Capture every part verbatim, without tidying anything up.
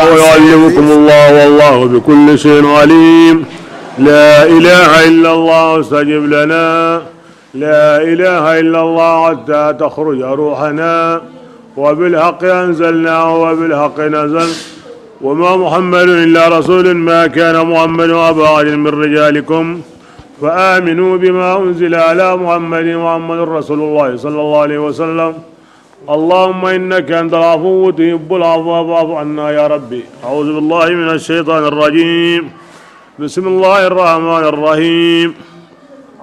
ويعلمكم الله والله بكل شيء عليم. لا إله إلا الله استجب لنا. لا إله إلا الله حتى تخرج روحنا. وبالحق أنزلناه وبالحق نزل. وما محمد إلا رسول. ما كان محمد أبا أحد من رجالكم. فآمنوا بما أنزل على محمد. محمد رسول الله صلى الله عليه وسلم. اللهم إنك أنت العفو تحب العفو فاعف عنا يا ربي. أعوذ بالله من الشيطان الرجيم. بسم الله الرحمن الرحيم.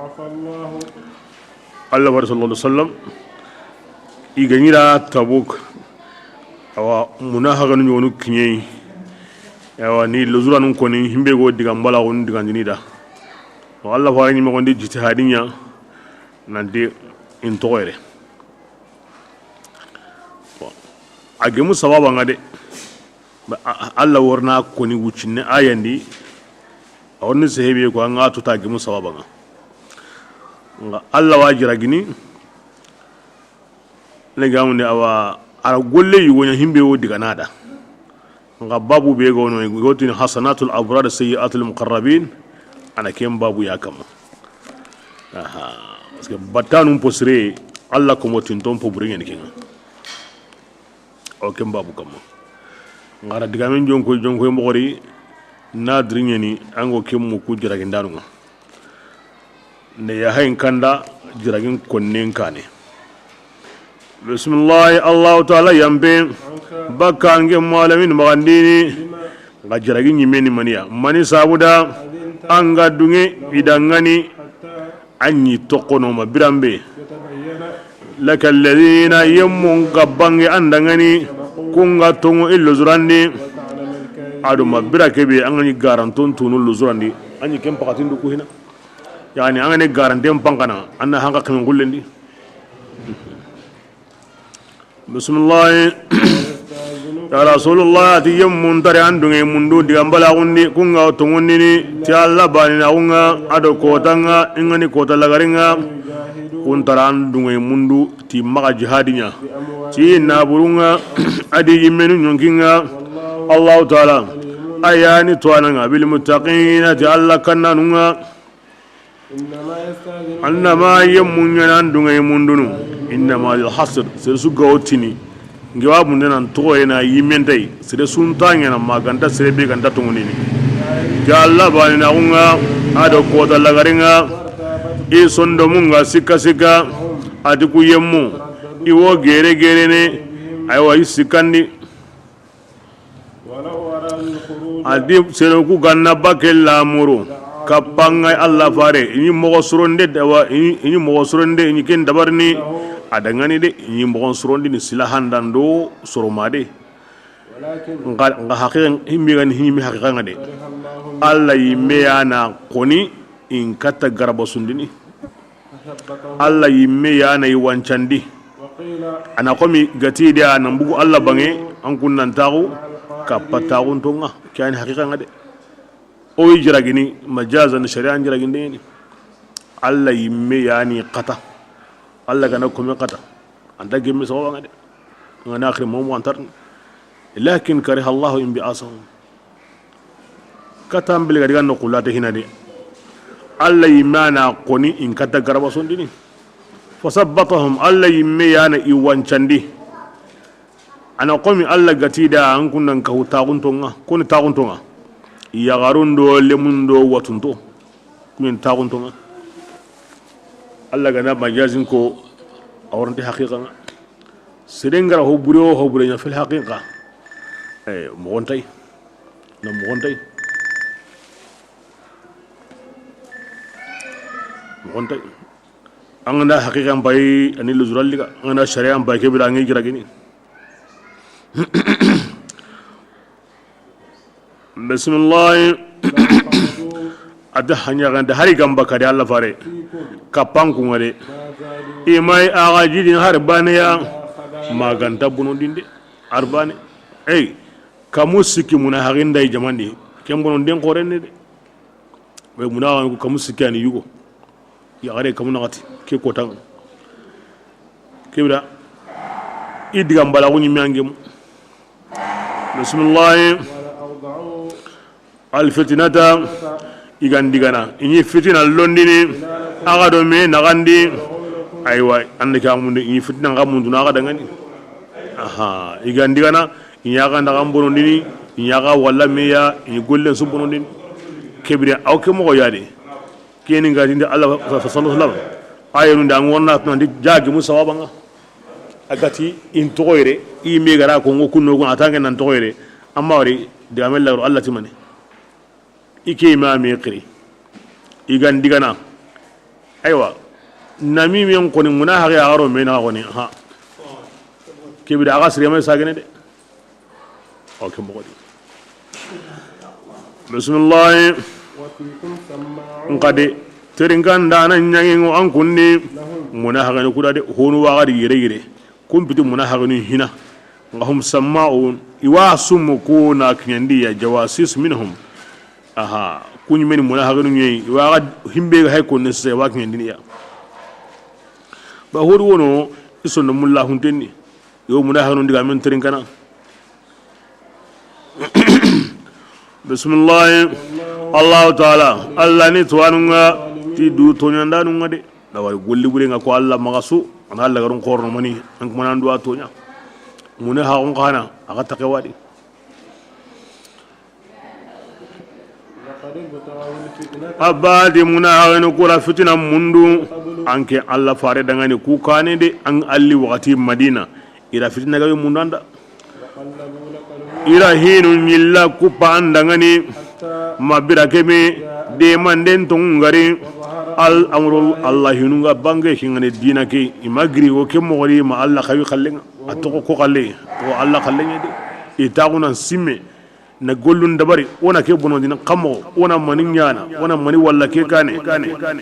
عفا الله. Allah wa sallallahu alaihi wasallam. I ga ɲi ra Tabuk. Awa, munahaxanu ɲogonu kiɲeyi. Awa, ni lozuranun koni, himbe go digan balaxun digandini da. Wa Allah fare ɲi moxondi jitihadiɲa. Nanti in toxoyere. Bon, a gemu sababa ŋa de. Ba, a, a, Allah worna koni wuccinne ayandi. A wonni sehebiye ko a ŋa tuta gemu sababa ŋa. Nga Allah wa jiragini. Ne gamundi awa ara golle yugo ɲa himbe wo diga nada. Nga babu be gono go tini hasanatul abrar sayyiatul muqarrabin. Ana ken babu ya kama. Aha. Parce que batanun posre Allah ko mo tinton po buringen kenga. O ken babu kama. Ngara digamen jonko jonko moxori na diriɲeni ango ken muku jiragindanunga. Ne ya hayin kanda jiragin konnen kane. Bismillahi Allahu taala yampe. Bakka ange malamin magandini. Nga jiragin ɲimeni maniya mani sabuda. Anga dunge idangani. An ɲi toxono ma biranbe. Laka alladhina yemmun ga bange andangani. Kunga tongu illu zurandi. Ado ma bira kebe an ga ɲi garanton tunu luzurandi. An ɲi ken pakatindu kuhina. Yani an ga ne garanten pankana an na hanka kimin gullendi. Bismillahi. Ya rasulullah, ati yemmun tare an dunge mundu digan balaxundi kunga tongundini ti Allah bani na kunga ado kotanga ingani kota lagaringa. Kun tara an dunge mundu ti maga jihadinya ti naburunga adi yimmenu nyonkinga. Allahu taala ayani tuwananga bil muttaqina ti Allah kannanunga. Annama yemmun ɲana an dunge mundunu. Innama lil hasr sere su ga wotini. Nge wa munde nan toxoye na yimmentay sere su nta ɲana ma ganta sere be ganta tongunini. Ga Allah bani na kunga ado kota lagaringa. I sondomunga sikka sikka. Ati ku yemmu i wo gere gere ne. Aywa i sikkandi. Adi sere ku ganna bake lamuru. Kapanga Allah fare ini mogo suronde dawa ini mogo suronde ini ken dabarni. Adangani de ini mogo surondi ni silahandando soromade. Nga nga haqiqan himmi gani himmi haqiqan de. Allah yimme yana koni in katta garaba sundini. Allah yimme yana i wancandi. Ana komi gati de a nan bugu Allah bange an kun nan taxu kappa taxuntonga. Ke yani haqiqa nga de. O yi jiragini majazan shari'an jiragindeni. Allah yimme yani kata. Allah gana komi kata. Anta gemme sawa nga de. Ngana akhir momo antarni. Lakin kariha Allahu in bi asahum. Katambele ga diga no kulate hina de. Allah yimme na koni in kata garaba sondini. Fasabbatahum Allah yimme yana i wancandi. Ana komi Allah gati da an kunnan kahu taxuntonga koni taxuntonga. Yaxarundo lemundo watunto. Kuyen taxuntonga. Allah gana majazin ko a waranti haqiqa nga. Seren gara ho bure o ho bure ɲa fil haqiqa. Eh, moxontay. Na moxontay. Moxontay. An ganda haqiqa mbay ani luzuralliga an ganda sharia mbay kebira angi jiragini. Bisimilahi. A da hanya ganta hari gamba kadi Allah fare. Kapanku ngade. Imai aga jidin har bane ya. Maganta bunondinde. Har bane. Ey. Kamu sikki muna haginda i jamandi. Ken bononden korenne de. Be muna kamu sikki ani yugo. Yaxare kamu naxati ke kotan. Kebira i digan balaxu ɲimme angemu. Bisimilahi. Alfitinata, i ga n digana, i ɲi fitina londini, a ga do me naxandi. Aywa, an da ke a mundu, i ɲi fitina xa mundu na a ga dangani. Aha, i ga n digana, i ɲa xa naxan bonondini, i ɲa xa walla me ya, i ɲi gollen su bonondini. Kebire, aw ke moxo ya de. Keni ga dinde Allah sallallahu alaihi wasallam. Ayenu da ngonna tunandi jagi mu sawabanga. A gati in toxoyere, i me gara ko ngo kunno gon a tange nan toxoyere. Amma wari digamen lagaro Allah ti mani. I ke ma me xiri. I ga n digana. Aywa. Nami men xoni muna haqe a garo me na xoni, ha. Kebida a ga sire me sagene de. O ke moxo di. Bisimilahi. Nxa de, terinkan dana ɲaŋeŋo an kunni. Muna haqenu kuda de, honu waxadi yere yere. Kumpiti muna haqenu hina. Nga hum samma'un, i wa summu ku na kiɲandi ya, jawasis minhum. Aha, kuɲi meni muna haqenu ɲeyi, i wa ga himbe ga hay konne sese, i wa kiɲandini ya. Ba hodu wono, i sondo mulla huntenni. Yo muna haqenu digamen terinkana. Bisimilahi. Allahu taala, Allah ni tuwanunga, ti du toɲandanunga de. Dawari golli bure nga ko Allah maxa su, ana Allah garun xorno mani, an kuma nan duwa toɲa. Mune ha on xana, a ga take wadi. Abadi muna haqenu kura fitina mundu, anke Allah fare dangani ku kane de, an alli waxati Madina. Ira fitina gabe mundanda. Ira hinu ɲilla kuppa an dangani. Ma bira keme de manden tongari. Al amru Allah hinu nga bange kingani dina ke. I ma giri wo ke moxori ma Allah xawi xallenga. A toxo ko xalle. O Allah xallenga de. I taxunan simme. Na gollun dabari, wona ke bono dina kamo, wona mani ɲana, wona mani walla ke kane,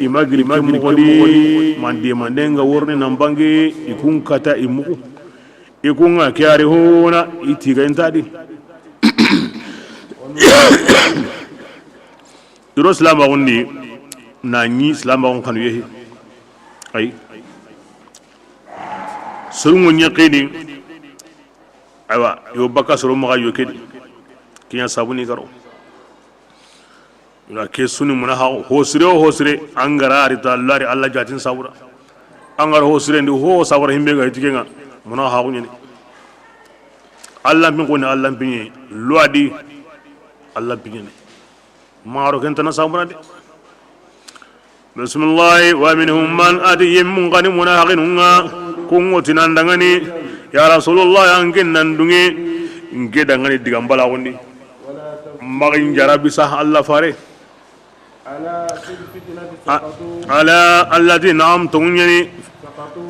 i ma giri ke moxo di, mande mande nga worni nan bange, i kun kata i muxu. I kun nga ke ari hona, i tiga inta di. Iro silamaxun di, na ɲi silamaxun xanu yehi. Ay. Sorungo ɲeqini. Aywa, yo baka soro maxa yo kedi. Kiɲa sabuni garo. Nga ke suni muna ha hosire o hosire, angara arita lari Allah jatin sabura. Angara hosire ndi ho sabura himbe ga hitikenga. Muna ha kuɲeni. Allah pin koni Allah pinye. Luadi. Allah pinyene. Maro ken tana sabura de. Bisimilahi. Wa minhum man, ati yemmun kani muna haqinunga. Kungo tinandangani. Ya Rasulullah, anke nan dunge. Nke dangani digambala gondi. Maxin jarabi sa Allah fare. Ala, allati, naam, tonguɲani.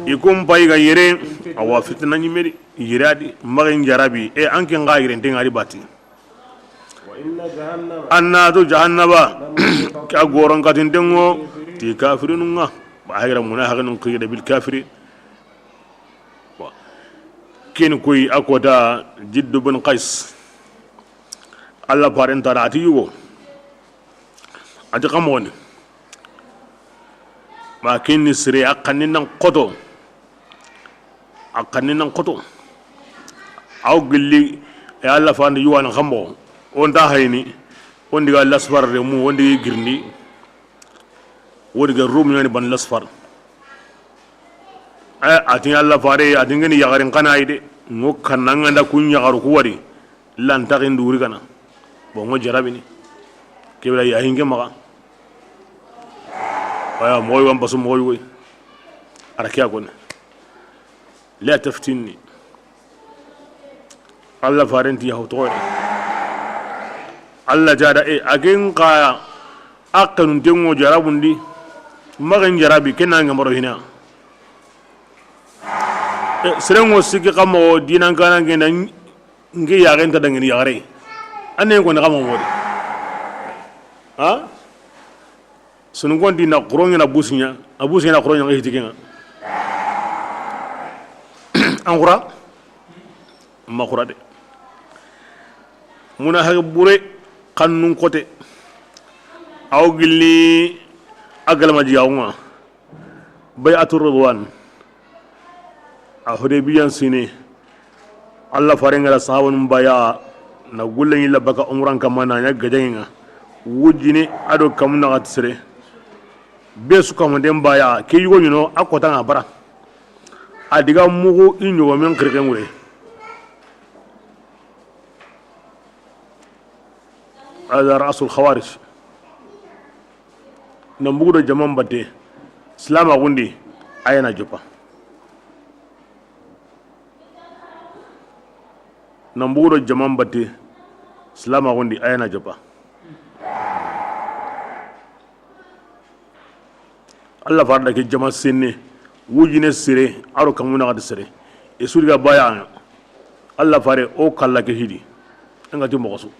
I kun pay ga yere. Awa fitina ɲimedi. Yiradi. Maxin jarabi. E anke nga yere nte ngari bati. Annatu jahannaba, a goron katintengo ti kafirinunga. Ba hagira muna haqinun qiyada bil kafirin. Ken koy a kota Jiddu bin Qais. Allah paren tara ati yugo. Ati kamoni. Ma kinni sire a kanni nan koto. A kanni nan koto. Aw gilli, e Allah fandi yuwani xambo. On ta hayni. On diga lasfar de mu, on digi girndi. Wodi ga rum yani ban lasfar. E, atin Allah fare, atin gani yagarin kana ide. Ngo kananga nda kun yagaru ku wari. Lan taxin duri kana. Bon, ngo jarabini. Kebra ya hinge maxa. Aya, moy wan basu moy woy. Arakiya kone. La taftinni. Allah farenti yahu toxoyre. Allah jada e agen xa aqenun tengo jarabundi. Maxen jarabi kenanga maro hina. E, serengo siki xamo dinan kana ngena ngi yaxenta dangini yaxare. Anne ko ni xamo modi. Ha? Sunu gondi na xoroŋe na busiɲa, a busiɲa na xoroŋe nga hitikenga. An xura? Ma xura de. Muna hage bure, kannun kote. Aw gilli a galama jigaxunga. Bay'atu Ridwan. A Hudaybiyan sine. Allah faren gara sahabanun baya. Na gulle ɲi la baka umuran kamma na ɲa gajaŋen ŋa. Wujine a do kamu naxati sere. Be su kamanten baya ke yugo ɲino a kota ŋa bara. A diga mugu i ɲogomen xirixen ŋure. Hada rasul khawarij. Nan bugu do jaman batte silamaxun di, a ya na joppa. Nan bugu do jaman batte silamaxun di, a ya na joppa. Allah fare da ke jama senne, wujine sere, a do kamu naxati sere. I su diga baya ŋa. Allah fare o kalla ke hidi. An ga ti moxo su.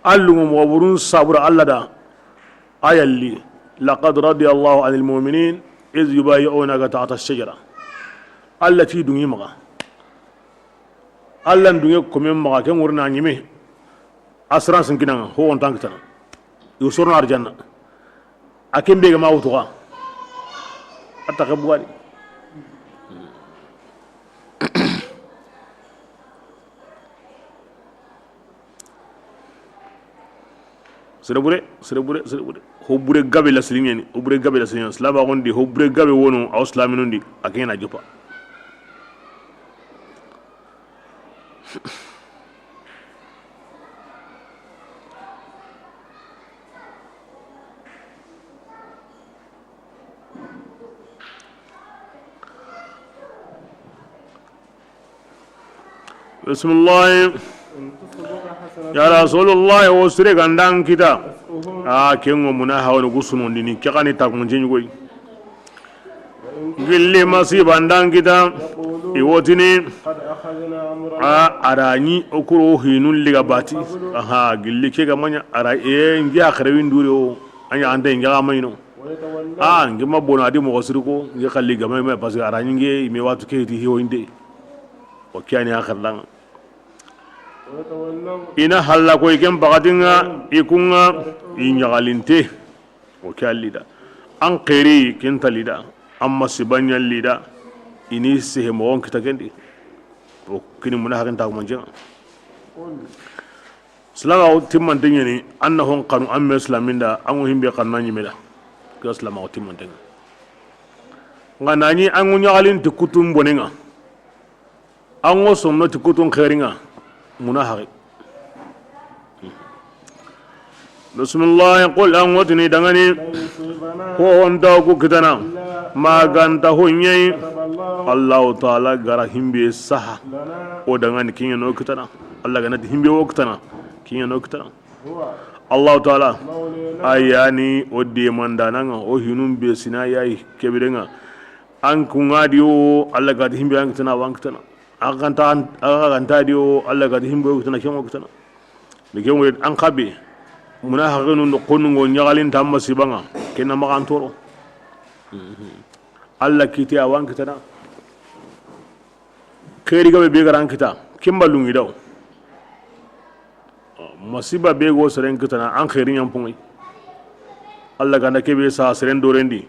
Allungu moxo burun sabura Allah da. A yalli, laqad radiyallahu anil mu'minin iz yubayi'unaka tahta ash-shajara. Allah ti dungi maxa. Allah ndunge komen maxa ke ŋurna ɲime. Assurance nkinaŋa ho wontan kitana. Yo sorna arjanna. A ken be ga ma wutuxa. A taxe bugadi. Sere bure, sere bure, sere bure. Ho bure gabe la siliŋeni, ho bure gabe la siliŋeni. Silamaxun di, ho bure gabe wono, aw silaminun di, a ken ŋa na joppa. Bisimilahi. Ya Rasulullahi, wo sire ga nda an kita. A ken ŋo muna hawani gusunondini ke xa ni takunce ɲugoyi. Gilli masiba nda an kita. I wo tini. A, a ra ɲi o kuro hinun liga bati. Aha, gilli ke ga ma ɲa a ra e ngi a xerewin dure o. A ɲa ante ngi a ma ɲino. A ngi ma bono a di moxo siri ko ngi xalli ga ma ɲi me parce que a ra ɲi ngi me watu ke ti hiwo inde. O ke ya ni a xerlaŋa. I na halla koy ken paxatin ŋa, i kun ŋa, i ɲaxalinte. O ke a li da. An xeri ken ta li da. An masiba ɲa li da. I ni sehe moxon kita ken di. O kini muna haxin taxumanceŋa. Silamaxu timmante ɲeni, an na hon xanu an me silamin da, an ŋo himbe xanu na ɲime da. Ke silamaxu timmante ŋa. Ŋa na ɲi an ŋo ɲaxalin ti kutun bonen ŋa. An ŋo sonno ti kutun xerin ŋa. Muna haxi. Bisimilahi, qul, an ŋo tini dangani. Ho honta ku kitana. Ma ga nta ho ɲeyi. Allahu taala ga ra himbe saha. O dangani kiɲe no kitana. Allah ga na ti himbe wo kitana. Kiɲe no kitana. Allahu taala. A ya ni o demandanan ŋa, o hinun be sina ya yi ke biren ŋa. An kun ŋa di wo, Allah ga ti himbe an kitana, wa an kitana. A ga nta, a ga nta di wo, Allah ga ti himbe wo kitana, ken wo kitana. Ni ken wo an xabe. Muna haxinu no konu ŋo ɲaxalin ta masiba ŋa. Ken na maxa an toro. Allah kiti a wa an kitana. Xeri gabe be ga ra an kita. Ken balungi daw. Masiba be go seren kitana an xeri ɲampuŋoy. Allah ga nda kebe sa seren dorendi.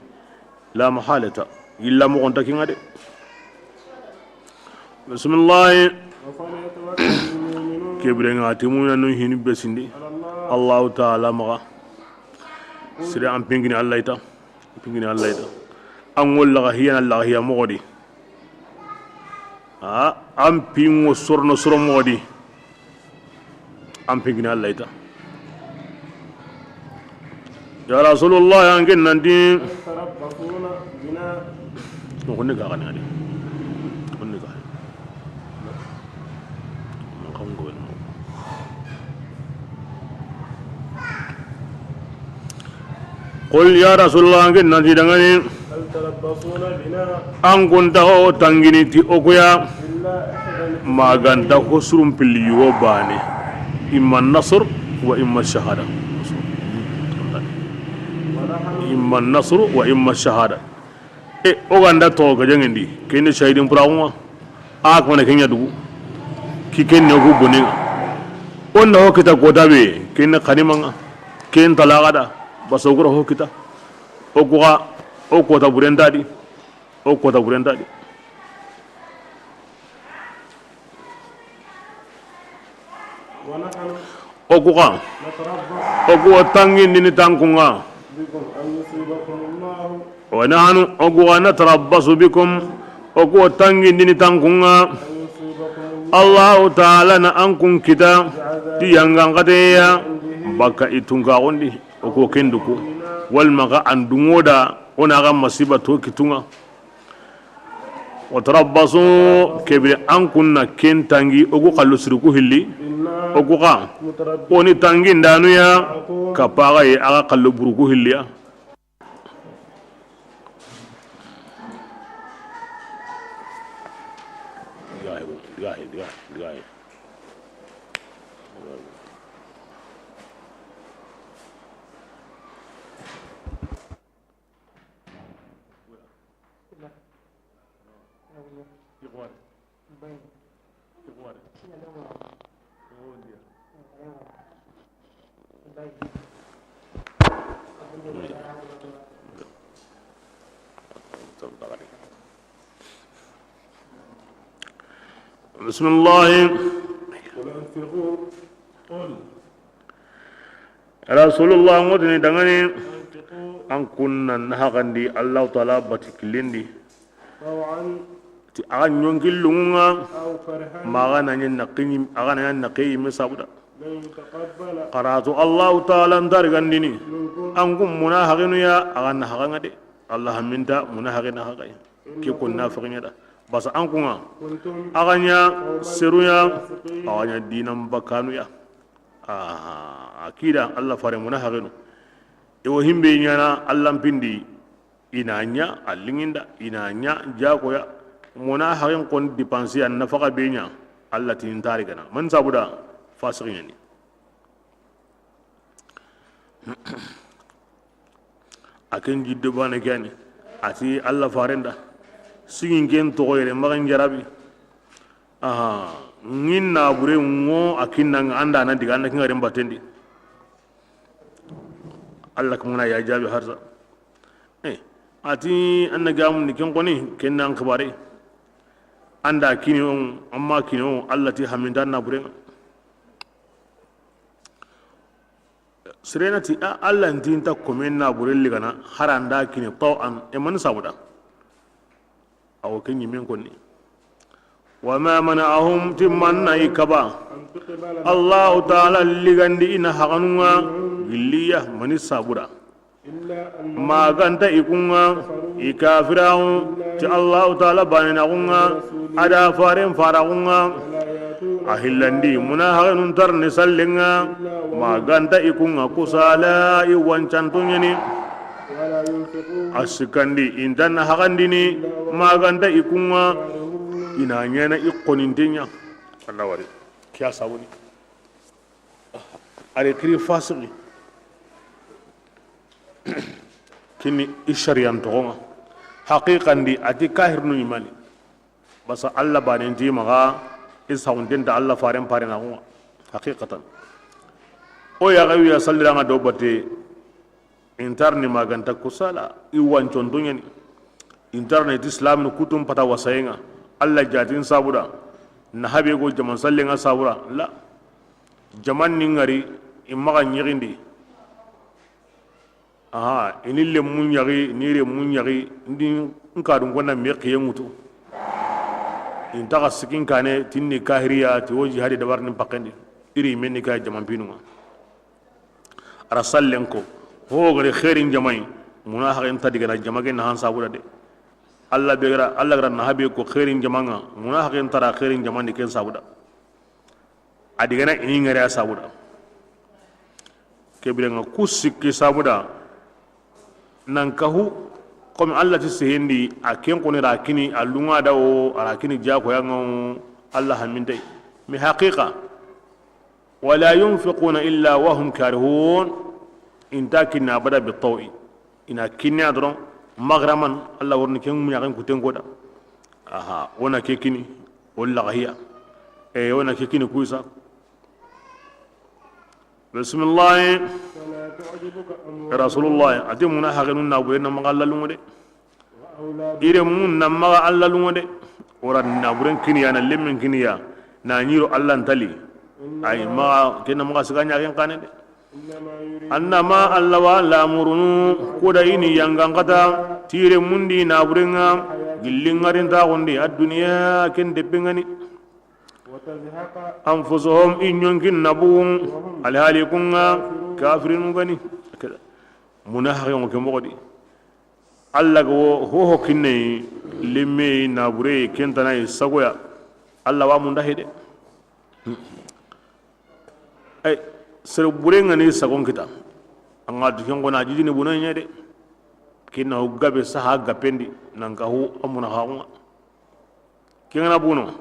La mahalata. Illa moxon ta kiŋa de. Bisimilahi. Ke biren ŋa ti mumina nun hini besindi. Allahu taala maxa. Sire an pingini Allah ita. Pingini Allah ita. An ŋo laxa hiyana laxa hiya moxo di. A an pingo sorono soro moxo di. An pingini Allah ita. Ya Rasulullah, an ken nanti. Konni ka gani adi. Konni ka. Qul, ya Rasulullah, an ken nanti dangani. An kun ta ho tangini ti o kuya. Ma ga nta ho surun pilli yugo bane. Imma nasr wa imma shahada. Imma nasr wa imma shahada. E, o ga nda toxo gajaŋen di, ken ni shahidin puraxun ŋa. A kamana ken ɲa dugu. Ki ken ne ku bonen ŋa. O na ho kita kota be, ken ni xaniman ŋa. Ken talaxa da, basa o gura ho kita. O kuxa, o kota burenta di. O kota burenta di. O ku xa, o ku wa tangindini tankunŋa. Wa nahanu, o ku xa, natarabbasu bikum, o ku wa tangindini tankunŋa. Allahu taala na an kun kita ti yangan xateya bakka i tunkaxundi, o ku wa ken duku, walma xa an dunŋo da, o na xa masiba to kitunŋa. Wa tarabbasu, kebire an kun na ken tangi, o ku xallu siri ku hilli, o ku xa, o ni tangindanu ya, kappa xa ye, a xa xallu buru ku hilli ya. بسم الله. Rasulullah, ŋo tini dangani, an kun na nahaxandi Allahu taala bati killendi. Ti a ga ɲonki lunŋa, ma a ga na ɲa naqi, a ga na ɲa naqi yimme sabuda. Xaratu Allahu taala nta rigandini an kun munahaxinu ya, a ga nahaxanŋa de. Allah haminta munahaxi nahaxayi. Ke kun nafiqiɲa da. Basa an kunŋa, a ga ɲa seruya, a ga ɲa dinan bakkanu ya. Aha, akida Allah fare munahaxinu. I wo himbe ɲana Allah mpindi, i na ɲa a linŋinda, i na ɲa jakoya. Munahaxin kon dépense ya nafaxa be ɲa, Allah tini nta rigana. Man sabuda? Fasiqiɲani. A ken jiddo bane ke yani, a ti Allah farenda, sigin ken toxo yere, maxan jarabi. Aha, ŋin na bure ŋo a kinna ŋa, anda na diga, anda kinga remba tendi. Allah kamana ya jabi harsa. Eh, a ti anna gamu ni ken koni, ken nan xibare. Anda kini on, amma kini on, Allah ti haminta na bure ŋa. Sirena ti, a, Allah nti nta komen na bure ligana, haranda kini taw an, e man sabuda. Awo ke ɲimen konni. Wa ma mana'ahum, ti manna i kaba Allahu taala ligandi i na haxanunŋa gilliya, mani sabuda. Ma ganta i kunŋa, i kafiraxu ti Allahu taala banenaxunŋa, a da faren faraxunŋa. A hillandi munahaxinun tarni sallenŋa, ma ganta i kunŋa kusala, i wancanto ɲani. A sikkandi, i nta na haxandini, ma ganta i kunŋa, i na ɲana i xoninten ɲa. Allah wari kiya sabuni. Ari kiri fasiki. Kini i shariyan toxonŋa. Haqiqandi, a ti kahirnu ɲimani. Basa Allah banen ti maxa, i saxunten ta Allah faren parenaxunŋa. Haqiqatan. O yaxawiya salliranŋa do batte, i nta ri ni ma ganta kusala, i wanconto ɲani. I nta ri ni ti silamini kutun pata wasayenŋa. Allah jatin sabuda. Na habe go jaman sallenŋa sabuda. La. Jaman ni ŋari, i maxa ɲexindi. Aha, i ni lemmu ɲaxi, ni remmu ɲaxi, ndi n kadun konna me xiye ŋutu. I nta xa sikin kane, ti ni kahiriya, ti wo jihadi dabarini n paxendi. I ri me ni kaya jaman pinunŋa. A ra sallen ko, ho gari xeerin jamayi, munahaxen nta digana jama ke nahan sabuda de. Allah be gara, Allah gara naha be ko xeerin jamanŋa, munahaxen nta ra xeerin jamandi ken sabuda. A digana i ni ŋari a sabuda. Ke birenŋa ku sikki sabuda. Nan kahu, comme Allah ti sehendi, a ken koni ra kini, a lunŋa da wo, a ra kini jakoyanŋa wo, Allah hamintay. Mais haqiqa, wala yunfiquna illa wa hum karihun, i nta kinna abada bi tawi. I na kinni a doron, maghraman, Allah worni ken muɲaxen kuten koda. Aha, wona ke kini, walla gahiya. E, wona ke kini kuisa. Bismillahi. Rasulullahi, a ti munahaxinun naburen na maxa Allah lunŋo de. I remmun na maxa Allah lunŋo de. O ra naburen kiniya, na lemmen kiniya, na ɲiro Allah ntali. Ay, maxa, ken na maxa siga ɲaxen xane de. Annama, Alla wa lamurunu, kuda i ni yangan kata, tire mundi naburenga, gilli ngarintaxundi, adduniya ken deppengani. Anfusuhum, i ɲonkin nabu, alhali kunga, kafirinu gani. Muna haxengo ke moxo di. Alla ga wo hoho kinne, lemme, nabure, kentana, sagoya. Alla wa munda hede. Ay, sere bure ngani sagon kita. Anga du ken gona jijini buno ɲa de. Kinna ho gabe saha gapendi, nan ka ho amuna haxunga. Kengana buno.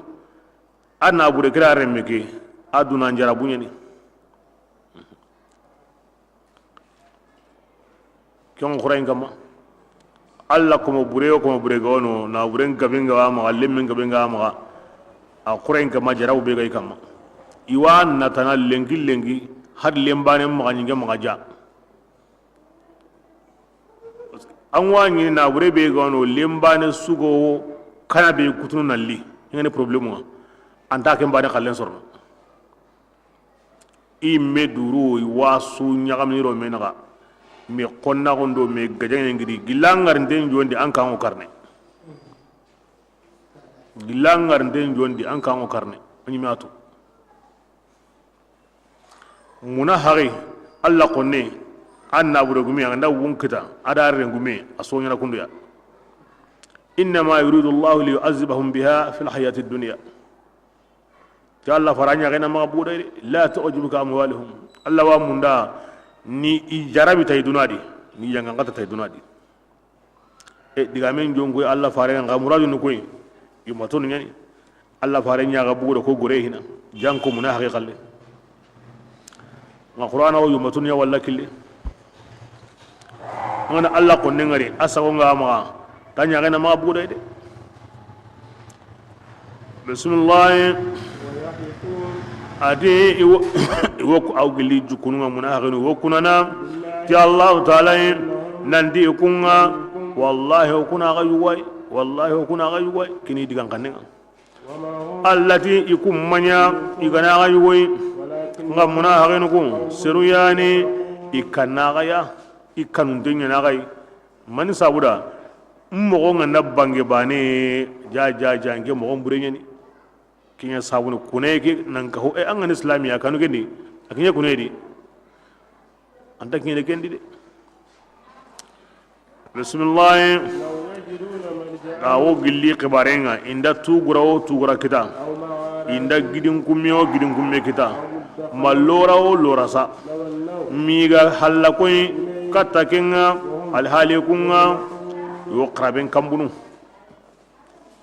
A nabure kira remme ke, a duna njara buɲani. Ken xurayen kamma. Alla komo bure, o komo bure ga wono, naburen gaben ga wa maxa, lemmen gaben ga wa maxa. A xurayen kamma, jarabu be ga i kamma. I wa natana lenki lenki, har lembane maxa ɲinge maxa ja. An wa ɲini nabure be ga wono, lembane sugo kana be kutunu nalli. Ingani problème wa. Anta ken bane xallen sorno. I me duru, i wasu ɲaxamini ro me naxa. Me xonnaxun do me gajaŋen gidi, gilla ŋarinten jondi an kanŋo karne. Gilla ŋarinten jondi an kanŋo karne. A ɲi me a tu. Muna haxi, Alla xonne, an nabure gume, a ga nda wun kita, a da rengume, a soɲana kunduya. Innama yuridu Allahu liyu'azzibahum biha fil hayati dunya. Ti Alla fara ɲaxena maxa buguda de, la tu'jibuka amwaluhum. Alla wa munda ni i jarabi tay dunadi, ni yangan kata tay dunadi. E digamen jonkoy Alla fare nga muradu ni koy, yumatonu ɲani. Alla fare ɲaxa buguda ko gore hina, janko muna haxi xalle. Nga Qur'ana wo yumatunu ya walla kille. Ngana Alla xonne ngari, a sago nga maxa, ta ɲaxena maxa buguda de. Bisimilahi. Ati i wo, i wo ku-, aw gili jukununga muna haxinu wo kunana ti Allahu Taala yi, nanti i kunga, wallahi o kuna ga yugo yi, wallahi o kuna ga yugo yi, kini digan kanenga. Allati i kummaɲa, i gana ga yugo yi, nga muna haxinu ku, seru yani, i kanna ga ya, i kanunte ɲana ga yi. Mani sabuda, moxo nga na bange bane, ja, ja, ja, nke moxo bure ɲani. Kiɲa sabuni kune ke, nan ka ho, e, an ga ni islamiya kanu kendi, a kiɲa kune di. Anta kiɲe kendi de. Bisimilahi. A wo gilli xibarenga, inda tugura wo tugura kita. Inda gidin kumme wo gidin kumme kita. Ma lora wo lora sa. Miga halla koy katta kenga, alhali kunga, yo xaraben kambunu.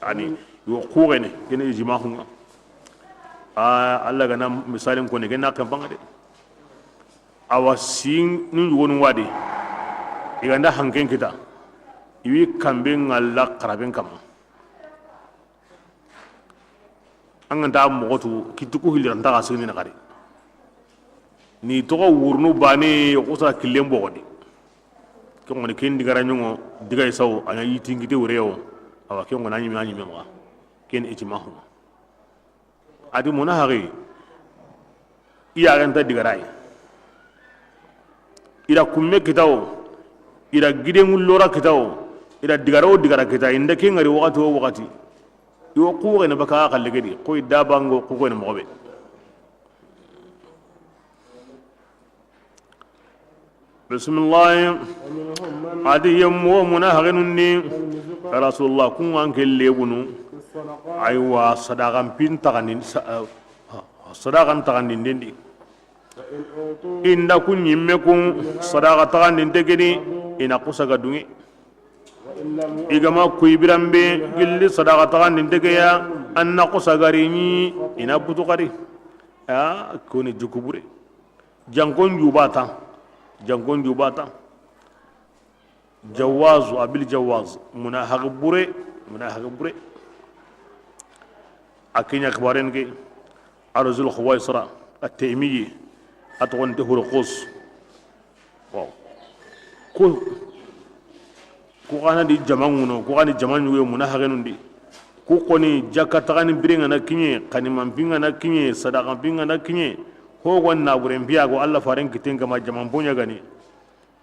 Ani, yo xugene, kene ijmahunga. A, Alla gana misalin kone, kena kempanga de. Awa sin nun yugonu wadi. Iganda hanken kita. Iwi kambe ngalla xaraben kamma. An ga nta moxo tu kitti ku hilira nta xa sigini na xari. Ni toxo wurunu bane, xusara killen boxondi. Ke ŋoni ken digara ɲoŋo, digay saw, a ɲa yitinkite wure wo. Awa ke ŋona ɲime a ɲime maxa. Ken ijmahuma. Adi muna haxi. I yaxenta digaray. Ida kumme kitawo, ida gidenŋu lora kitawo, ida digara wo digara kita, inda ke ŋari waxati wo waxati. Iwo xuxene baka xalle gedi, koy dabango xuxene moxobe. Bisimilahi. Adi yemmo muna haxenundi. Ya Rasulullah, kunŋan ke lebunu. Aywa, sadaxan pin taxandin, sa-, sadaxan taxandin dendi. Inda ku ɲimme kun sadaxa taxandinte gedi, ina kusa ga dunŋe. I gama kuy biranbe gilli sadaxa taxandinte geya, an na kusa gari ɲi, ina butu xari. A koni juku bure. Jankon jubata. Jankon jubata. Jawazu, abil jawaz, muna haxi bure, muna haxi bure. A ke ɲa xibaren ke, Arzul Khuwaisra, a Taymiyi, a toxonte Hurqus. Waaw. Ko, ko xana di jamaŋuno, ko xana di jamaŋuye muna haxenundi. Ku xoni jakka taxani bire ŋa na kiɲe, xanimanpi ŋa na kiɲe, sadaxanpi ŋa na kiɲe, ho ga na buren piya go Alla faren kitten kama jaman boɲa gani.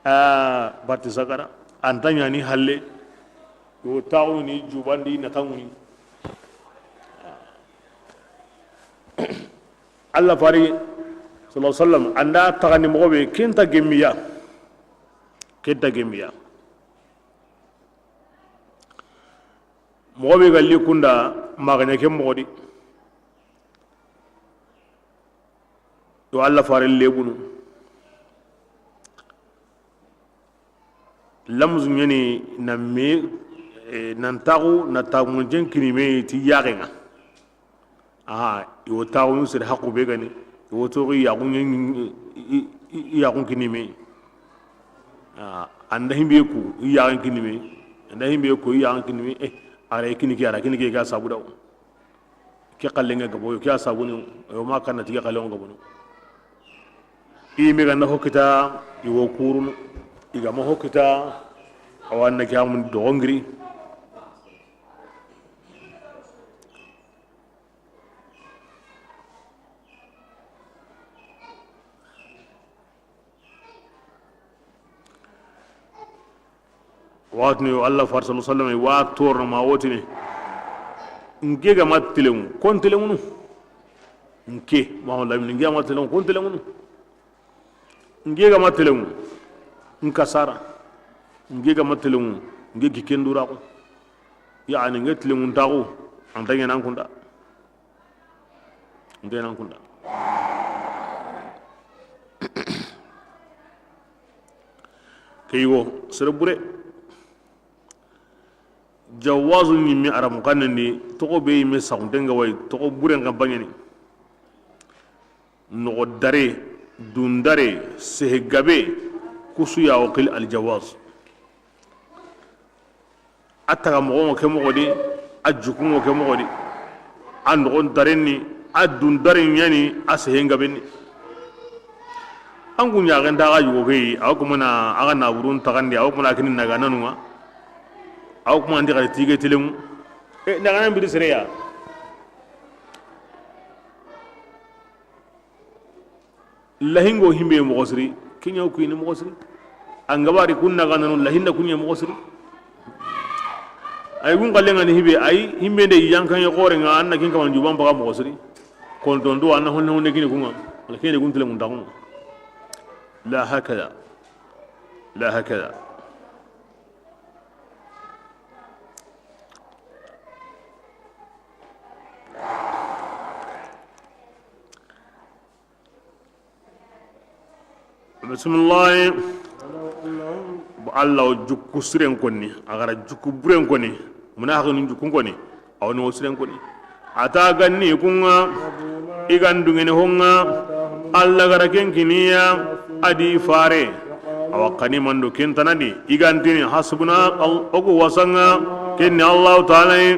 A bati sagara, anta ɲani halle, yo taxu ni jubandi na taŋuni. Alla fari sallallahu alaihi wasallam anda taxandi moxo be, kenta gemmiya, kenta gemmiya. Moxo be ga li kunda, maxa ɲa ke moxo di. Yo Alla faren lebunu. Lamzu ɲani na me, eh, nan taxu, na taxu mun jen kini me ti yaxen ŋa. Aha, i wo taxunu sere haqu be gani, i wo toxi yaxun ɲen, i, i, i yaxun kini me. Ah, anda himbe ku, i yaxen kini me. Anda himbe ku, i yaxen kini me. Eh, ara kini ke, ara kini ke ga sabu dawo. Ke xallen ŋa gabo, ke a sabuni, yo ma kanna ti ke xallen ŋa gabonu. I me ga na ho kita, i wo kurunu. I ga ma ho kita, awa na ke amun doxongiri. Waxatini yo Alla fari sallallahu alaihi wasallam wa torno ma wotini. Nke ga ma telenŋu, kon telenŋunu. Nke, Muhammad Lamin, nke ga ma telenŋu, kon telenŋunu. Nke ga ma telenŋu, nka sara. Nke ga ma telenŋu, nke gi kenduraxu. Yani nke telenŋu ntaxu, anta ɲanan kunda. Ndenan kunda. Ke yigo, sere bure. Jawazu ɲimmi arabu xannen di, toxo be yimme saxunten ga wa yi, toxo buren xa baɲeni. Noxo dare, dun dare, sehe gabe, kusu ya wo xili aljawaz. A taga moxo ŋa ke moxo di, a juku ŋa ke moxo di, a noxon daren ni, a dun daren ɲani, a sehen gaben ni. An ku ɲaxen ta xa yugo ke yi, a wa kumana a ga naburun taxandi, a wa kumana a kini nagananu ŋa, a wa kumana ndi xadi tige telenŋu. E, naganan biri sere ya. Lahingo himbe moxo siri, kiɲa kuyini moxo siri. An gabari kun nagananu lahinda kuɲe moxo siri. Ay gun xallen ŋa ni hibe, ay himbe nde yankan yo xore ŋa, an na kin kaman juban baga moxo siri. Kontonto an na honne honne kini kun ŋa, wala kene gun tele mun taxun ŋa. La hakada. La hakada. Bisimilahi. Bo Alla wo jukku siren konni, a gara jukku buren konni, munafiqinu jukkun konni, a wo no siren konni. A ta ganni kun ŋa, i ga n duŋene ho ŋa, Alla gara ken kini i ya, a di fare. Awa xani mando ken tana di, i ga n tini hasbuna Al-, o ku wasa ŋa, ken ni Allahu Taala yi.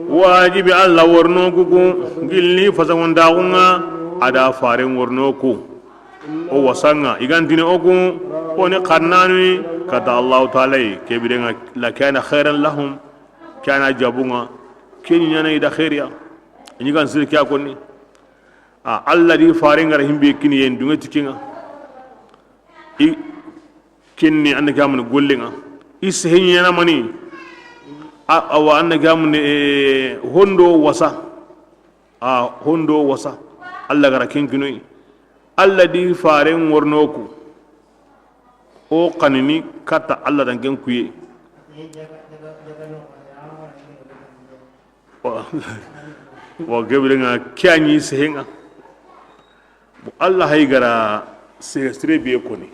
Wajibi Alla worno ku ku, gilli fasangontaxu ŋa, a da faren worno ku. O wasa ŋa, i ga n tini o ku, o ni xannanu yi, kata Allahu Taala yi, ke biren ŋa la kana khairan lahum, kana jabun ŋa, ke ɲi ɲaana i da khairiya, i ɲi ga n siri ke ya konni. A, Alla di faren gara himbe kini yen duŋe ti ken ŋa. I kinni an na gamuni gollen ŋa. I sehe ɲana mani. A, awa an na gamuni, e, hondo wasa. A, hondo wasa. Alla gara ken kinoyi. Alla di faren worno ku. O xanini kata Alla dan ken kuye. Wa, wa gebire ŋa ke ya ɲi sehe ŋa. Bon, Alla hay gara sehe sire be koni.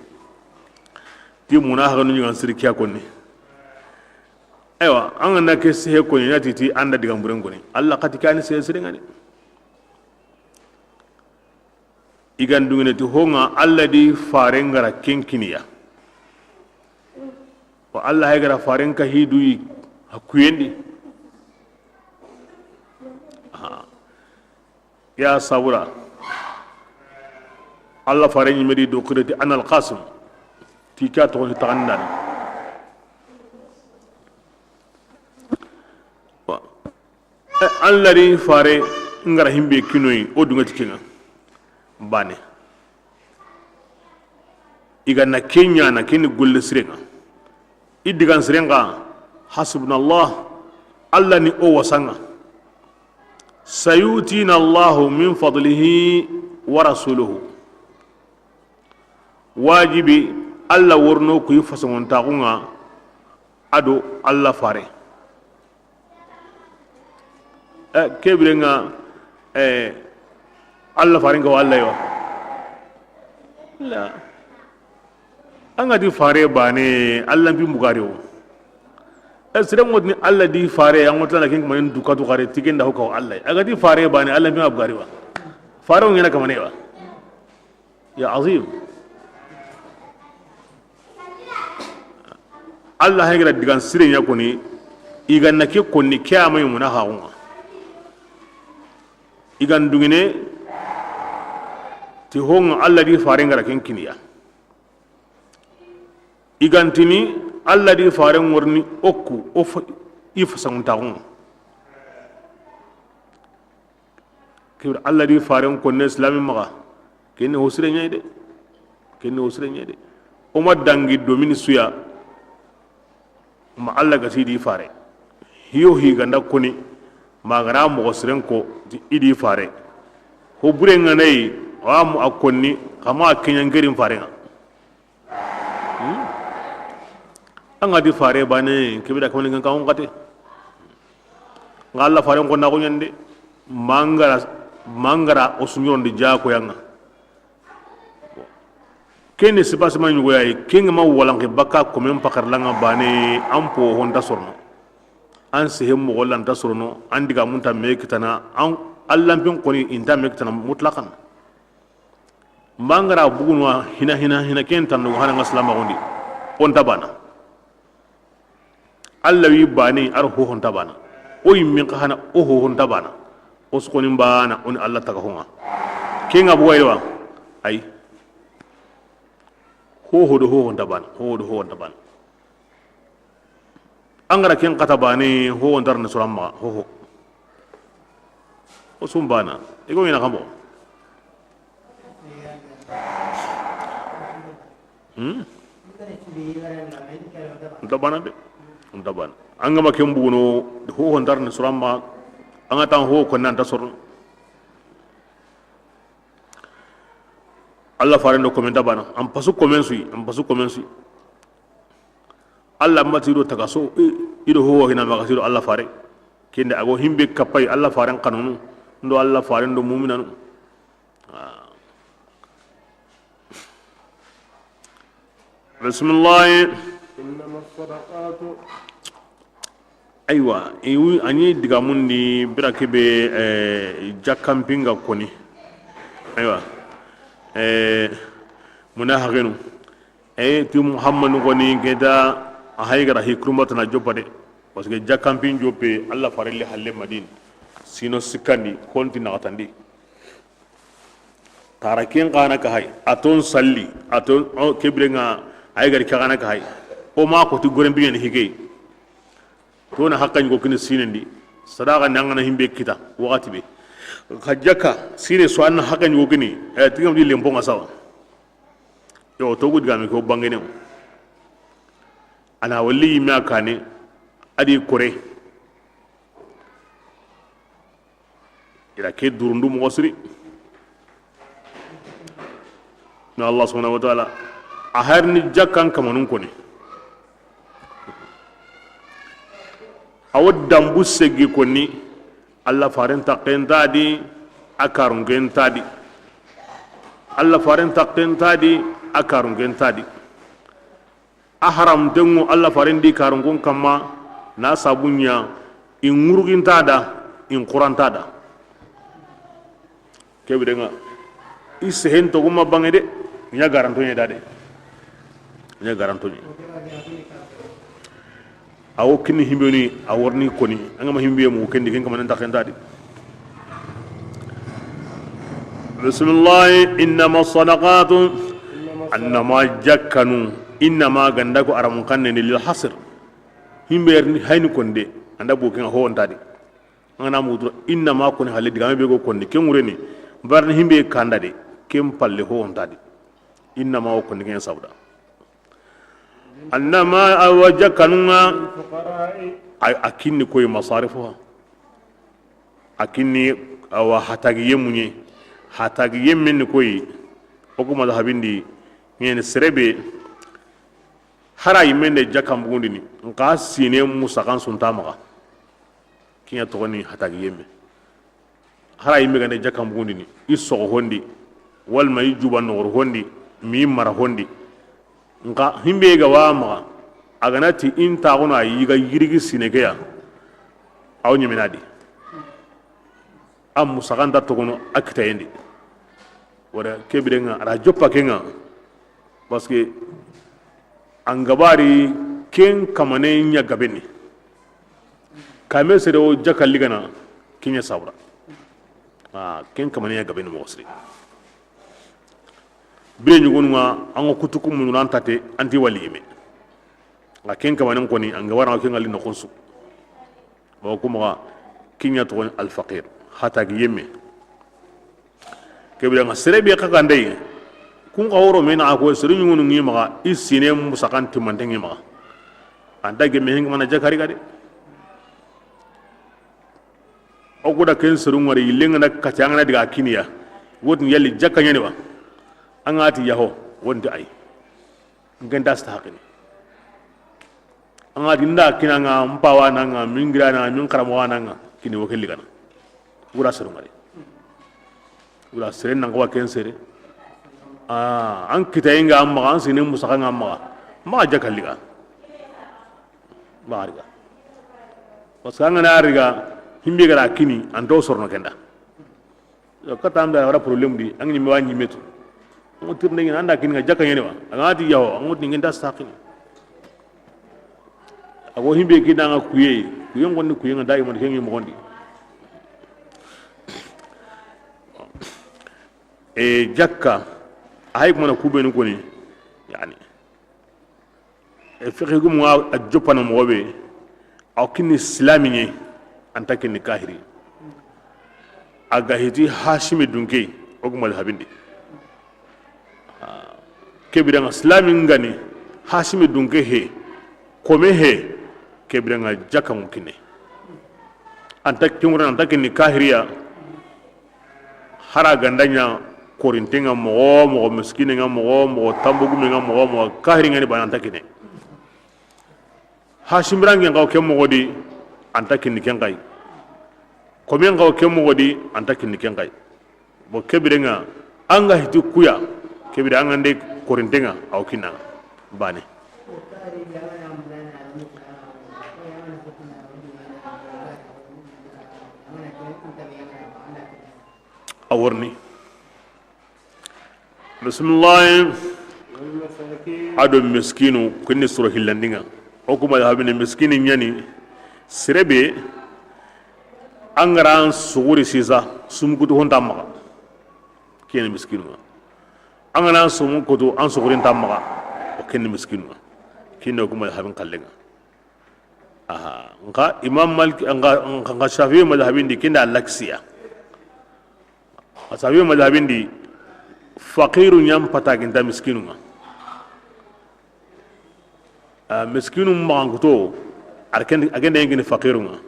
Ti munafiqinu ɲi ga n siri ke ya konni. Aywa, an ga na ke sehe konni, na ti ti an da digan buren konni. Alla xati ke ya ni sehe sire ŋa ni. I ga n duŋene ti ho ŋa Alla di faren gara ken kini i ya. Wa Alla hay gara faren ka hidu yi ha kuyen di. Aha. Ya sabura. Alla faren ɲi me di do xireti anal qasim. Ti ke ya toxo ni taxandani. Wa, Alla di fare n ga ra himbe kinoyi, o dunŋa ti ke ŋa baane. I ga na ke ɲaana, ke ni golle siren ŋa. I digan siren xa, hasbunallah, Alla ni o wasan ŋa. Sayutina Allahu min fadlihi wa rasuluhu. Wajibi, Alla wori no ku yi fasanŋontaaxun ŋa, a do Alla fare. Eh, ke biren ŋa, eh, Alla faren ga wa Alla yi wa? La. An ga ti fare baane, Alla n pi n bugari wo. Eh, sere ŋo ti ni Alla di fare, an ŋo ti na ken kamane n dukatu xare, ti ken da ho ka wa Alla yi. A ga ti fare baane, Alla n pi n bugari wa? Fare wo ɲaana kamane wa? Ya azim. Alla hay ga ra digan siren ɲa koni, i ga na ke koni, ke ya ma yi muna haxun ŋa. I ga n dunŋine ti ho ŋa Alla di faren ga ra ken kini ya. I ga n ti ni Alla di faren ŋo ri ni o ku, o fa, i fasanŋontaaxun ŋa. Ke bire Alla di faren konne silaame maxa, ke ni ho sire ɲa yi de, ke ni ho sire ɲa yi de. O ma dangi do mini su ya, ma Alla ga ti i di fare. Hiyo hi ga nda koni, ma ga ra moxo siren ko ti i di fare. Ho bure ŋa na yi, wa mu a koni, xa ma a ke ɲa n ke ri n faren ŋa. Hmm? An ga ti fare baane, ke be da kamani ganka on kate. Nga Alla faren ko na ko ɲande. Mangara, mangara o suɲondi jako yanga. Kene sipasima ɲugo yayi, kenga ma walanke baka komen pakar langa baane, an po honta sorno. An sehe mogo lanta sorno, an diga munta me kitana, an Alla pin koni inta me kitana mutlaqan. Mangara bugunwa hina, hina, hina, ken tanno hana nga silamaxundi. O nta bana. Alla wi bani ar hoho nta bana. O yimmin xa hana o hoho nta bana. O sukoni bana o ni Alla taga honga. Kenga buwa yelwa. Ay. Hoho do hoho nta bana. Hoho do hoho nta bana. Angara ken kata bane, ho wontar na suran maxa, ho, ho. O sun bana, i go ina xamo. Hmm? Nta bana de. Nta bana. An ga ma ken buguno, ho wontar na suran maxa, an ga tan ho ko nan ta sorno. Alla faren do komen ta bana, an pasu komen sui, an pasu komen sui. Alla mati do tagaso, i, i do ho hina maxa sido Alla fare. Kende ago himbe kapay Alla faren kanunu, ndo Alla faren do mu'minanu. Ah. Bismillah. إنما الصدقات. Aywa, i wi, a ɲi digamundi bira kebe, eh, jakkanpinga koni. Aywa. Eh, muna hagenu. E ti Muhammadu goni geda a haygara hi kurumbatana joppa de. Parce que jakkanpin joppe Alla farelli halle Madina. Sino sikkandi, konti naxatandi. Tara ken xana ka hay, a ton salli, a ton, o, kebirenga, haygari ke xana ka hay. O ma ko ti goren biɲani higey. To na hakka ɲugo kini sinendi. Sadaxa ni an ga na himbe kita, waxati be. Xa jakka, sine so an na hakka ɲugo kini, eh, tigam di lempo nga sawa. Yo, togu digame ko bangene. Ana walli yimme a kane, adi kore. Ira ke durundu moxo siri. Na Allah subhanahu wa ta'ala, a harni jakkan kamanun koni. Awo dambu segi koni, Allah faren takken ta di, a karunken ta di. Allah faren takken ta di, a karunken ta di. A haramtenŋo Allah faren di karunkon kamma, na sabunya, in ŋuruginta da, in quranta da. Kebirenga, i sehen toguma bange de, ɲa garantoɲe da de. Ɲa garantoɲe. Awo kini himbeni, a warni koni, an ga ma himbe mu kendi ken kamane nta kenta di. Bismillah, innama sadaqatu, annama jakkanu, innama ganda ko aramun kanne ni lil hasr. Himbe ni hayni konde, anda bo ken ho wonta di. An ga na mugu duro, innama koni halle digame be go konni, ken ŋureni, barni himbe kanda de, ken palle ho onta de. Innama o konni ken sabuda. Annama awa jakkanun ŋa, a, a kinni koy masarifu ha. A kinni awa hatagi yemmu ɲe. Hatagi yemmen ni koy, o ku madhabin di, ɲeni sere be, hara yimmende jakkan bugundini, nka sine musakan sunta maxa. Kiɲa togoni hatagi yemme. Hara yimme gande jakkan bugundini, i soxo hondi, walma i juba noxoro hondi, mi mara hondi. Nka himbe ga wa maxa, a gana ti in taxuno a yiga yirigi sine ke ya, aw ɲemena di. A musaxanta togono a kitayendi. Wala kebirenga a ra joppa kenga. Parce que an gabari ken kamane ɲa gabeni. Kame sere o jakka ligana kiɲa sabura. A ken kamane ɲa gabeni moxo siri. Bire ɲugununga an ga kutuku mununa an tate anti wali yime. A ken kamanen koni an gabara ken ŋa li noxonsu. Wa ku maxa kiɲa toxoni alfaqir, hatagi yemme. Kebirenga sere be xa gandey, kun xa woro me naxa ko sere ɲugonu ŋi maxa, i sine musakan timmante ŋi maxa. Anta gemme hinga mana jakari ga de. O kuda ken seru ŋari yille ngana kati angana diga kiniya. Wotini yalli jakka ɲani wa? An ga ti yaho, wonti ay. Ngenta stahaqini. An ga ti nda kinanga, mpawananga, mingirana, min karamowananga, kini wo kelli gana. Wura sere ngari. Wura sere nanga wa ken sere. Ah, an kitayenga amma, an sine musakanga amma. Ma jakka liga. Ma riga. Parce que angana riga, himbe gara kini, anto sorno kenda. Yo, kata anda wala problème di, an ga ɲi me wa ɲi me tu. An ga tirnde ɲi anda kini nga jakka ɲene wa. An ga ti yaho, an ga ti ngenta stahaqini. Ago himbe kini nga kuye, kuye ngoni kuye nga dai man kengi mo gondi. E jakka, ay kuma na kubenu koni, yani. E, fiqhi gumu ŋa a joppana moxo be, aw kinni silami ɲe, anta kinni kahiri. A ga hiti Hasimi dunke, o gu madhabin di. Kebirenga silami ngani Hasimi dunke he, kome he, kebirenga jakka ŋu kinne. Anta kingura anta kinni kahiriya. Hara ganda ɲa korintenga moxo moxo, miskinenga moxo moxo, tambugumenga moxo moxo, kahiringa ni bana anta kine. Hasimirangen xaw ke moxo di, anta kinni ken xay. Komen xaw ke moxo di, anta kinni ken xay. Bo kebirenga, anga hiti kuya, kebire anga nde korintenga, aw kinanga. Bane. A worni. Bisimilahi. A do miskinu, kinni soro hillandinga. O kuma da habine miskini ɲani, sere be, an gara an suguri sisa, sumukutu honta maxa. Kiyani miskinu nga. An gana somu koto, an sogorin ta maxa, o kenni miskinu nga. Kinni o kuma habin kallenga. Aha, nka Imam Malik, nka, nka, nka Shafi'i madhabin di, kinda laksiya. Shafi'i madhabin di, faqiru ɲam pata kinta miskinu nga. A, miskinu maxankuto, a ken, a ken da yengini faqiru nga.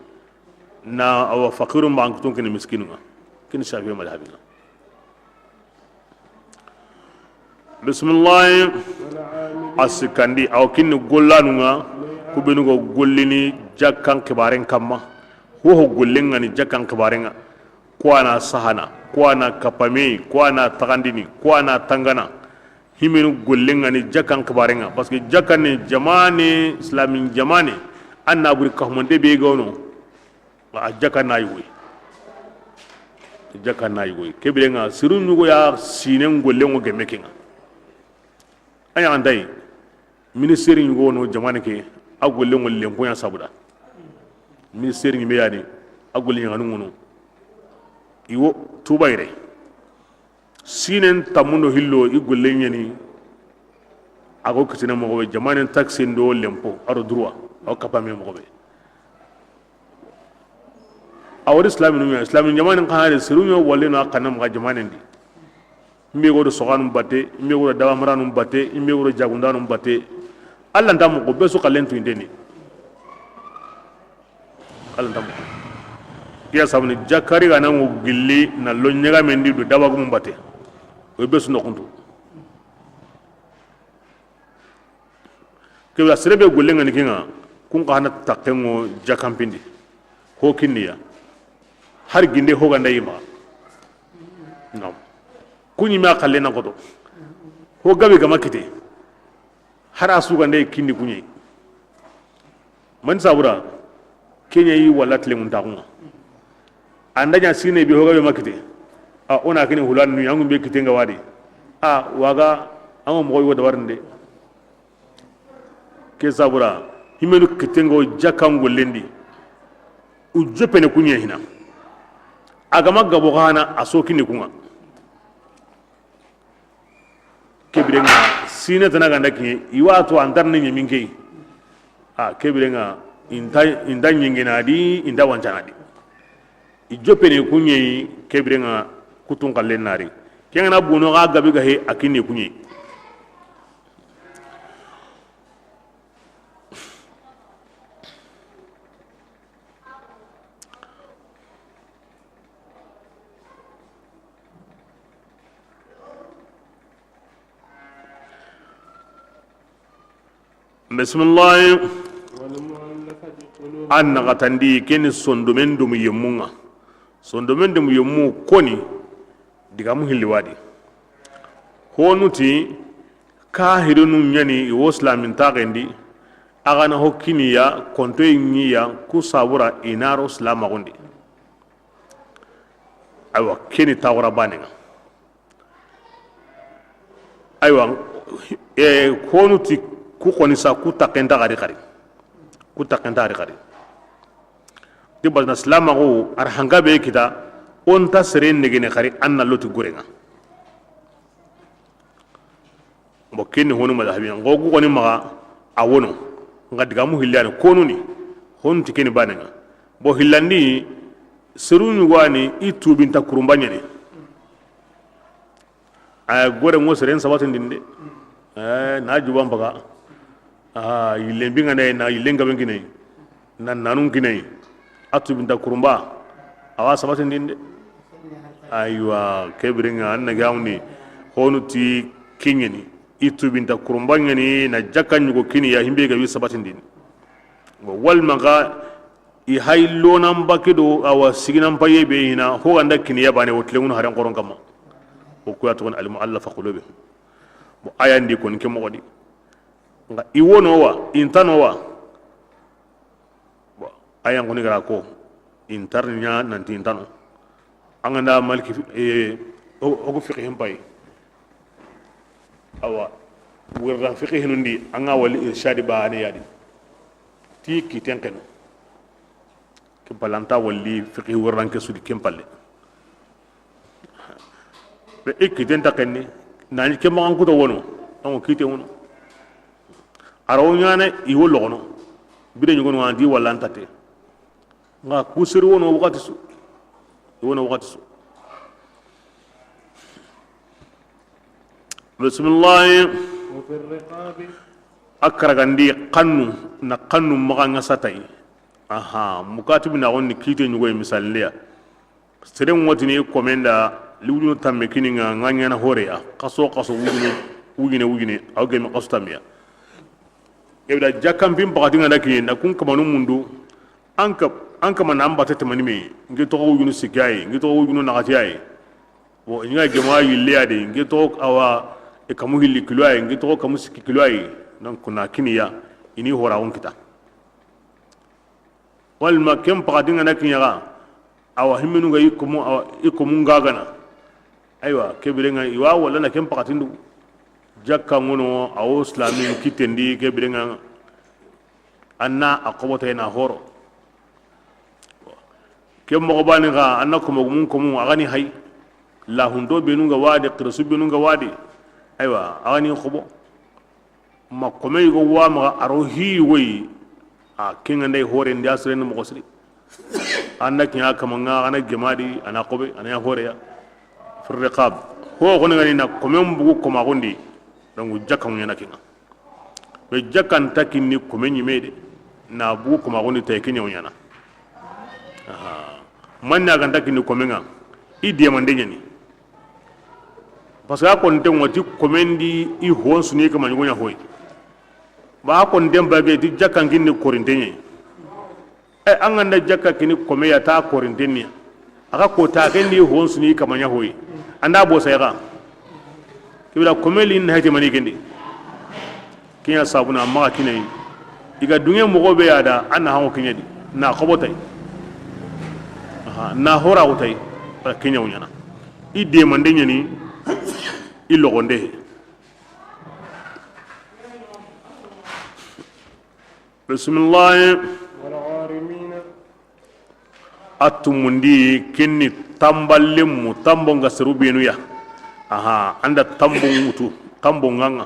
Na awa faqiru maxankuto kini miskinu nga. Kini Shafi'i madhabi nga. Bisimilahi. A sikkandi, awa kinni gollanu nga, ku benu go gollini jakkan xibaren kamma. Hoho gollen ngani jakkan xibaren nga. Kuwana sahana, kuwana kapame, kuwana taxandini, kuwana tangana. Himenu gollen ngani jakkan xibaren nga, parce que jakkan ni jamane, islamin jamane, an na buri kahumante be gono, a jakkan na yugoy. Jakkan na yugoy. Kebirenga, siru ɲugo ya sinen gollen ngo gemme kenga. A ɲaxantayi, ministère ɲugo no jamane ke, a gollen ngo lempo ɲa sabuda. Ministère ɲime yani, a gollen ɲaxanu ngono. Iwo, Tuba yere. Sinen tammundo hillo i golle ɲani. A go kitine moxo be jamanen taxi ndo lempo aro droit, a wo kapame moxo be. A wori silaaminu ɲa, silaaminu jamaanen xa na de, seru ɲa wo walleno a xanna maxa jamaanen di. N be ga do soxanun batte, n be ga do dabamaranun batte, n be ga do jagundanun batte. Alla nta moxo be su xallen tuyinten di. Alla nta moxo. Ke ya sabuni jakari ga na ŋo gilli na lo ɲagamen di do dabagumun batte. O be su noxuntu. Ke bira sere be gollen ŋa ni ke ŋa, kun xa na taxen ŋo jakanpindi. Ho kinniya. Har ginde ho ganda yima. Nam. Kuɲi ma xalle na xoto. Ho gabe ga ma kite. Har a su ganda kinni kuɲi. Man sabura. Ke ɲa yi walla tilenŋun taxun ŋa. An da ɲa sine be ho gabe ma kite. A o na kini hulanu yangu be kite ŋa wadi. A waga an ŋa moxo yogo dabarinde. Ke sabura himenu kite ŋa wo jakan gollen di. U joppene kuɲe hina. A ga ma gabo xa na a so kini kun ŋa. Ke biren ŋa sine tana ganda kiɲe i wa to an tarni ɲemin ke. A ke biren ŋa inta, inta ɲingina di, inta wancana di. I joppene kuɲe yi ke biren ŋa kutun xallen na ri. Ke ŋa na bono xa gabe ga he a kinni kuɲe. Bisimilahi. An naxatandi ke ni sondomen domu yemmun ŋa. Sondomen domu yemmu koni. Digamu hilli wadi. Honu ti kahirinu ɲa ni i wo silamin taxen di. A ga na ho kiniya kontoyi ɲiya ku sabura i na ro silamaxun di. Awa ke ni taxura banen ŋa. Aywa, e, honu ti ku xoni sa ku taxen ta xari xari. Ku taxen ta xari xari. Ti basna silamaxu ar hanga be kita, o nta sere negene xari an na loti guren ŋa. Bon, ke ni honu madhabi ŋa, n xo ku xoni maxa a wono, n xa digamu hillani konuni, honu ti ke ni banen ŋa. Bon, hillandi, seru ɲugani i tubinta kurumba ɲani. A gore ŋo seren sabatindinde. Eh, na juban baga. Ah, yillen bingane na yillen gaben kinai. Na nanun kinai. A tubinta kurumba. Awa sabatindinde. Aywa, ke biren ŋa an na gawni. Honu ti kiɲeni. I tubinta kurumba ɲani na jakka ɲugo kini ya himbe gabi sabatindinde. Walma ga I hay lonan bake do awa siginan paye be hina ho ganda kiniya bane wo tilenŋunu haren xoron kamma. O kuya toxon al muallafa qulubi. Bon, aya ndi kon ke moxo di. Nga i wono wa, i ntano wa. Bon, aya ngoni gara ko, i ntar ɲa nanti i ntano. An ga na maliki, eh, o, o go fiqhin pay. Awa, wirdan fiqhinu ndi, an ga wali irshadi baane ya di. Ti kiten kenu. Ke palanta wali fiqhi wirdan ke sudi ken palle. Be i kiten ta kenni, nani ke maxan kuto wono, an go kite wono. Arawo ɲana i wo logono. Bire ɲugono an di walla an tate. Nga ku seri wono waxati su. Wono waxati su. Bisimilahi. وفي الرقاب. A karagandi xannu, na xannu maxa nga satay. Aha, mukatibi na xonni kite ɲugoy misalindeya. Seren wotini komenda, li wujunu tamme kini nga, nga ɲana horeya, xaso, xaso wujunu, wujine, wujine, aw gemi xaso tammiya. Kebda jakkampin pakati nga da kiɲe, na kun kamanu mundu, an ka, an kama na an bate temani me, nge toxo wujunu sikki ayi, nge toxo wujunu naxati ayi. Bon, i nga gema yille ya de, nge toxo awa, e kamu hilli kilo ayi, nge toxo kamu sikki kilo ayi. Donc, na kiniya, ini horaxun kita. Walma ken pakati nga na kiɲaxa, awa himmenu ga i komu, awa i komu nga gana. Aywa, ke birenga i wa walla na ken pakatindu. Jakka ngono, awo islamin kitendi, ke birenga anna a kobota ina horo. Ke moxo bani xa, anna komo gumun komu, a gani hay. Lahundo benu nga wadi, qirsu benu nga wadi. Aywa, a gani xobo. Ma kome yugo wa maxa aro hi yugoyi, a kenga nday hore ndi a sireni moxo siri. An na kiɲa kama ŋa, a na gema di, a na xobe, a na ɲa horeya. Fi riqab. Ho xo ni ga ni na komen bugu komaxun di. Donc jakka ŋa ɲaana ke ŋa. Mais jakka nta kinni kome ɲime de, na bugu komaxun di, tay ke ɲa wo ɲaana. Aha. Manne a ga nta kinni kome ŋa, i demande ɲa ni. Parce que a konte ŋa ti komen di i hon su ni kama ɲugo ɲa hoyi. Ba a konte n bage ti jakka n kinni korinte ɲa. E, an ga nda jakka kini kome ya ta korinten ni, a ga ko ta ken di hon su ni kama ɲa hoyi. An da bo sa ya ga. Ke bire kome li na heti mani ken di. Ke ɲa sabu na maxa kini a yi. I ga duŋe moxo be ya da, an na hango ke ɲa di. Na xobo tay. Aha, na hora wo tay. Ke ɲa wo ɲaana. I demande ɲa ni, i logonde. Bisimilahi. والغارمين. A tumundi ken ni tanbalenmu, tanbo ŋa seru benu ya. Aha, an da tanbo ŋutu, tanbo ŋa ŋa.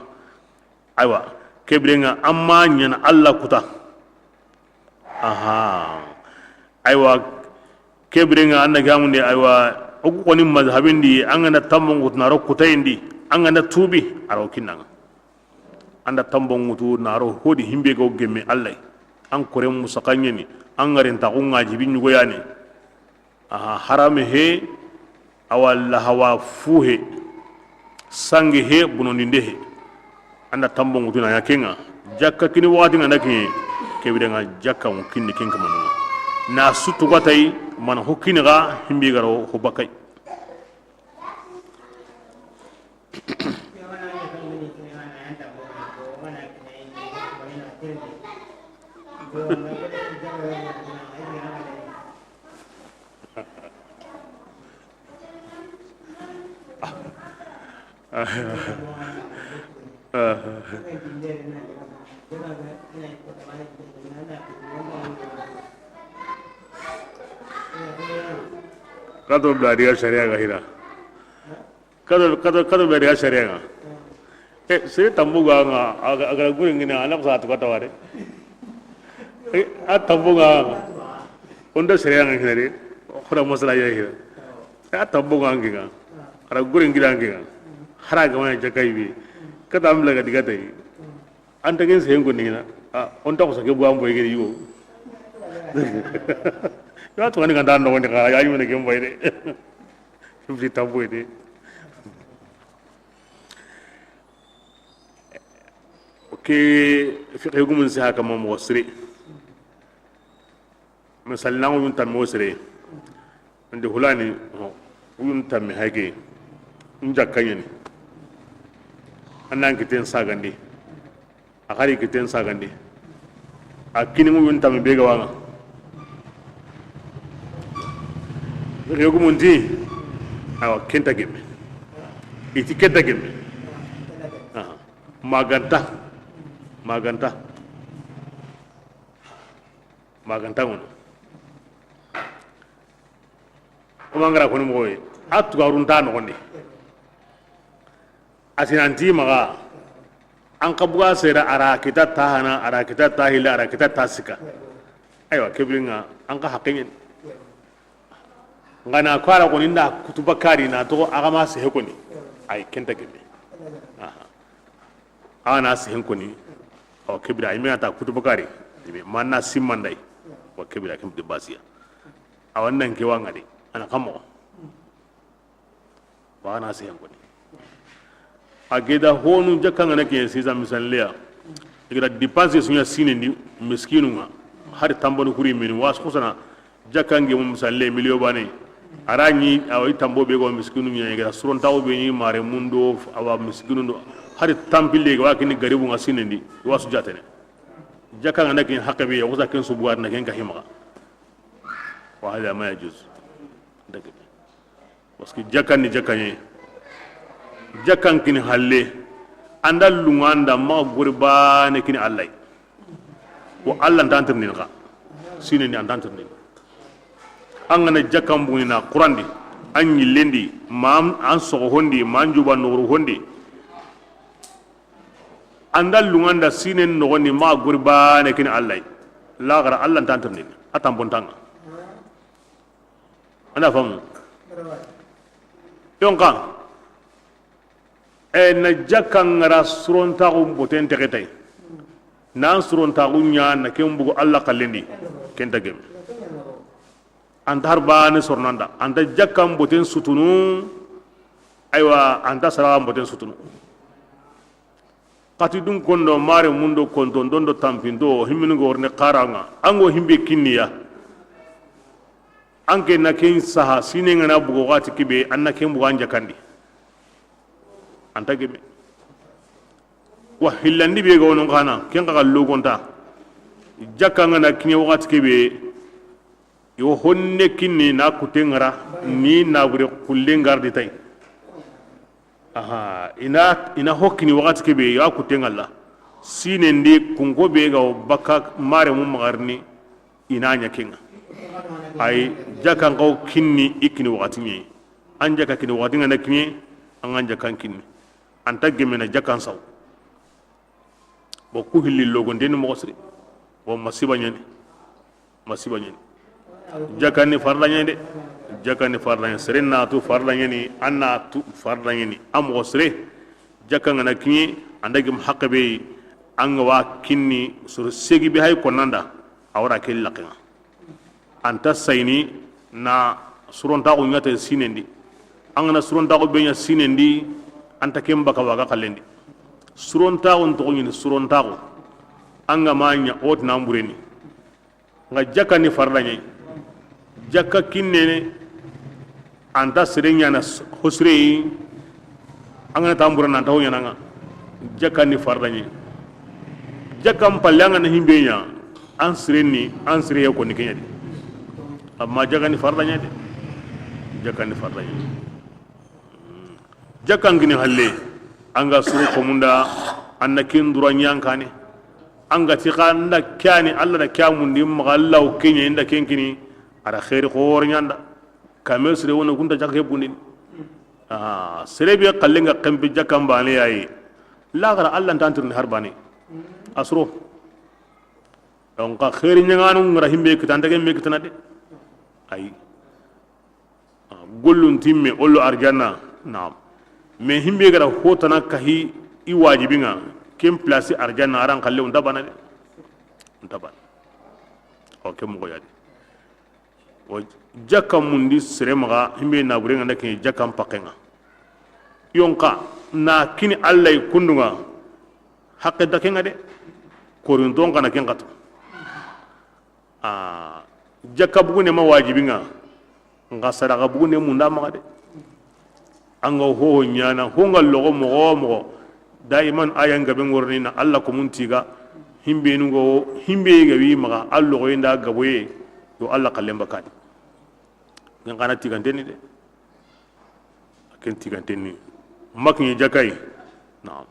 Aywa, ke bire ŋa an ma ɲaana Alla kuta. Aha. Aywa, ke bire ŋa an na gamundi, aywa, o ku xo ni mazhabin di, an ga na tanbo ŋutu na ro kutayen di, an ga na tubi, a ro kinna ŋa. An da tanbo ŋutu na ro hodi himbe go gemme Alla. An kore musaka ɲa ni, an ŋarintaxu ŋa jibi ɲugo ya ni. Aha, harame he, awa lahawa fu he, sange he, bonondinde he. An da tanbo ŋutu na ɲa ke ŋa, jakka kini waxati ŋa na ke, ke bire ŋa jakka ŋu kinni ken kama ŋa. Na su tugatay, mana ho kini ga, himbe ga ro ho bakay. Kato bla diga sariya ga hira. Kado, kado, kado be daga sariya ŋa. E, sere tambu ga ŋa, a ga, a ga gure ŋa ni, a na ko sa to kata ware. E, a tambu ga ŋa. Onda sariya ŋa hina de, xora masala ya hina. E, a tambu ga ŋa ŋa. A ra gure ŋa ŋa. Hara ga ma jakka yi be. Kata am la ga diga tay. An ta ken sen ko ni na. A, on ta ko sa ke bu am boy gere yo. Ya to ni ga dan no ni ga, ya yi ne ke boy de. Fifty tamboy de. Ke fiqhi gumun si haka ma moxo sire. Misali, na ŋuyun tammi wo sire. Andi hulani, ŋuyun tammi hake. N jakka ɲa ni. An nan kiten sagandi. A xari kiten sagandi. A kini ŋuyun tammi be ga wa ŋa. Yogumunti. Awa, ken ta gemme. I ti ken ta gemme. Aha. Maganta. Maganta. Maganta ŋono. Kuma ngara koni moxo ye. A tugarun ta noxondi. A sinanti maxa. An xa buga sera a ra kita ta hana, a ra kita ta hilla, a ra kita ta sika. Aywa, ke bire ŋa, an xa haqqe ɲeni. N ga na ko a ra koni nda kutuba kari na toxo a ga ma sehe koni. Ay, ken ta gemme. Aha. A ga na sehe koni. Awa, ke bire, ay me ta kutuba kari. Ma na simmanday. Wa ke bire, ken de basiya. Awa nan ke wa ŋa de. Ana kamo. Wa na sehe koni. A geda honu jakka ŋa na ke sisa misalleya. I ga da dépense su ɲa sinendi miskinu ŋa. Hari tambanu kuri mini was kusana. Jakka ŋe mu misalle miliyo bane. A ra ɲi awa i tambo be go miskinu ɲa i ga da suron tawo be ɲi mare mundo awa miskinu do. Hari tampille ga wa kini garibu ŋa sinendi. Wa su jatene. Jakka ŋa na ke haqqe be ya kusa ken su bugar na ken ka hima. Wa hada ma yajuz. Dagade. Parce que jakkan ni jakkan ye. Jakkan kini halle. An da lunŋa nda maxa gori bane kini Alla yi. Wo Alla nta an tirindini xa. Sinendi an ta an tirindini. An ga na jakkan buguni na Quran di, an ɲillendi, ma an soxo hondi, ma an juba noxoru hondi. An da lunŋa nda sinen noxondi maxa gori bane kini Alla yi. Laxara Alla nta an tirindini. A tanpontaŋa. A na famu. Yonka, e, na jakka ŋara surontaxu boten texe tay. Nan surontaxu ɲa na ken bugu Alla xallen di, ken nta gemme. An nta har baane sornanda, an nta jakkan boten sutunu, aywa, an nta saraxan boten sutunu. Xati dun kondo mare mundo konto ndondo tampinto himmini go worne xaraŋa, an go himbe kinniya. An ke na ken saha sine ŋa na bugo waxati kebe, an na ken bugo an jakandi. An nta gemme. Wa hillandi be ga wono xana, ken xa logonta. Jakka ŋa na kiɲe waxati kebe, i wo honne kinni na kute ŋara, ni na bure kulle ŋardi tay. Aha, i na, i na ho kini waxati kebe, i ga kute ŋalla. Sinen di, kunko be ga wo bakka mare mu maxarini, i na ɲa ken ŋa. Ay, jakkan xa wo kinni, i kini waxati ɲi. An jakka kini waxati ŋa na kiɲe, an ga jakkan kinni. An nta gemme na jakkan saw. Bon, ku hilli logonte ni moxo siri. Bon, masiba ɲani. Masiba ɲani. Jakka ni farla ɲani de. Jakka ni farla ɲani. Sere na tu farla ɲani, an na tu farla ɲani. A moxo siri. Jakka ŋa na kiɲe, an da gem haqqe be, an ga wa kinni, soro segi be hay konnanda, a wara ke laqqe ŋa. An nta sayini na surontaxu ɲa te sinen di. An ga na surontaxu be ɲa sinen di, an nta ken baka waga xallen di. Surontaxu ntoxo ɲini surontaxu. An ga ma ɲa o ti na mbureni. Ŋa jakka ni farla ɲi. Jakka kinnene, an nta sere ɲana hosire yi. An ga na tambura nan tawo ɲana ŋa. Jakka ni farla ɲi. Jakka mpalle an ga na himbe ɲa, an sire ni, an sire ya ko ni keɲa di. Amma jakka ni farla ɲi de. Jakka ni farla ɲi. Jakkan kini halle, an ga suru komunda, an na ken dura ɲankane. An ga ti xa nda kyani, Alla da kyamundi maxa, Alla wo keɲe, inda ken kini, a da xeeri xoore ɲanda. Kame sere wono kunta jakka ke bundini. Ah, sere be xalle nga kempe jakkan bane yayi. Laxara Alla ntantirni har bane. Asro. Donc, xeeri ɲaŋanu ŋara himbe kitante ke me kitana de. Ayi. Gollun timme, o lo arjanna, naam. Mais himbe gara hotana kahi i wajibi ŋa, ken place arjanna, aran xalle unta bana de. Unta bana. O ke moxo yadi. O jakka mundi sere maxa, himbe na bure ŋa nda ke jakkan pakke ŋa. Yonka, na kini Alla yi kundu ŋa, haqqe da ke ŋa de. Korinton kana ken xatu. A jakka bugunde ma wajibi ŋa, nxa sadaxa bugunde munda maxa de. An ga hoho ɲana, ho nga loxo moxo wo moxo, daiman a ya n gabe ŋorni na Alla ko mun tiga, himbe nu go, himbe ga wi maxa, a loxo inda gaboye, yo Alla xallen bakadi. Ken xana tiganteni de. Ken tiganteni. Makiɲe jakay. Naam.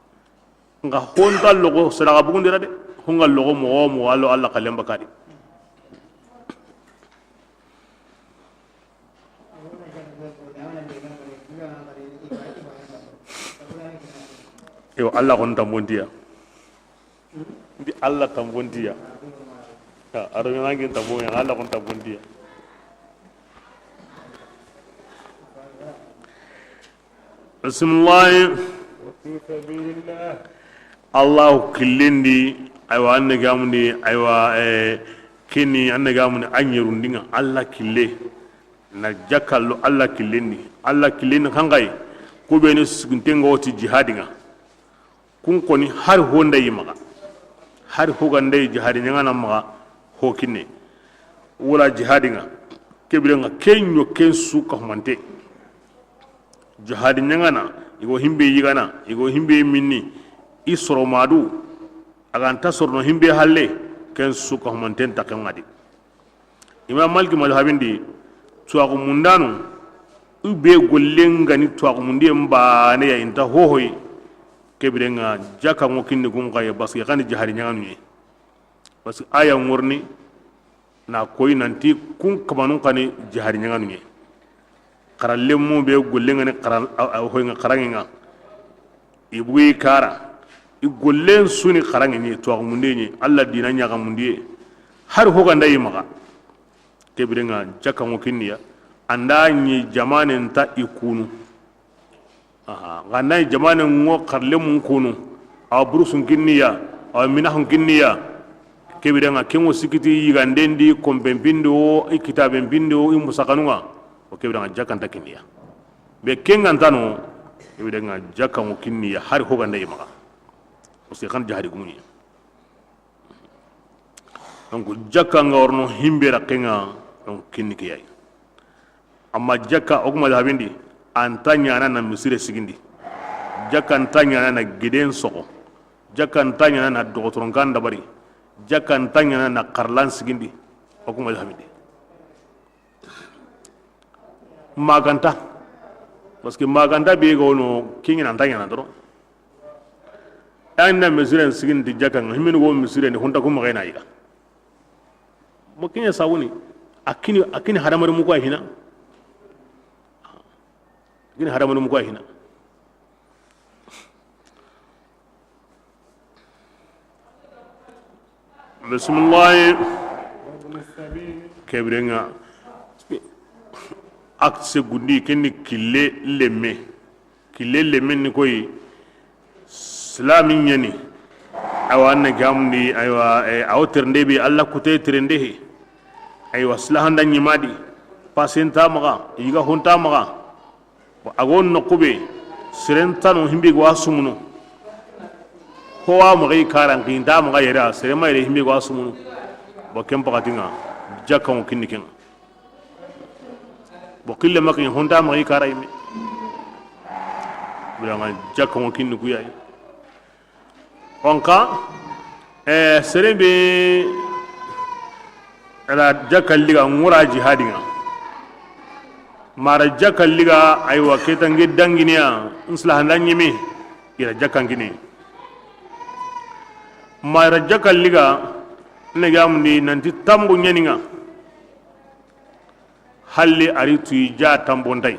Nxa honta logo sadaxa bugundira de. Honga logo moxo wo moxo, a lo Alla xallen bakadi. Yo, Alla xon tambontiya. Ndi Alla tambontiya. A ro ngana ngin tambo ya, Alla xon tambontiya. Bismillahi. Allahu killendi, aywa, an ne gamundi, aywa, eh, kini an ne gamundi, an yerundinga Alla kille. Na jakkallo Alla killendi. Alla killendi xanxay, kubeni sigintenga woti jihadinga. Kun koni hari ho nda yi maxa, hari ho ga nda yi jihadi ɲaŋana maxa, ho kinne wala jihadi ŋa, kebire ŋa ken ɲo ken su ka humante. Jihadi ɲaŋana, i go himbe yigana, i go himbe minni, i soro madu, a ga nta sorono himbe halle, ken su ka humanten ta ken ŋa di. Imam Malik madhabin di, tuwaxu mundanu, u be gollen ga ni tuwaxu mundiye mbane ya, inta hohoy, kebire ŋa jaka ŋo kinni kun xaye, parce que xani jihadi ɲaŋanu ye. Parce que aya ŋorni na koy nanti kun kamanun xani jihadi ɲaŋanu ye. Xaralemu be gollen ga ni xara, a, a, hoy ŋa xaraŋe ŋa. I bugi kara, i gollen suni xaraŋe ni, tuwaxu munde ni, Alla dina ɲaxa mundiye. Hari ho ga nda yi maxa. Kebire ŋa jaka ŋo kinniya, An da ɲi jamaane nta i kunu. Aha, xa na ɲi jamaane ŋo xarle mun kunu, awa burusun kinniya, awa minahun kinniya. Ke bire ŋa, ke ŋo sikiti yiganden di, konpen pindi wo, i kitaben pindi wo, i musaxanu ŋa. O ke bire ŋa, jakka nta kinniya. Be ke ŋa nta no, ke bire ŋa, jakka ŋo kinniya, hari ho ga nda i maxa. Parce que xa na jahadi gumu ɲi. Donc, jakka ŋa wa rono himbe raxe ŋa, donc, kinni ke ya yi. Amma jakka, o ku ma dahabindi, a nta ɲaana na misire sigindi. Jakka nta ɲaana na giden soxo. Jakka nta ɲaana na doxotoron kan dabari. Jakka nta ɲaana na xarlan sigindi. O ku ma dahabindi. Maganta. Parce que maganta be ga wono, ke ɲi na nta ɲaana doro. An na misiren sigindi jakka ŋa, himini go misire ni, honta ku maxa na yiga. Mo ke ɲa sawuni, a kini, a kini hadamari muku a hina. A kini hadamari muku a hina. Bisimilahi. Ke bire ŋa, axe gundi, ke ni kille lemme. Kille lemme ni koyi, silami ɲa ni. Awa, an na gamundi, aywa, eh, awo terende be, Alla kute terende he. Aywa, silahanda ɲi ma di, pasen ta maxa, yiga hon ta maxa. Bon, a go noqu be, seren ta no himbe go a sumunu. Ho wa maxa i karan, kin ta maxa yere, seren ma yere himbe go a sumunu. Bon, ken paxati ŋa, jakka ŋo kinni ke ŋa. Bon, kille maxa ɲi, hon ta maxa i kara yime. Bire ŋa, jakka ŋo kinni ku ya yi. Onka, eh, sere be ra jakka liga ŋura jihadi ŋa. Ma ra jakka liga, aywa, ke ta ŋe danginiya, n silahanda ɲeme, i ra jakka ŋini. Ma ra jakka liga, ne gamundi nanti tambo ɲa ni ŋa. Halli a ri tuyi ja tambo nta yi.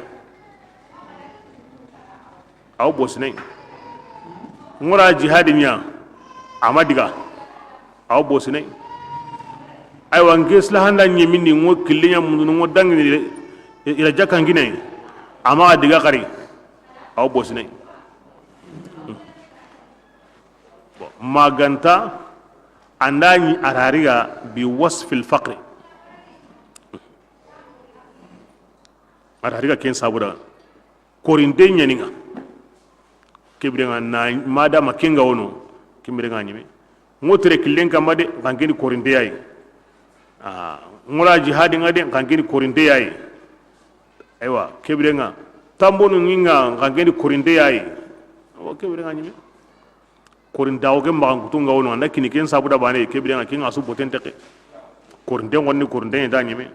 Aw bosinay. Ŋura jihadi ɲa, a ma diga. Aw bosinay. Aywa, n ke silahanda ɲemindi, ŋo kille ɲa mundunu, ŋo dangini, i ra jakka ŋini, a ma diga xari. Aw bosinay. Bon, maganta, an da ɲi a ra riga bi wasfil faqri. A ra riga ken sabu da. Korinte ɲa ni ŋa. Ke bire ŋa na, madama ke ŋa wono, ke bire ŋa ɲeme. Ŋo tere killen kamma de, xa n kini korinte ya yi. Ah, ŋura jihadi ŋa de, xa n kini korinte ya yi. Aywa, ke bire ŋa, tambonu ŋi ŋa, xa n kini korinte ya yi. Awa, ke bire ŋa ɲeme. Korintaxu ke maxankutu ŋa wono, an da kini ken sabu da bane, ke bire ŋa, ke ŋa su boten texe. Korinte ŋonni, korinte ɲa ta ɲeme.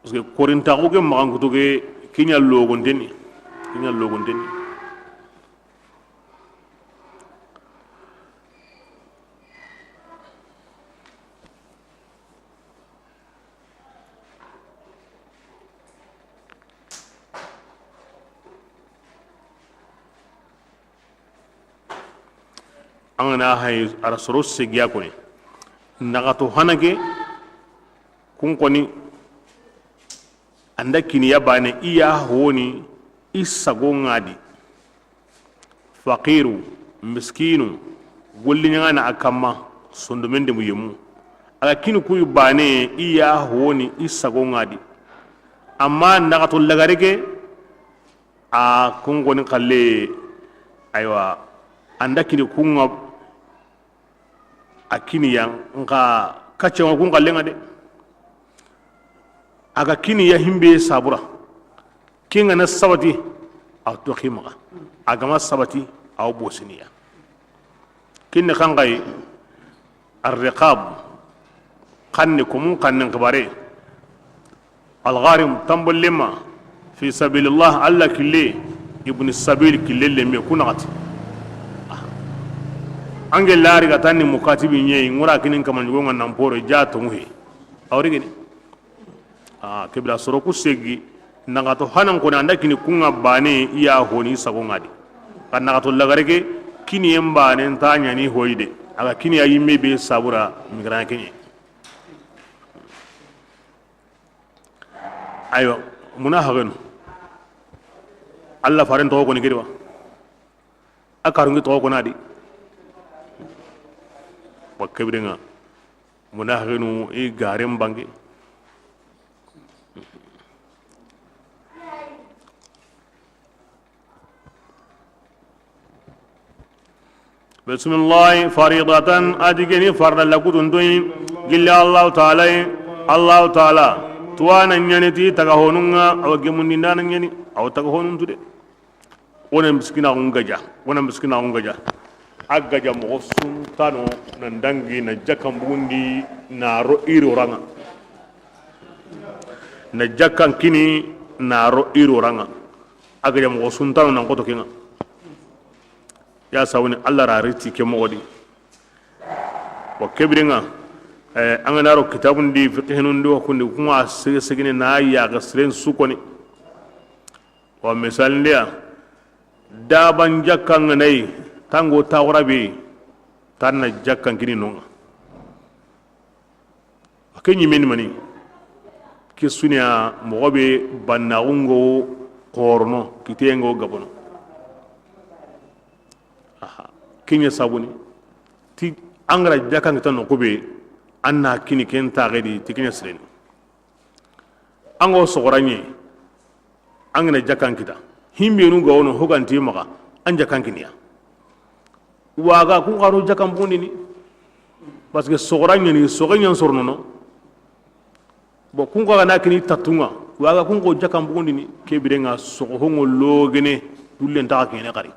Parce que korintaxu ke maxankutu ke, ke ɲa logonteni, ke ɲa logonteni. An ga na hay a ra soro segiya koni, naxato hana ke, kun koni, an da kiniya bane, i ya honi i sago ŋa di. Faqiru, miskinu, golli ɲaŋana a kamma, sondomen demu yemu. A ga kini kuyi bane, i ya honi i sago ŋa di. Amma naxato lagare ke, a kun koni xalle, aywa, an da kini kun ŋa, a kini ya, nxa kacce ŋa kun xalle ŋa de. A ga kini ya himbe sabura. Ke ŋa na sabati, a toxi maxa. A ga ma sabati, a wo bosiniya. Kinni xanxayi, arriqab, xanne, komun xannen xibare. Algharim, tambollema, fi sabilillah, Alla kille, ibni sabil, kille lemme, ku naxati. Ange lari ga tanni mukatibi ɲeyi, ŋura kinin kama ɲugo ŋa nan poro, ja tongu he. Awri gini. A, kebira soro ku segi, naxato hanan koni, an da kini kun ŋa bane, i ya honi sago ŋa di. Xa naxato lagare ke, Kiniyen baane nta ɲaani hoyi de, a ga kini a yinme be sabura migran keɲe. Aywa, munahaxenu, Allah faren toxo koni gedi wa, a karungi toxo kona di. Wa kebirenga, munahaxenu i garen bange. Bisimilahi, faridatan, a di geni farda lakutuntoyi, gilli Allahu taala yi. Allahu taala tuwana ɲani ti taga honunga, awa gemundindana ɲani, awa taga honuntu de. Wona miskinaxun gaja, wona miskinaxun gaja. A gaja moxo suntano nan dangi na jakkan bugundi na ro iro ranga. Na jakkan kini na ro iro ranga. A gaja moxo suntano nan xoto kenga. Ya sawuni Allah ra riti ke moxo di. Wa kebirenga, eh, an ga na ro kitabun di, fiqhinun di, wa kundi kunga sege segene na yaga siren su koni. Wa misalindiya, daban jakkan ga nayi, tango taxura be, tan na jakkan kini nonga. Ke ɲimeni mani, ke suniya moxo be bannaxungo xorono, kiteyengo gabono. Aha, ke ɲa sabuni, ti an ga ra jakkan kita noxu be, an na kini ken taxe di, ti ke ɲa sireni. An go soxoraɲe, an ga na jakkan kita, himbenu ga wono hoganti maxa, an jakkan kiniya. Waga kun xaro jakkan bugundini. Parce que soxoraɲeni, soxe ɲan soronono. Bon, kun xa ga na kini tattunga, waga kun xo jakkan bugundini, kebirenga soxo hongo logene, dullen taxa kene xari.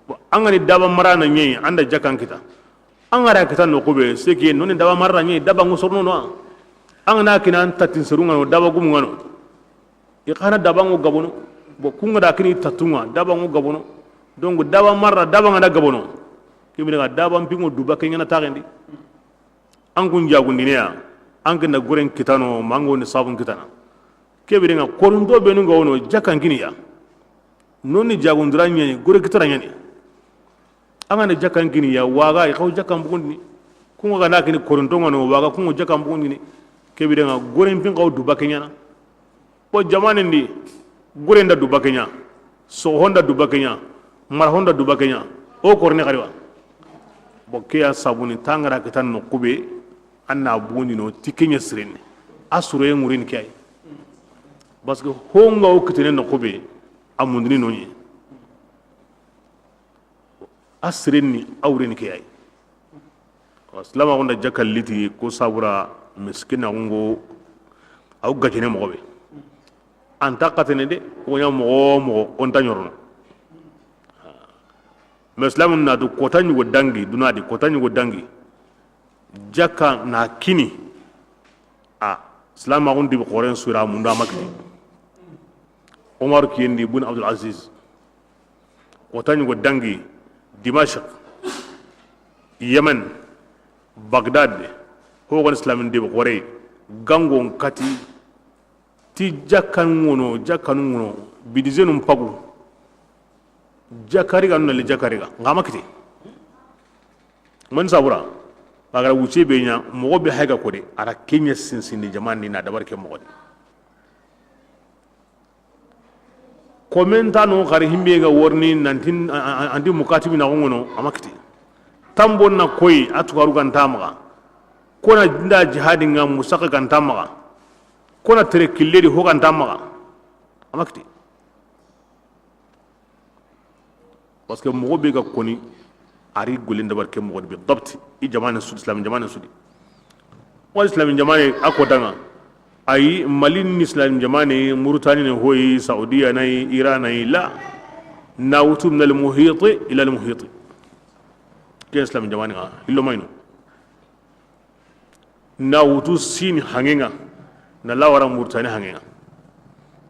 Bon, an ga ni daba marana ɲeyi, an da jakkan kita. An ga ra kita noxu be, seke noni daba marana ɲeyi, daba ngo soronono. An ga na kina an tattin serunga no, daba gumungano. I xana dabango gabono. Bon, kunga da kini tattunga, dabango gabono. Donc daba marra, dabanga da gabono. Kemine ga daban pingo duba keɲana taxendi. An kun jagundineya, an kenda goren kitano, mango ni sabun kitana. Kebirenga korunto benu ga wono jakkan kiniya. Noni jagundura ɲani, gore kitara ɲani. An ga na jakkan kini ya, waga i xaw jakkan bugundini. Kunga ga na kini korontonga no, waga kunga jakkan bugundini. Kebirenga goren pin xaw duba keɲana. Bo jamanen di, goren da duba keɲa, soxon da duba keɲa, marahon da duba keɲa. O korne xariwa. Bo ke ya sabuni tangara kitan no kube, an na bugundino ti keɲa sirene. A suroye ŋurini ke ay. Parce que honga o kitene no kube, a mundini no ɲe. A sirenni a wureni ke yayi. Silamaxu nda jakka liti ko sabura miskinaxungo aw gajene moxo be. An ta xatene de, ko ɲa moxo moxo o nta ɲorono. Mais silamu na du kota ɲugo dangi, duna di kota ɲugo dangi. Jakka na kini. A silamaxun dibi xoren sura mundu a ma kiti. Omar kiyendi bun Abdul Aziz. Kota ɲugo dangi Dimashq, Yemen, Bagdad. Hoxon silamin dibi xore gangon kati. Ti jakkan ŋono, jakkan ŋono, bidizenum pagu. Jakariga nuna le jakariga nga ma kite. Man sabura, bagara wuce be ɲa moxo be hayga kode, ara keɲa sinsindi jamani na dabar ke moxo di. Komentano xari himbe ga worni nantin anti mukatibi na ŋono a ma kite. Tambon na koyi a tukaru ganta maxa. Kona nda jihadi nga musaka ganta maxa. Kona tere kille di ho ganta maxa. A ma kite. Parce que moxo be ga koni, ari gollen dabar ke moxo be dabti. I jamane sudi, islam jamane sudi. Wal islam jamane a ko danga. Ay, Mali ni islam jamane, Mauritanie ne hoyi, Saudiya nay, Iran nay, la. Nawutu min al muhiti ila al muhiti. Ke islam jamane ga illo mayno. Na wutu Sini hangenga, na lawara Murtani hangenga.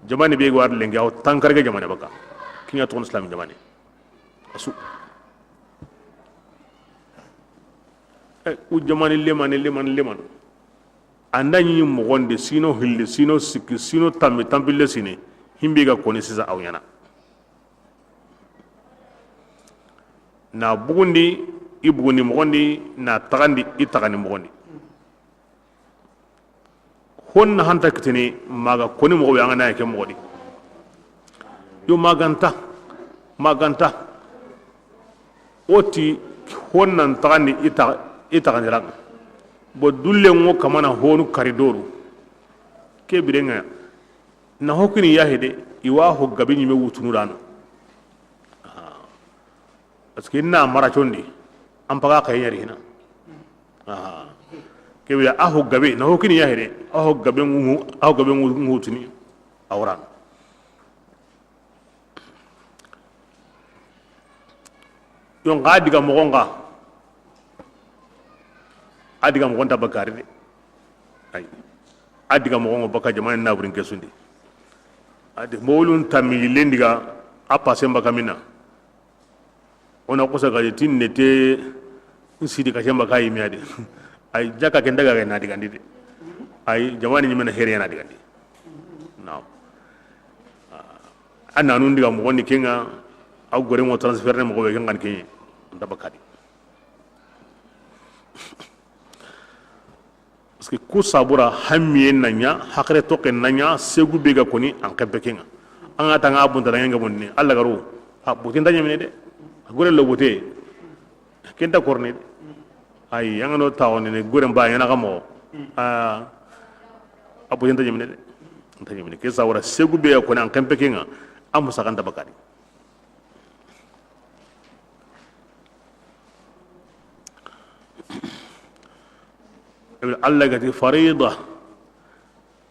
Jamane be ga war lenki aw tankarge jamane baka. Kinya ton islam jamane. Asu. E, u jamane lemane, lemane, lemane. Anda ɲi mogonde sino hille, sino sikki, sino tambi, tampille sine. Himbe ga koni sisa aw ɲana. Na bugundi i bugundi moxon di, na taxandi i taxandi moxon di. Honna hanta kitini maga koni moxo be, an ga na ke moxo di. Yo maganta, maganta. O ti honnan taxandi i taxa, i taxandiran. Bo dulle ŋo kamana honu kari doru. Ke birenŋa na hokini yahi de, i wa ho gabe ɲime wutunu dano. Parce que na mara condi, an paga xaye ɲari hina. Aha. Kebe a ho gabe na ho kini yahi de, a ho gabe ŋu, a ho gabe ŋu, ŋutuni. Awran. Yon xa diga moxon xa. A diga moxon ta bakari de. Ay. A diga moxon baka jamane na burin kesundi. A di mowlun tammi yillen diga a pasen baka mina. Ona kosa gaji tin nete n sidi ka kemba ka yimi adi. Ay jaka ken daga na digandi de. Ay jamani ɲimena here na digandi. Naam. A nanun diga moxon di kenŋa. A gore mo transfert ne moxo be kenŋa ni kenŋe. Nta bakadi. Parce que ku sabura hamiye na ɲa, hakre toke na ɲa, segu be ga koni an kempe kenŋa. An ga tanga bunta da ŋa bonni Allah garo. A bote nta ɲamine de. A gore lo bote. Kenta korne de. Ay yanga no tawone ne gore mba yana ga mo. A a bote nta ɲamine de. Nta ɲamine ke sabura segu be ga koni an kempe kenŋa. Amu sakanta bakadi. Allah gati farida.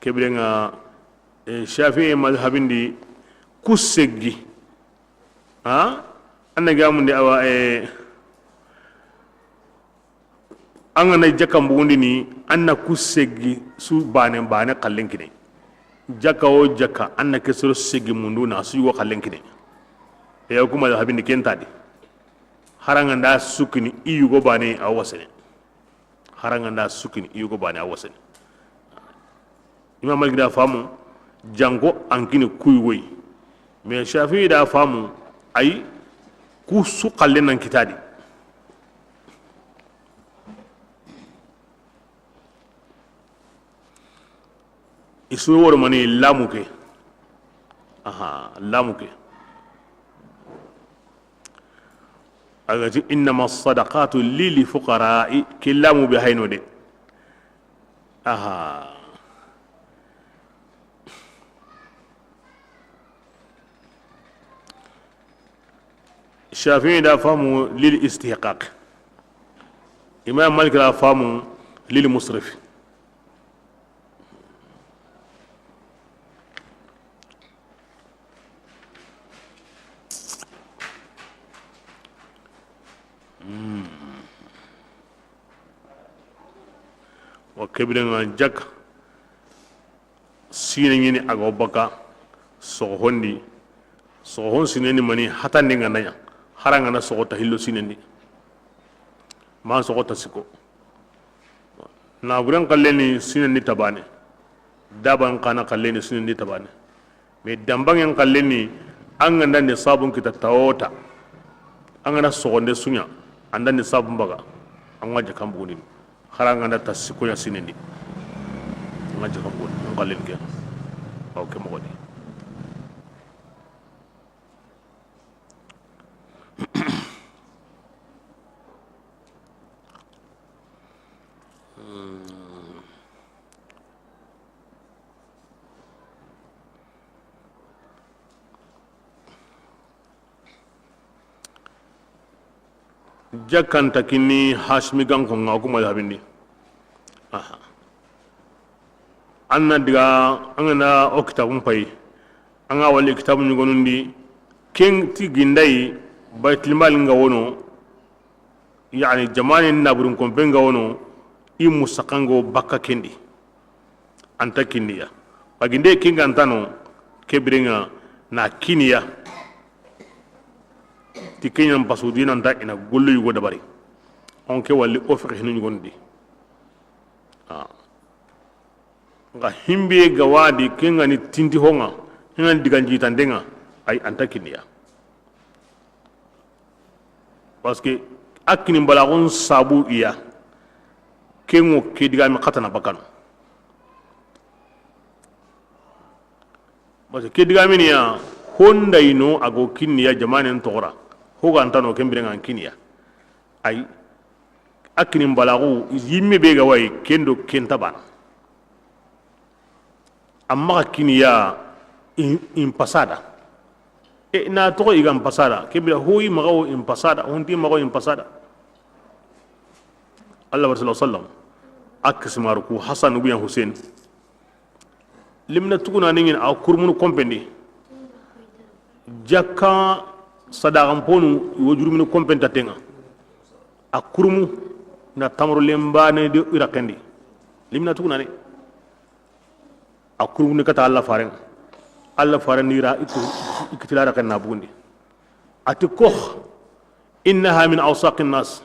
Kebirenŋa, eh, Shafi'i madhabindi ku seggi. Ha? Anna gamundi awa, eh, an ga na jakka mbugundini, anna ku seggi su bane, bane xallen kine. Jakka o jakka, anna ke soro seggi mundu na su yugo xallen kine. Ya ku madhabindi kentadi. Haranga nda sukini i yugo bane a wasene. Haranga nda sukini i yugo bane a wasene. Imam Malik da famu janko an kini kuy woy. Mais Shafi'i da famu ay ku su xalle nan kitadi. I su woro mani lamu ke. Aha, lamu ke. A ga ti, "Innama sadaqatu lil fuqara'i," ke lamu be hayno de. Aha. Shafi'i da famu lil istihqaq. Imam Malik da famu lil musrif. Hmm. Wa kebirenŋa jakka. Sine ɲini a ga baka soxo hondi. Soxo hon sine ni mani hatande nga na ɲa. Haranga na soxo ta hillo sinendi. Ma soxo ta siko. Naburen xalle ni sinendi tabane. Daban xana xalle ni sinendi tabane. Mais dambangen xalle ni, an ga nda ni sabun kita tawota. An ga na soxonde suɲa, an da ni sabun baga. An ga jakkan bugundini. Haranga nda ta siko ɲa sinendi. An ga jakkan bugundini. An xalle ni ke. Aw ke moxo di. Jakkan ta kinni Hasimi ganko nga kuma labindi. Aha. An na diga, an ga na o kitabun payi. An ga wali kitabu ɲugonundi. Ken ti gindayi, Baytul Mal nga wono. Yani, jamane naburin kompe nga wono, i musaka nga wo bakka kendi. An ta kinniya. Baginde kinga ntano, ke birenga na kiniya. Ti kenyan pasu di nanta ina gollu yugo dabari. On ke wali o fiqh hinu ɲugondi. Ah. Nga himbe gawadi kenga ni tinti honga, kenga ni diganji tandenga, ay an ta kinniya. Parce que a kini balaxun sabu i ya, ken ŋo ke digame xatana bakano. Parce que ke digamini ya, hondayino a go kinni ya jamanen toxora, hogantano ken birengan kinni ya. Ay, a kini balaxu yimme be ga wayi, ken do ken ta bana. A maxa kini ya in, in pasada. E na toxo i ga n pasada, ke bira hoyi maxa wo in pasada, honti maxa wo in pasada. Allah wa sallam, a kisimaru ku Hasan ubiyan Hussein. Limina tuguna ni ŋin a kurumunu kompendi. Jakka sadaxan ponu wo jurumini kompen tatenga. A kurumu na tamaro lembane de irakendi. Limina tuguna ni. A kurumuni kata Allah faren. Allah faren ni ra ikitila raken na bugundi. Ati kox, innaha min awsaqin nas.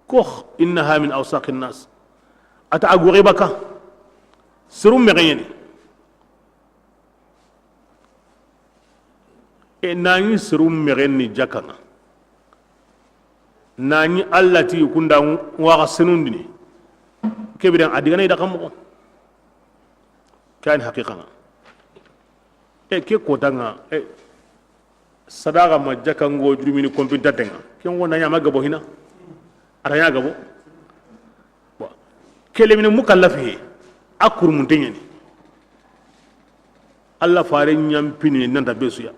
Kox, innaha min awsaqin nas. Ata a goxe baka. Serum mexeñeni. E nañi serum mexen ni jakanga. Nañi Allah ti kunda waxa senundini. Kebiran a digana i daxa moxo. Kani haqiqa nga. E ke kotanga, e sadaxa ma jakka ngo jurumini kompintatenga. Ken ngo naña ma gabo hina. Aranya gabo. Bon. Kelemine mukallafi he. A kurmunteñeni. Allah fare ñampini nanta besuya.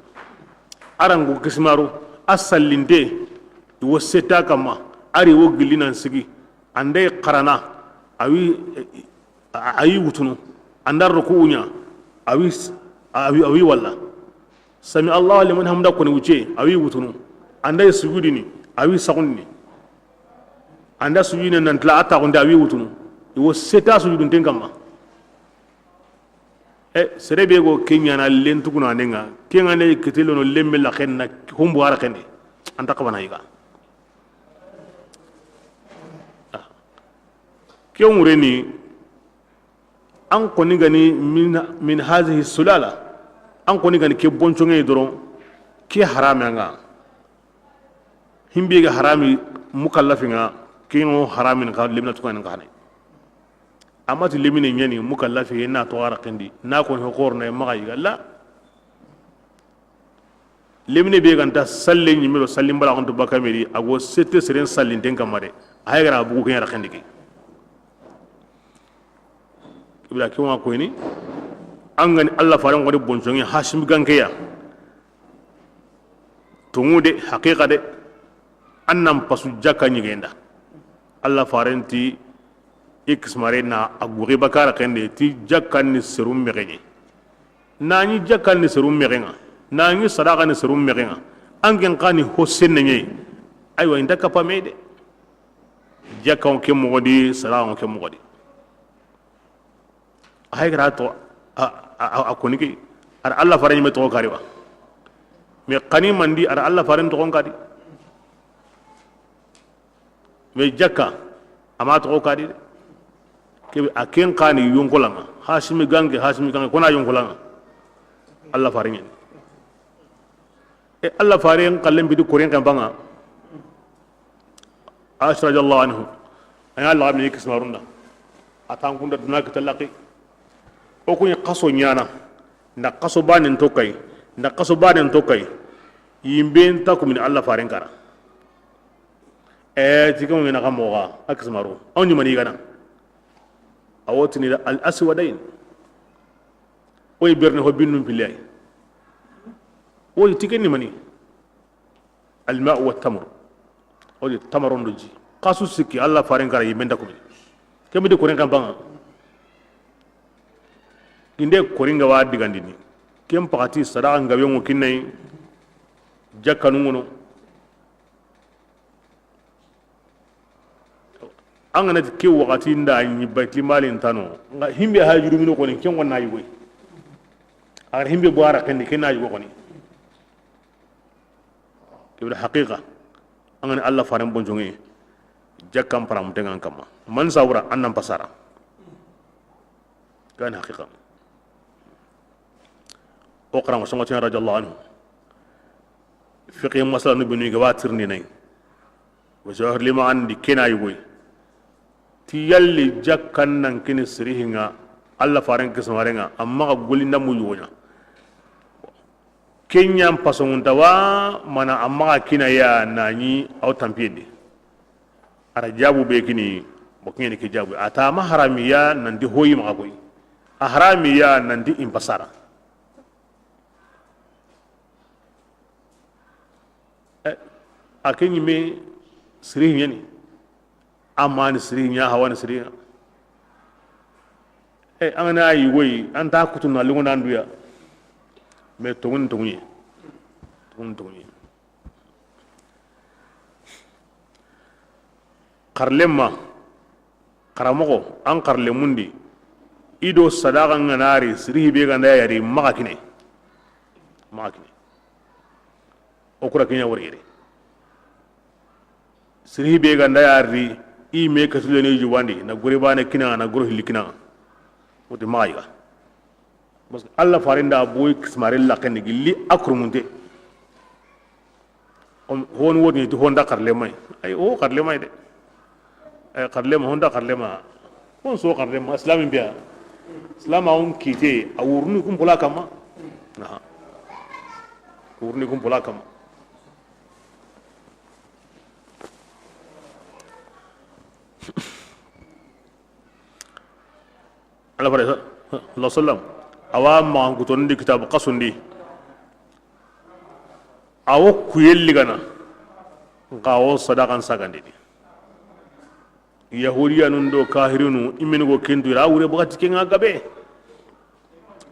Arangu kismaru a sallinte. I wo seta kama. Ari wo gilli nan sigi. Andai qarana. Awi, awi wutunu. Andar rukuuña. Awi, awi, awi walla. Sami Allahu liman hamda koni wuce, awi wutunu. Anda sujudini, awi sagundini. Anda sujudini nan tila a taxunde, awi wutunu. I wo seta sujudunten kamma. E, sere be go ke ñana len tuguna nenga, ke nga ne kitelono lemme la xenna, humbu ara xende. Anta xabana yiga. Ah. Ke wureni, An koni gani min, min hazihi sulala. An koni gani ke bonconge doron, ke harame anga. Himbe ga harami mukallafi nga, ke ngo harami nga lemina tukani nga hane. Amati lemine ñani mukallafi na to ara kendi. Na koni ho korna maga yiga la. Lemine be ganta salle ñimiro sallin bala xonto baka meri a go sette seren sallinten kamma de. A hay gara bugu ken yara xendi ke. Ibra ke wa koyni. An gani Allah faren xode bonconge Hashim gankeya. Tongu de, haqiqa de. An nan pasu jakka ñigenda. Allah faren ti i kismare na a guxi bakara xende ti jakkan ni serum mexeñe. Nañi jakkan ni serum mexenga, nañi sadaxa ni serum mexenga, an ken xa ni ho senne ñeyi. Aywa, inta kappa me de. Jakkan ke moxo di, sadaxa ke moxo di. A hay gara to a, a, a, a koni ke. Ar Allah fare ñime toxo kari wa. Mais xani mandi ar Allah fare toxon kadi. Mais jakka, ama toxo kadi de. Kebe a ken xani yonkolanga. Hasimi gange, Hasimi gange, kona yonkolanga. Allah fare ñen. E Allah fare en kallen bidi koren kan banga. Aisha radiyallahu anhu. Aya Allah ni kismarunda. Atankunda duna kitalaqi. O kuni xaso ñana. Nda xaso banen to kay. Nda xaso banen to kay. Yimben takumini Allah faren kara. E, ti ke mu ñana xa moxo, a kismaru. Aw ni mani gana. A wo tini da al aswadain. Oy berne ho binnum pillay. Oy ti ke ni mani. Al ma wa tamr. O di tamaron do ji. Xasu sikki Allah faren kara yimben takumini. Kemidi koren kan banga. Inde koringa wa digandini. Ken paxati sadaxa ngabe ŋo kinnay. Jakkanu ŋono. An ga na ti ke waxati nda ñi Baytil Mali ntano, nga himbe ha jurumino koni, ken ŋo na yugoy. A ga himbe bo ara kendi, ken na yugo koni. Kebe haqiqa. An ga ni Allah faren bonjonge. Jakkan paramutengan kamma. Man sawura an nan pasara. Kan haqiqa. O xaranŋo Songotiyen radiyallahu anhu. Fiqhi masala nu binu ga wa tirindi nay. Parce que hari lima andi kena yugoy. Ti yalli jakkan nan kini sirihinga, Allah faren kismarenga, amma ga golinda mu yugonya. Kenyan pasongunta wa mana amma ga kina ya nani aw tampiyedi. Ara jabu be kini, bo kini ke jabu. Ata ma haramiya nan di hoyi ma koy. A haramiya nan di impasara. Eh, a ke ɲimme siri ɲani. A ma ni siri ɲa, hawa ni siri ɲa. Eh, an ga na yi woyi, an ta kutu na lungu nan duya. Mais tongun, tongun ye. Tongun, tongun ye. Xarlemma, xaramoxo, an xarlemundi, i do sadaxa ŋa na ri, siri be ga nda ya ri, maxa kine. Maxa kine. O kura kiɲa wori yere. Siri be ga nda ya ri, i me kasulene jubandi, na gori bane kina, na goro hilli kina. Woti maxa yiga. Parce que Allah farinda boy kismare la ken gilli akrumunte. Hon woni ti honda karlemay. Ay o karlemay de. Ay karlema, honda karlema. Hon so karlema islamin biya. Islam on kite a wurni kum pola kama. Aha. Wurni kum pola kama. Allah fare sallallahu sallam, awa maxankutondi kitabu xasundi, awo kuyelli gana, nxa wo sadaxan sagandini. Yahudiyanun do kahirinu, i meni go kentu, i ra wure bakati kenga gabe.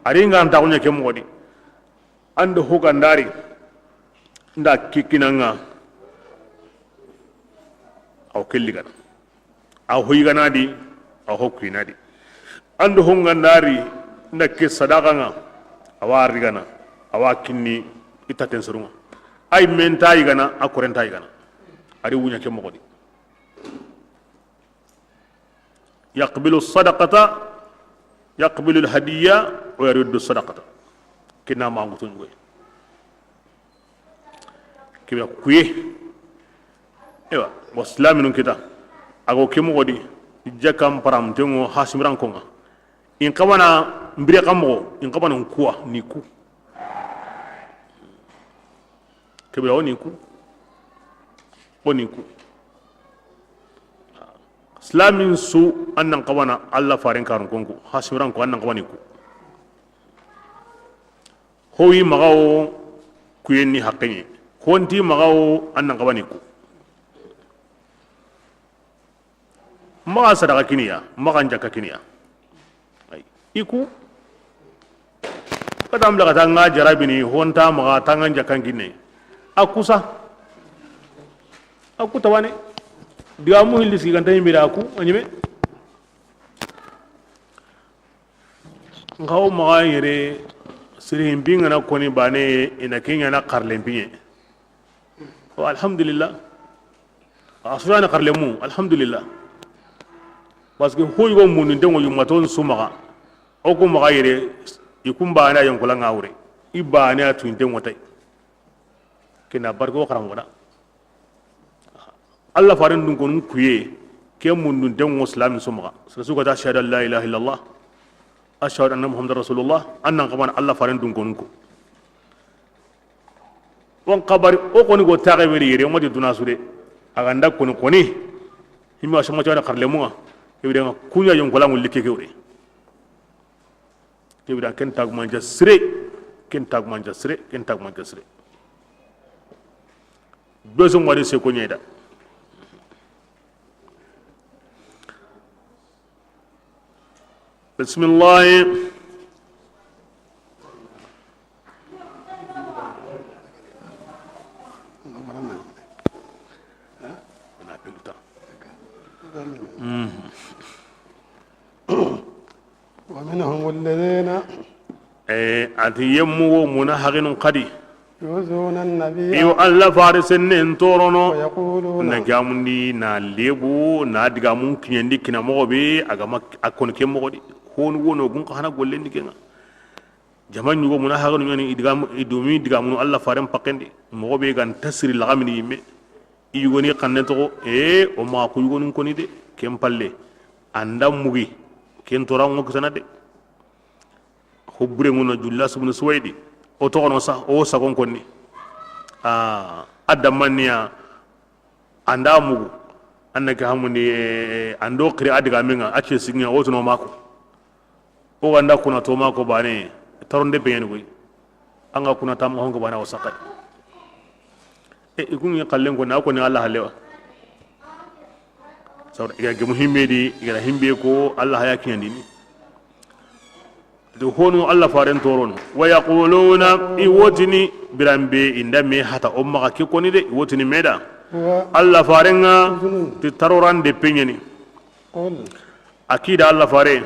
Ari nga nta xuɲa ke moxo di. Ando ho gandari nda kikinanga. Aw kelli gana. Aw hoy gana di, aw ho kuina di. Ando ho gandari nda ke sadaqa nga. Awa rigana, awa kinni itaten surunga. Ay menta yigana, a korenta yigana. Ari wunya ke moxo di. يقبل الصدقة، يقبل الهدية ويرد الصدقة. Kina mangu tun goy. Kiba kuye. Ewa, wa silaminun kita. Ago ke moxo di, jakam param tengo hasimiran konga. In xabana mbire xa moxo, in xabana kuwa ni ku. Kebira o ni ku. O ni ku. Silamin su an nan xabana Allah faren karun konku, hasimiran ko an nan xabani ku. Howi maxa wo kuyen ni haqqeɲe. Honti maxa wo an nan xabani ku. Maxa sadaqa kiniya, maxa jakka kiniya. Ay, i ku. Kata mbla kata nga jarabini, honta maxa tanga jakkan kinne. A kusa. A ku tawane. Diga mu hilli siganta yimbira a ku, a ɲime. Nxa wo maxa yere, sirihin bi ngana koni bane, ina kenya na xarlen piɲe. Wa alhamdulillah. A suyana xarlemu, alhamdulillah. Parce que ho yugo mundu ndengo yumaton su maxa. O ku maxa yere, i kun bane a yonkola nga wure. I bane a tuinte ngotay. Kina barke o xarangoda. Allah faren dun konun kuye, ke mundun tengo silamin su maxa. Sere su ga ta ashhadu an la ilaha illallah, ashhadu anna Muhammadan rasulullah, an nan xabana Allah faren dun konun ko. Won xabari o koni go taxe weri yere, o mati duna su de. A ganda koni koni. Himmi wa sama cawana xarlemunga. Kebire nga kunya yonkola ngulli ke kewre. Kebira ken tagumanja sire, ken tagumanja sire, ken tagumanja sire. Beso ngwari se ko ɲeda. Bismillah. Mhm. ومنهم الذين Eh, ati yemmu wo muna haginun xadi. يؤذون النبي Iyo Allah fare sennen torono. ويقولون Na gamundi, na lebu, na digamun kiɲendi kina moxo be, a gama a kon ke moxo di. Honu wono gun xa hana gollendi kenga. Jama ɲugo muna haganu ɲani i digam-, i dumi digamunu Allah faren pakendi. Moxo be gan tasiri lagamini yimme. I yugoni xanne toxo, ee, o maxa ku yugonun koni de, ken palle. An da mugi, ken toranŋo kitana de. Ho bure ŋo na Julas bun Suwaydi, o toxono sa, o sagon konni. A, a dammanniya, an da mugu, an na ke hamundi, ee, an do xiri a digamen ŋa, a ce sigiŋa, o tuno mako. O ga nda kuna to mako bane, taronde be ɲani koy. An ga kuna tamma honko bane, o saxay. E, i kun ŋi xallen ko na ko ni Allah halle wa. Sawda i ga gemu himbe di, i ga himbe ko Allah ya kiɲandini. Do honu Allah faren torono. Wa yaquluna, i wotini biranbe, i nda me hata o maxa ke koni de, i wotini me da. Allah faren ŋa ti taroran de pe ɲani. A kida Allah fare.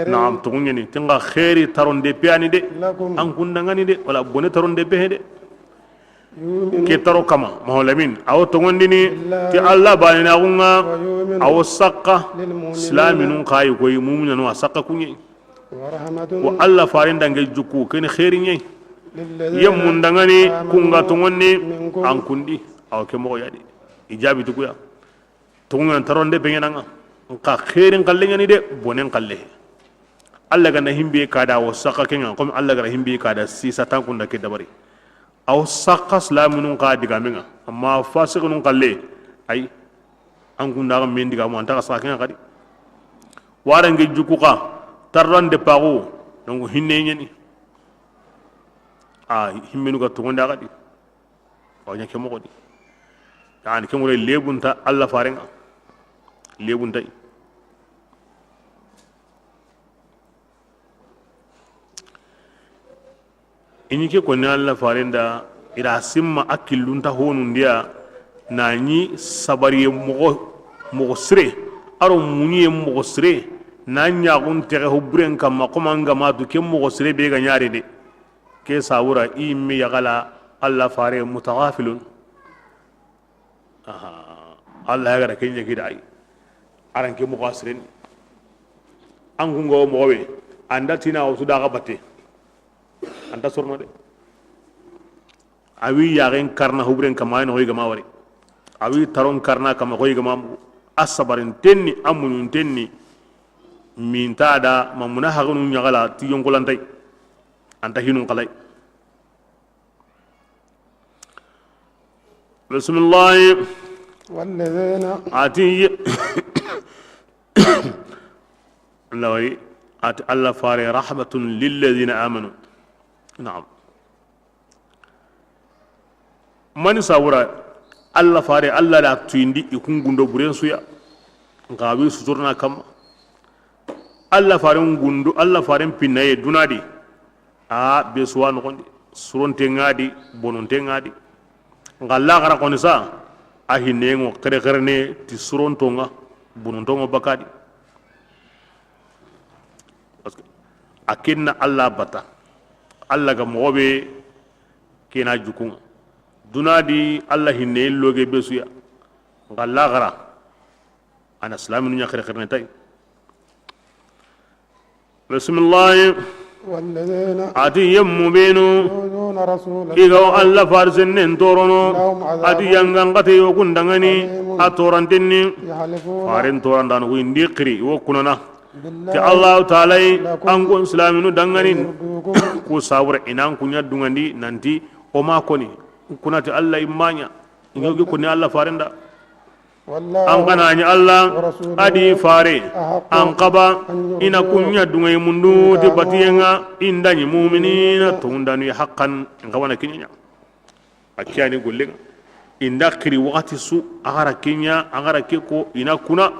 Naam, toŋu ɲani. Ti ŋa xeeri taronde pe yani de. An kun da ŋani de. Wala bone taronde pe he de. Ke taro kama, Maholamin. A wo toŋondini ti Allah baninaxu ŋa. A wo saxa silaminun xa yi koy, muminanu a saxa kuɲe. Wa Allah faren dange jukku, keni xeeri ɲe. Yemmun da ŋani, kun ga toŋonni, an kundi. A wo ke moxo ya di. I jaabi tuguya. Toŋu ɲa na taronde be ɲana ŋa. Nxa xeerin xalle ɲani de, bonen xalle. Allah ga na himbe ka da wo saxa ke ŋa, comme Allah ga na himbe ka da sisa tankunda ke dabari. A wo saxa silaminun xa digamen ŋa. Amma fasiqinun xalle, ay, an kun da ga men digamu, an ta xa saxa ke ŋa xadi. Warange juku xa, tarrande paxu, donc hinne ɲani. A, himmenu ga toŋonda xadi. Awa ɲa ke moxo di. Yani ke ŋure lebunta Allah faren ŋa. Lebunta yi. I ɲi ke koni Allah faren da, i ra simma a killunta honundiya, na ɲi sabariye moxo, moxo sire, a ro muɲiye moxo sire, na ɲaxun texe ho buren kamma, xoma n ga ma tu ke moxo sire be ga ɲari de. Ke sabura i yimme yaxala Allah fare mutaxafilun. Aha. Allah ya ga da ke ɲa kida ay. Aran ke moxo a siren. An kun ga wo moxo be, an da tina wo su da ga batte. An ta sorno de. A wi yaxen karna ho buren kamma, ay no hoy ga ma wari. A wi taron karna kamma hoy ga ma mugu. A sabarin tenni, a muɲun tenni. Minta da mamuna hagunu ɲaxala ti yonkolantay. An ta hinun xalay. Bisimilahi. والذين. A ti ye-, Allah wari, a ti Allah fare rahmatun lilladhina amanu. Naam. Mani sabura, Allah fare, Allah da tuyindi i kun gundo buren suya. Nxa wi suturna kamma. Allah faren gundu, Allah faren pinnaye dunadi. A be suwa noxondi, suronte ŋa di, bononte ŋa di. Nxa laxara xoni sa, a hinne ŋo xere xerene ti suronto ŋa, bononto ŋo bakadi. Parce que a kenna Allah bata, Allah ga moxo be kena jukunŋa. Dunadi Allah hinne loge be suya. Nxa laxara, a na silaminu ɲa xere xerene tay. Bisimilahi. والذين. A ti yemmu benu. يؤذون رسول الله. I ga wo Allah farisennen torono. لهم عذاب. A ti yangan xate yo kun da ŋani. أليم. A torantenni. يحلفون. Faren torandanu wi ndi xiri wo kunana. بالله. Ti Allah taala yi, لكم. An kun silaminu da ŋani. يردوكم. Ku sabura i nan kuɲa dungandi nanti o ma koni. Kunati Allah immaɲa. Inga gi koni Allah farenda. An xa na ɲi Allah, a di fare, an xaba, i na kuɲa dunŋe mundu ti batiyen ŋa, i nda ɲi muminina, tongundanu ya haqqan, in xaba na kiɲa ɲa. A kiyani gollen ŋa. I nda xiri waxati su, a xara kiɲa, a xara ke ko, i na kuna.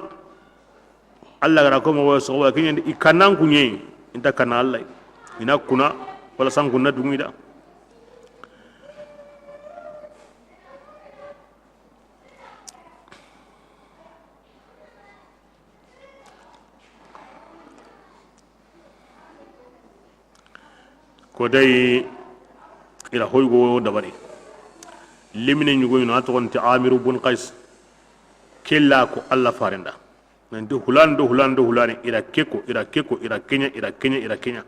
Allah gara ko moxo soxoba kiɲa, i kannan kuɲe, i nta kanna Allah. I na kuna, wala san kunna dunŋi da. Kodayi, i ra hoygo dabari. Lemine ɲugoyino a toxonti Amiru bun Qays. Kella ko Allah farenda. Nanti hulani do hulani do hulani, i ra ke ko, i ra ke ko, i ra keɲa, i ra keɲa, i ra keɲa.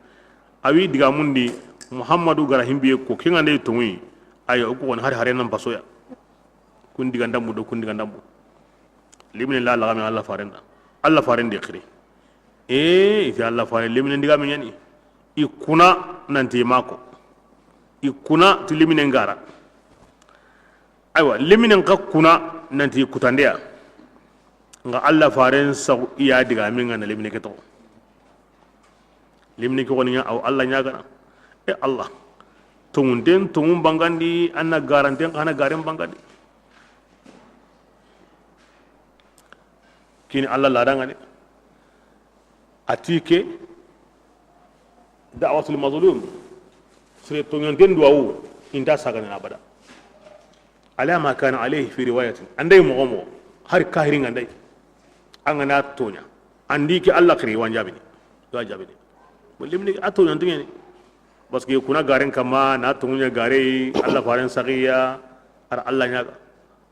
A wi digamundi, Muhammadu gara himbiye ko, ke ŋa nde tonŋuyi, ayo, o ko woni hari hare nan pasoya. Kun digan dambu do kun digan dambu. Lemine la laxame Alla faren da. Alla faren de xiri. E, i ti Alla fare lemine ndiga me ɲani. I kuna nanti mako. I kuna ti lemine ngara. Aywa, lemine nka kuna nanti kutandeya. Nga Alla faren saxu i ya diga me ngana lemine ke toxo. Lemine ke xoni ɲa, aw Alla ɲagana. E Alla, tonŋunten tonŋun bangandi, an na garanten xa na garen bangandi. Kini Alla ladanga de. A ti ke, da'watul mazlum, sere tonŋunten duwawu, i nta sagana abada. Ala ma kana alayhi fi riwayatin. Anday moxo moxo, hari kahirin anday. An ga na toɲa, andi ke Alla xiri, wa jabini. Wa jabini. Bo lemine a toɲa ntingeni. Parce que kuna garen kama, na tonŋuɲa gare, Alla faren saxiya, ar Alla ɲaga.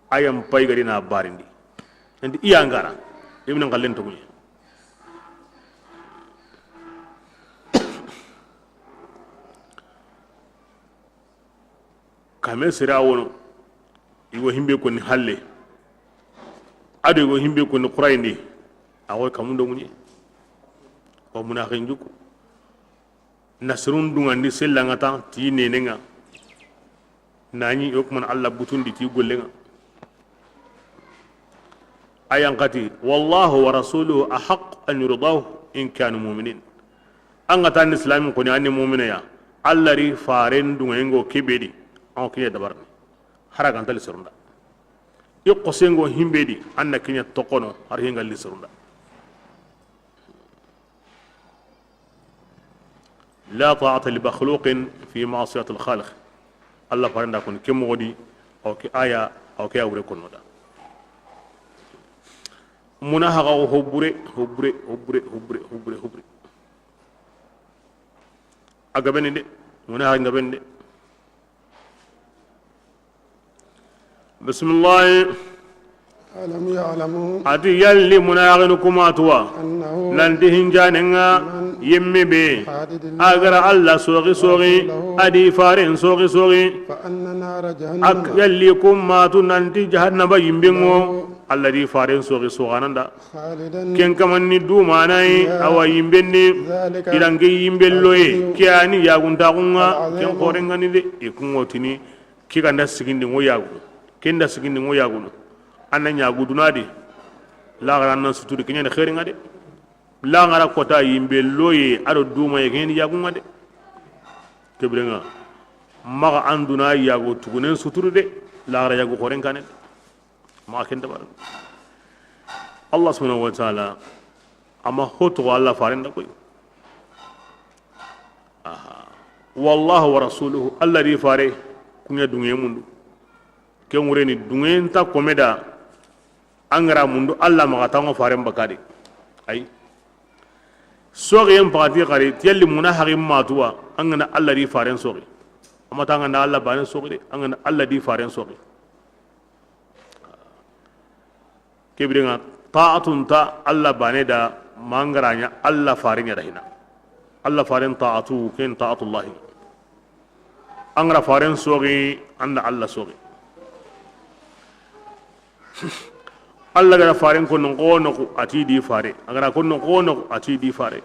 Ayan pay gari na barindi. Andi iya ngara. Ibn Ngallen tonŋuɲa. Kame sere a wono, i go himbe koni halle, ado i go himbe koni xurayindi, a go kamun do ŋuɲe. Wa munaxin juku. Nasrun dungandi sellanga ta ti nenenga. Nani yo kuma Alla butundi ti gollenga. Ayan kati, wallahu wa rasuluhu ahaq an yurdahu in kanu mu'minin. An ga ta ni islamin koni, an ni mu'mina ya. Alla ri faren dunga ingo kebedi, an kinya dabarni. Hara ganta li serunda. I qosengo himbedi, an na kinya tokono, har hinga li serunda. La ta'ata li makhluqin fi ma'siyatil khaliq. Alla farenda kun ke moxo di, aw ke aya, aw ke awre konno da. Muna haga ho bure, ho bure, ho bure, ho bure, ho bure, ho bure. A gabeni de, muna haga gabeni de. Bisimilahi. Alam ya'lamu. A ti yalli munaxinu kuma tuwa. Annahu. Nanti hinjanenga. Man. Yimme be. Yuhadidillah. A gara Alla soxi soxi. Wa rasulahu. A di faren soxi soxi. Fa anna nara jahannama. Ak yalli kuma tu nanti jahannaba yimbengo. Lahu. Alla di faren soxi soxananda. Khalidan. Ken kamanni dumanayi. Fiha. Awa yimbenni. Dhalika. Irange yimbe loye. Al-khizyu. Ke ani yaguntaxunga. Al-azimu. Ken xorengani de. I kungotini. Ke ganda sigindi ŋo yagunu, ke nda sigindi ŋo yagunu. An na ɲagu duna di, laxara an na suturi, ke ɲani xeeringa de. Laxara kota yimbe loye, a do dumaye, ke ɲani yagunga de. Kebirenga, maxa an duna yagu tugunen suturu de, laxara yagu xoren kane de. Maxa ken dabari. Allah subhanahu wa ta'ala, ama hoto Alla farenda koy. Aha. Wallahu wa rasuluhu, Alla di fare, kunya dunge mundu. Ken wureni dunge nta komeda, angara mundu Alla maxa tango faren bakadi. Ay. Soxi en pati xari, tiyalli muna haxi matuwa, angana Alla di faren soxi. Ama tangana Alla bane soxi de, angana Alla di faren soxi. Kebirenga, ta'atun ta Alla bane da, mangaraɲa Alla faren ɲa da hina. Alla faren ta'atu, ken ta'atullahi. Angara faren soxi, anda Alla soxi. Alla gara faren ko non ko noku, ati di fare. Angara ko non ko noku, ati di fare.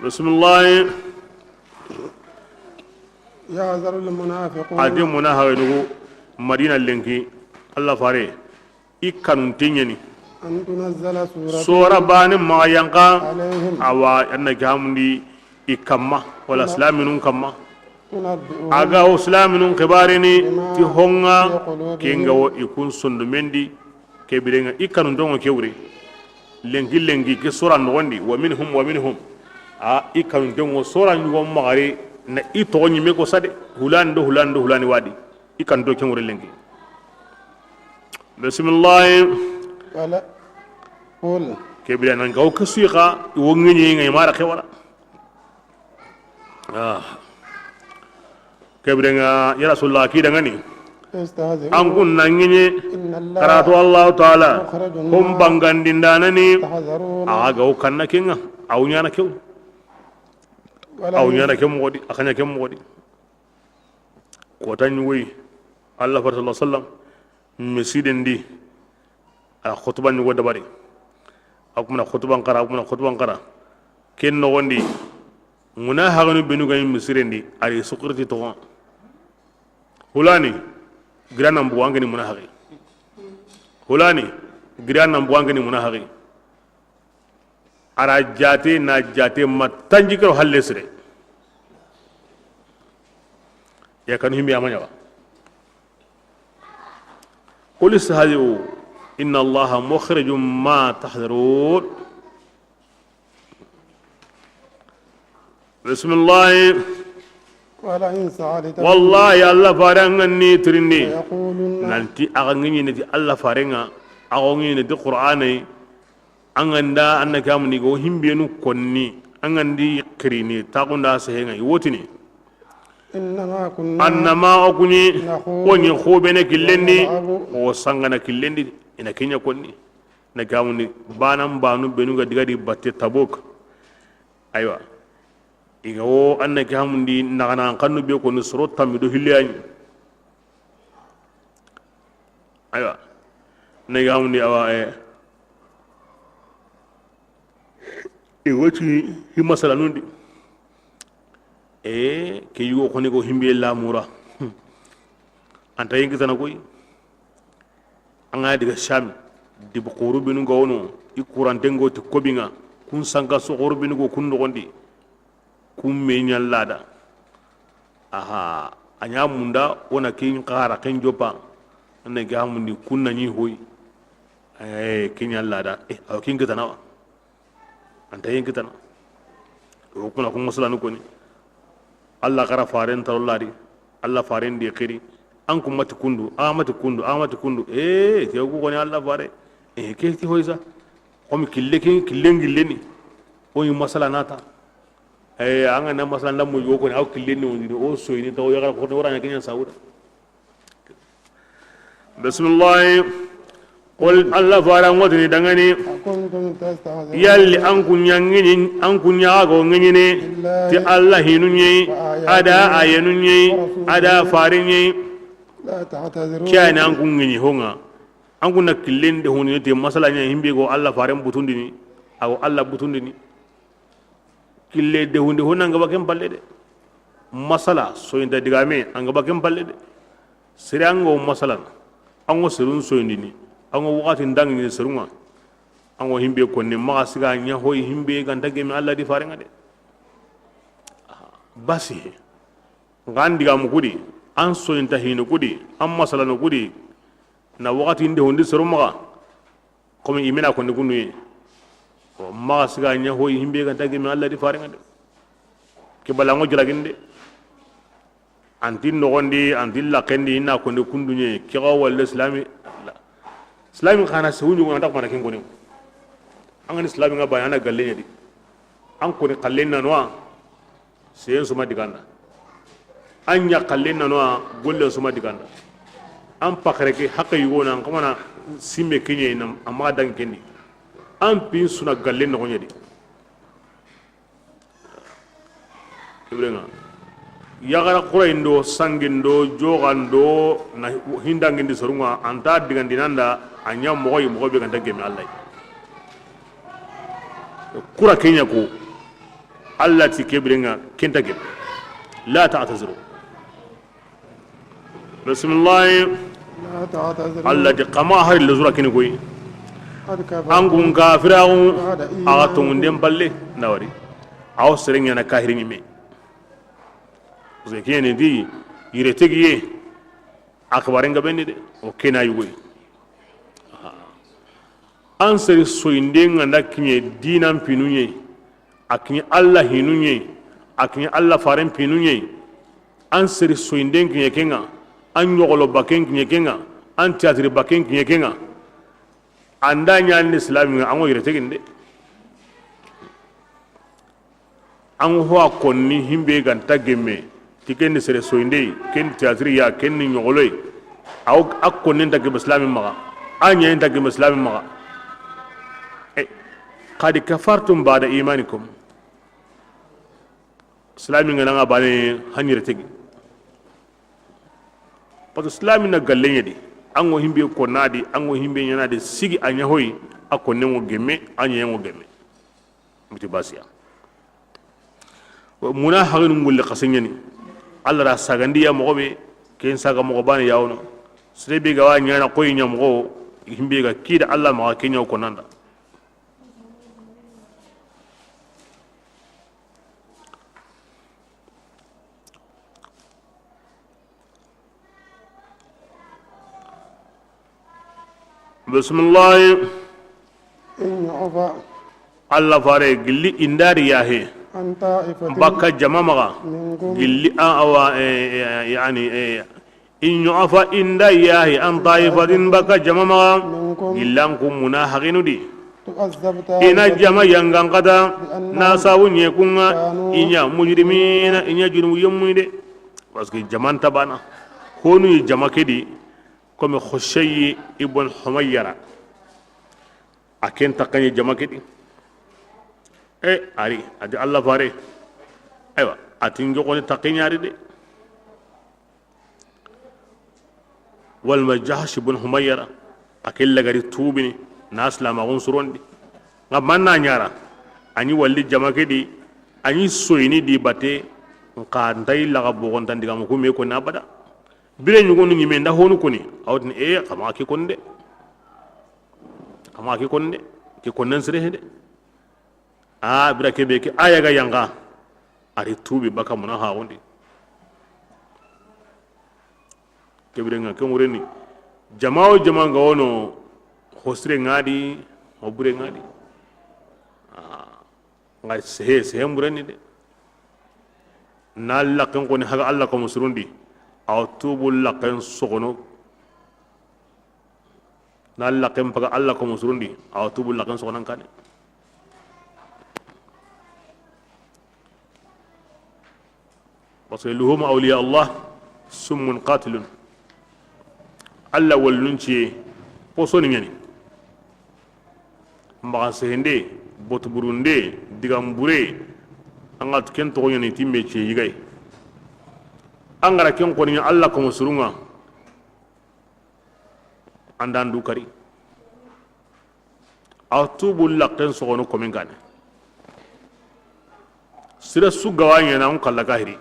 Bisimilahi. Yahzarul munafiqun. A di munafiqinu Madina lenki, Alla fare, i kanun tenyani. An tunazzala suratun. Sora bani maxa yanka. Alayhim. Awa, anna gamundi i kamma, wala silaminun kamma. Tunabbi'uhum. A ga wo silaminun xibarini, bima, ti honga, fi qulubihim, kenga wo i kun sondomendi. Kebirenga i kanun tongo kewri. Lenki lenki ke sora nogondi, wa minhum, wa minhum. A i kanun tongo sora ɲugo maxari, na i togo ɲime ko sade, hulani do hulani do hulani wadi. I kanun to kewri lenki. Bisimilahi. Wala. Qul. Kebire nan gaw ke suyi xa, i wo ŋeɲe ŋa i mara xewara. Ah. Kebirenga, ya Rasulullah, ki dangani. Istahzi'u. An kun na ŋiɲe. Inna Allah. Karatu Allah Ta'ala. Mukhrijun. Hon ma. Bangandindanani. Tahzarun. A ga o kanna kenga. Aw ɲana kew. Wala. Aw ɲana ke moxodi. A kaɲa ke moxodi. Kota ɲugoyi. Allah fare sallallahu alaihi wasallam, misiden di, a xutuba ɲugo dabari. A kuma na xutuban xara, a kuma na xutuban xara. Ken noxon di, munahaxinu benu ga ɲi misiden di, a ri sukuriti toxon. Hulani, gira nan bugu an ke ni munahaxi. Hulani, gira nan bugu an ke ni munahaxi. A ra jate na jate ma tanjikke ro halle sire. Ya kanu himbe a ma ɲawa. Qul istahzi'u inna Allaha mukhrijum ma tahdharun. Bisimilahi. ولئن سألتهم Wallahi, Allah fare, an ga ni tirindi, ليقولن nanti a ga ŋiɲini ti Allah fare ŋa, a ga ŋiɲini ti Qur'ana yi, an ga nda, an na ke amuni go himbenu konni, an ga ndi xirini, taxunda sehe ŋa, i wotini. إنما كنا Annama o kuɲi, نخوض o ɲi xobene killendi, ونلعب o sangana killendi, i na ke ɲa konni. Na ke amundi, banan banu benu ga diga di batte Tabuk. Aywa. I ga wo, an na ke hamundi, naxana xannu be koni soro tammi do hille ya ɲi. Aywa. Na ke hamundi, awa, eh. I wo ti hi masala nundi. E, ke yugo xoni go himbe lamura. Anta yin kitana koy. An ga diga Shami, dibu xoru binu ga wono, i kuranten go ti kobi ŋa, kun sanka so xoru binu go kun noxondi, kun me ɲa lada. Aha, a ɲa munda, wona kin xara ken jopa, an na ga mundi kun na ɲi hoy. Ay, kin ɲa lada. Eh, aw kin kitana wa. Anta yen kitana. O kuna ku masalanu koni. Allah xara faren tarolladi. Allah faren di xiri. An ku mati kundu, a mati kundu, a mati kundu. Eh, ke ku koni Allah fare. Eh, ke ti hoysa. Komi kille kin, kille ngilleni. O yi masala nata. Eh, an ga na masala ndamu yo koni, aw killeni woni, o soyini taw ya xara ko wora ɲa kinya sauda. Bisimilahi. Qul, Allah fara ŋotini dangani. أكنتم تستهزئون Yalli an kunya ŋiɲi, an kunya go ŋiɲini. بالله Ti Allah hinu ɲi, وآياته a da ayenu ɲi, ورسوله a da fari ɲi. لا تعتذروا Kiyani an kun ŋiɲi honga. An kunna killen de honi te masala ɲa himbe go Allah faren butundini. Aw Allah butundini. Kille de hunde hon an ga ba ken palle de. Masala soyinta digame an ga ba ken palle de. Sere an go masalan, an go serun soyindini, an go wakati ndangini serunga. An go himbe konni maxa siga ɲa hoy himbe ganta gemi Allah di farenga de. Basi he. Ngan digamu kudi, an soyinta hinu kudi, an masalanu kudi, na wakati nde hundi seru maxa. Komi i mena konni kunduye. Maxa siga ɲa hoy himbe ganta gemi Allah di farenga de. Ke balango jiraginde. Anti noxondi, anti laxendi, ina konni kunduye. Ke ga walle islami. Islami xana sewunju ngona taxmana kin koni. An gani islami nga bayana galle ɲa di. An koni xallen na noa. Seyen suma diganda. An ɲa xallen na noa, gollen suma diganda. An paxare ke haqe yugona, an kamana simme keɲe na, amma dangi kendi. An pin suna gallen noxo ɲa di. Ibrenga. Yaxara xurayindo, sangindo, joxando, na hindangindi sorunga, anta digandinanda, a ɲa moxoyi, moxo be ganta gemi Allah. Kura keɲa ko. Allah ti ke birenga kenta gebe. La ta'tazuru. Bismillah. La ta'tazuru. Allah ti kama hari lezura kini koy. Qad kafartum. An kun kafiraxu. Ba'da imanikum. Axa tongunden palle. Nawari. Aw serenŋana kahiri ɲimme. Parce que kiyeni di yire tegiye. A xibaren gabendi de. O kena yugoy. An seri soyinden ŋa nda kiɲe dinan pinu ɲe, a kiɲe Allah hinu ɲe, a kiɲe Allah faren pinu ɲe. An seri soyinden kiɲe kenŋa, an ɲogolo baken kiɲe kenŋa, an tiyatiri baken kiɲe kenŋa. An da ɲa ni silami ŋa, an ŋo yere teginde. An ho a konni himbe ganta gemme ti ken ni sere soyindey, ken ni théâtre ya, ken ni ɲogoloy. Aw a konni nta gemme silami maxa, a ɲayi nta gemme silami maxa. E, qad kafartum ba'da imanikum. Silami ŋa na ŋa bane haɲire tegi. Parce que silaami na galle ɲa di, an ŋo himbe konna di, an ŋo himbe ɲaana di, sigi a ɲa hoyi, a konne ŋo gemme, a ɲa ŋo gemme. Miti basiya. Muna haginu ŋulle xase ɲani. Alla ra sagandi ya moxo be, ken saga moxo baane ya wono. Sere be ga wa ɲaana koyi ɲa moxo, himbe ga kida Alla maxa ke ɲa wo konnanda. Bisimilahi. إن يعف Alla fare gilli indari yahe. عن طائفة Baka jama maxa. منكم Gilli a awa, eh, eh, yani, eh, in yu'fa inda yahi an ta'ifatin baka jama maxa. منكم Gillan ku muna haginu di. تعذب Ina طائفة jama yangan kata. بأنهم Na sabu ɲe kunga. كانوا I ɲa mujrimina, i ɲa junubu yemmu de. Parce que jaman tabana. Honu jama ke di. Comme Xushayi ibn Humayyara. A ken taxaɲe jama ke di. E, ari, a ti Alla fare. Aywa, a ti n joxoni taxaɲe ari de. Walma Jahash ibn Humayyara, a ke lagari tubini, na silamaxun surondi. Nga manna ɲara, a ɲi walli jama ke di, a ɲi soyini di bate, nxa nta yi laxa boxontan digamu kume ko na bada. Bire ɲugonu ɲime nda honu koni, a wotini, e, xa maxa ke koni de. Xa maxa ke koni de, ke konnen sire he de. A bira kebe ke aya ga yanga, ari tubi baka muna haxundi. Kebire nga ke ŋureni, jama wo jama nga wono, hosire nga di, hobure nga di. A, nga sehe, sehe mbureni de. Na laxen koni haga Alla ko musurundi, aw tubu laxen sogono. Na laxen paga Alla ko musurundi, awa tubu laxen soxonan kane. Parce que luhuma awliya Allah summun qatilun. Alla wallun ciye posoni ɲani. Maxa sehende, botuburunde, digambure, an ga ken toxo ɲani timme ciye yigay. An gara ken koni Alla ko musurunga. Andan du kari. A tubu laxen soxono komin kane. Sira su gawa ɲana, an kalla kahiri.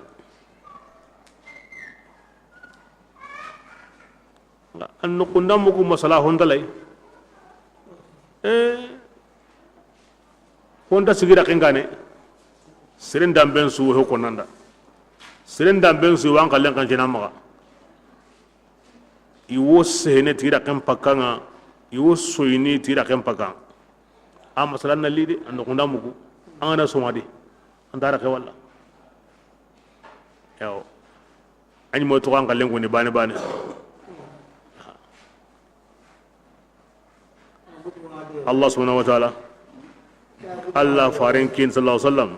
An noxunda mugu masala hontalay. E, honta sigira ken kane. Seren damben su ho konanda. Seren damben su wan kallen kan jena maxa. I wo sehene ti raxen pakkaŋa, i wo soyini ti raxen pakkaŋa. A masala na li de, a noxunda mugu, an ga na soma de, an ta raxe walla. Yawo. A ɲi mo toxo an kallen koni bane bane. Allah subhanahu wa ta'ala, Allah faren ken sallallahu alaihi wasallam,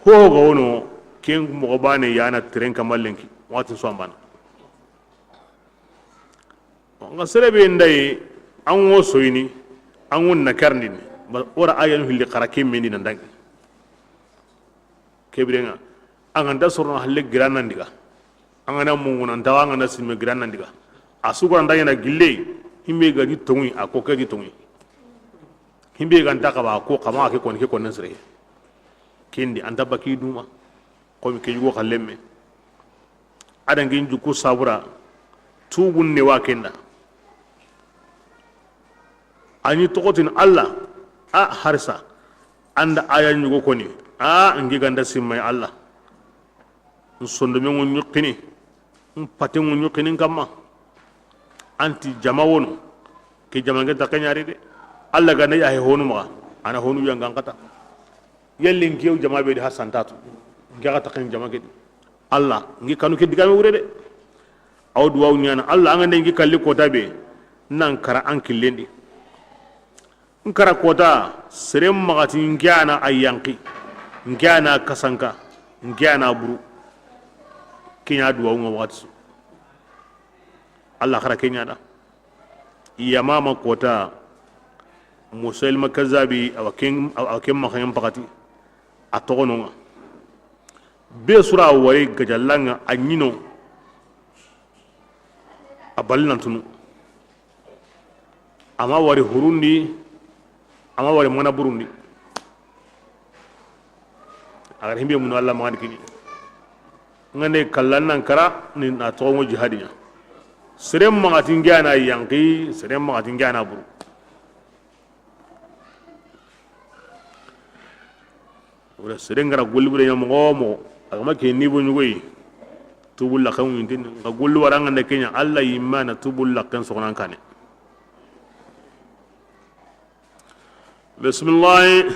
ho ga wono ken moxo bane yana tiren kamalenki, waxati so an bana. Nga sere be ndayi, an wo soyini, an wo nakarndini, ba wara ayanu hilli xara ke mendi na ndangi. Kebirenga, an ga nta sorono halle giranandiga. An ga na munguna ntawa, an ga na simme giranandiga. A sugura nda yana gille, himbe ga di tongi, a ko ke di tongi. Himbe ga nta kaba, a ko kama ke kon, ke kon sere. Kendi, an ta baki duma. Komi ke yugo xallemme. A da ngin juku sabura, tubun ne wa kenda. A ɲi toxotin Allah, a harisa, an da aya ɲugo koni, a ngi ganda simmay Allah. N sondomen ŋu ɲuxini, n paten ŋu ɲuxini n kamma. Anti jama wono, ke jama nge ta keɲari de. Allah ganda yahe honu maxa, a na honu yangan kata. Yalli nkiyew jama be di ha santatu, nke xa taxen jama ke di. Allah ngi kanu ke digame wure de. Aw duwaw ɲana Allah, an ga nde ngi kalli kota be, nan kara an killen di. N kara kota, seren maxati nke a na a yanqi, nke a na kasanka, nke a na buru. Ke ɲa duwaw ŋa waxati su. Allah xara ke ɲa da. Yamama kota, Musaylima Kazabi, awa ken, awa ken maxayen paxati, a toxono ŋa. Be sura wari gajalanga a ɲino. A bali nan tunu. A ma wari hurundi, a ma wari mana burundi. A ga da himbe munu Alla maxa ni kini. N ga ne kallan nan kara ni na toxo ŋo jihadi ɲa. Seren maxa ti n ke ya na yanqi, seren maxa ti n ke ya na buru. Wala seren ga ra golli bure ɲa moxo wo moxo, a ga ma ke niveau ɲugo yi, tubu laxen ŋuɲintin, n xa golli wara n ga nda ke ɲa, Alla yinme na tubu laxen soxonan kane. Bisimilahi.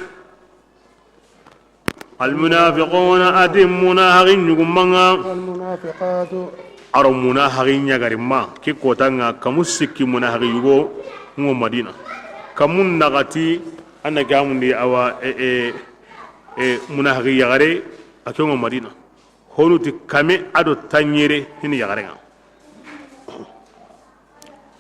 Almunafiquna, a ti munahaxi ɲugumanŋa. والمنافقات. A ro munahaxi ɲagarinma, ke kotanŋa, kamu sikki munahaxi yugo ŋo Madina. Kamu naxati, a na gamundi awa, e, e, e, munahaxi yaxare, a ke ŋo Madina. Honu ti kame a do tanɲere hini yaxarenŋa.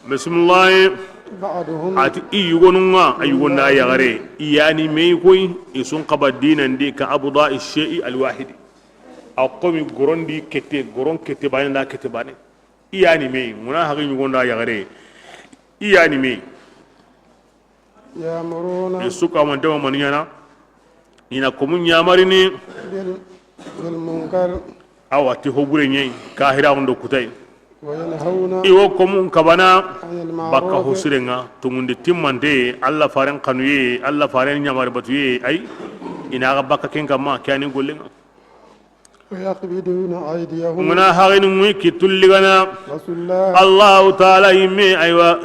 Bisimilahi. بعضهم. A ti i yugonunŋa, a yugonda yaxare, i yani me yi koyi, i su n xaba dinandi ka abda shay'i alwahidi. A komi gorondi kete, goron kete bane nda kete bane. I yani me yi, munahaxi yugonda yaxare, i yani me yi. يأمرون. I su kamante ma mani ɲana, i na komu ɲamarini. بال-، بالمنكر. Awa, ti hobure ɲeyi, kahiraxun do kutay. وينهون. I wo komun kabana. عن المعروف. Bakka hosirenŋa, tungundi timmante, Alla faren xanuye, Alla faren ɲamari batuye, ay, i na xa bakka ken kamma, ke yani gollenŋa. ويقبضون أيديهم. Munahaxinu ŋuyi kitulligana. نسوا الله. Allahu taala yinme, aywa,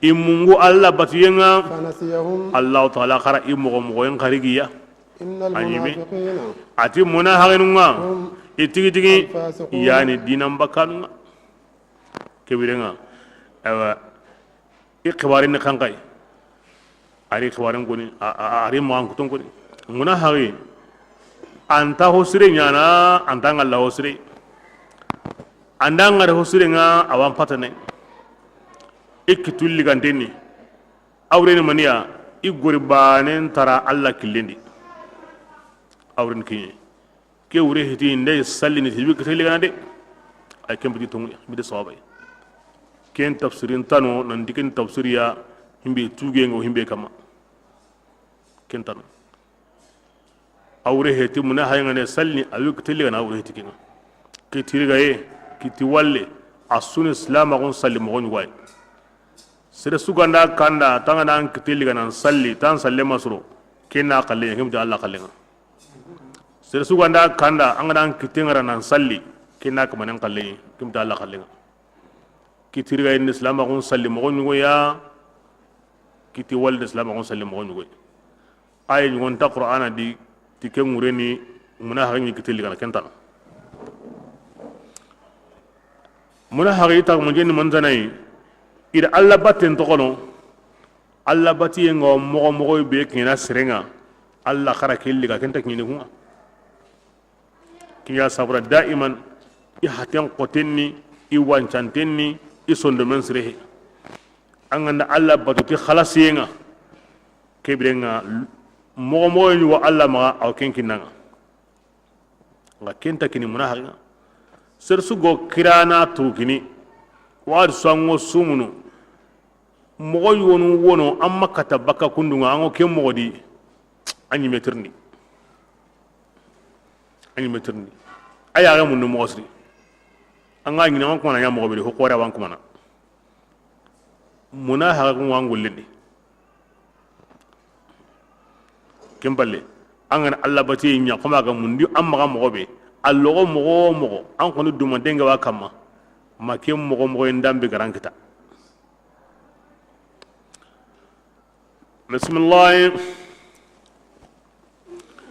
i mungu Alla batuyenŋa. فنسيهم. Allahu taala xa ra i moxo moxoyen xarigiya. إن. A yinme. المنافقين. A ti munahaxinunŋa. هم. I tigi tigi. الفاسقون. Yani dinan bakkanunŋa. Kebirenŋa. Aywa. I xibarin ni xanxay. A ri xibaren koni, a, a, a ri maxan kuton koni. Munahaxi, an ta hosire ɲana, an ta ŋalla hosire. An da ŋari hosirenŋa, a wa n patane. I kitulligantenni. A wureni maniya, i gori banen tara Alla killen di. A wureni kiɲe. Ke wure hiti nde sallini ti wi kite ligana de. Ay ken biti tongu, biti sawabay. Ken tafsirin tano, nan dikin tafsiriya, himbe tuge ngo himbe kama. Ken tano. A wure heti munahaxinŋa ne salli, a wi kite ligana a wure heti kenŋa. Kitirigaye, kiti walle, a suni silamaxun salli moxo ɲugaye. Sere su ga nda kanda, tanga nan kite ligana n salli, tan salle masoro, ken na xalle, ken biti Alla xallenŋa. Sere su ga nda kanda, an ga nan kite ŋara nan salli, ken na kamanen xalle, ken biti Alla xallenŋa. Kitirigaye ni silamaxun salli moxo ɲugoya, kiti walle ni silamaxun salli moxo ɲugoya. Aye ɲugon ta Qur'ana di, ti ke ŋureni, munahaxi ɲi kite ligana ken tana. Munahaxi ta munjeni mantanayi, i da Alla batten toxono, Alla batiyenŋa moxo moxo be kina serenŋa, Alla xa ra ke liga ken ta kiɲeni kunŋa. Kiɲa sabura daiman, i haten xotenni, i wancantenni, i sondomen sirehe. An ga nda Alla batu ti xalasiyenŋa, kebirenŋa, moxo moxo ɲugo Alla maxa, aw ken kinnanŋa. Nga ken ta kini munahaxinŋa. Sere su go kirana tukini. Wadi sango sumunu. Moxo yonu wono, an ma kata bakka kundunŋa, an ŋo ken moxo di. A ɲi me tirindi. A ɲi me tirindi. A yaxe mundu moxo siri. An ga ɲina, an kumana ɲa moxo be di, ho xore wan kumana. Munahaxun wa n gollendi. Ken palle, an ga na Alla batiye ɲa, xoma ga mundi an maxa moxo be, a loxo moxo wo moxo, an xoni dumanten ga wa kamma, ma ken moxo moxo yi n dambe ga ra n kita. Bisimilahi.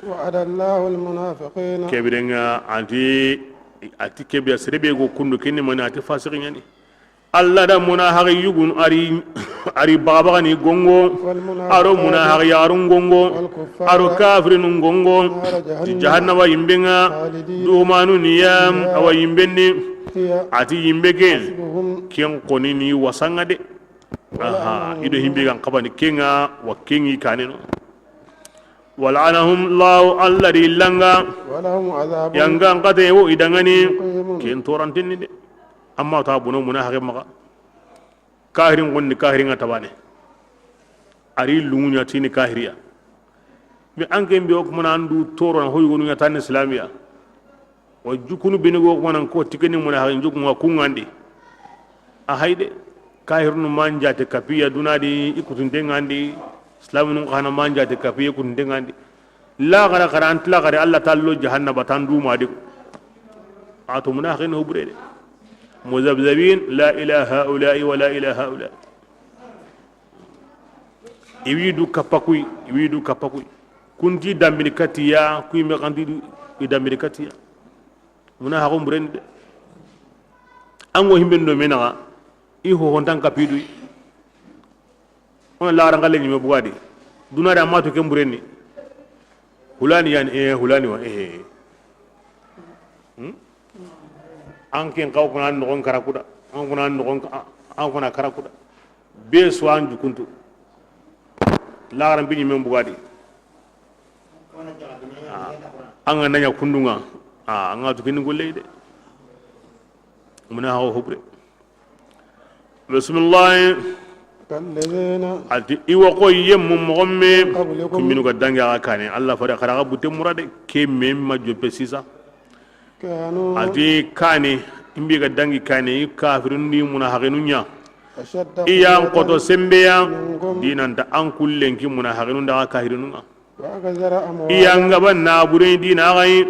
وعد الله المنافقين. Kebirenŋa, a ti, a ti kebiya sere be go kundu, ken ni mani, a ti fasiki ɲani. Alla da munahaxi yugun a ri, a ri baxabaxani gongo, والمنافقات. A ro munahaxi yaxarun gongo, والكفار. A ro kafirinun gongo, نار جهنم. Ti jahannaba yimbenŋa, خالدين. Dumanu niya, فيها. Awa yimbenni, هي. A ti yimbe ke, حسبهم. Ken xoni ni wasanŋa de. Aha, ولعنهم. I do himbe gan xabani kenŋa, wa kenŋi kaneno. ولعنهم الله, Alla ri langa. ولهم عذاب. Yanga n xate wo i danŋani. مقيم. Ken torantenni de. Amma ta bono munahaxe maxa. Kahirin gondi, kahirin ŋa tabane. Ari lungunya tini kahiriya. Mi an ken bi o kuma na andu toro na hoy gonu nya tan islamiya. Wa jukunu beni go kuma nan ko tikeni muna harin jukunga kungandi. A hayde. Kahirunu manja te kapiya dunadi ikutunte ngandi. Islamunu kana manja te kapiya ikutunte ngandi. La gara gara antla gara Allah ta'ala jahannaba tandu madi. Ato munafiqin hubrede. Muzabzabin la ilaha ula'i wa la ilaha ula'i. Iwi du kappa kuy, iwi du kappa kuy. Kunti dambini katiya, kuy me kanti du i dambini katiya. Muna haxu mburen de. Ango himben do menaxa, i ho hontan kapidu. Ona la rangale ni me bugadi. Duna da matu ke mburenni. Hulani yani, eh, hulani wa, eh. Hmm? An ken kaw kuna nogon karakuda. An kuna nogon, an kuna karakuda. Be suwan jukuntu. Laxaran bi ɲimen bugadi. An ga nanya kundunga. An ga tukini golle de. Muna hawo hubre. Bismillah. Ati iwa ko yemmu mogomme. Kumminu ga dangi aga kane. Allah fare xara ga butte murade. Ke memma joppe sisa. Ati kane, imbi ga dangi kane, i kafirundi muna haqinunya. Iyan koto sembeya, dinanta an kullenki muna haqinunda ga kahirununga. Iyan gaba nabure dina gai,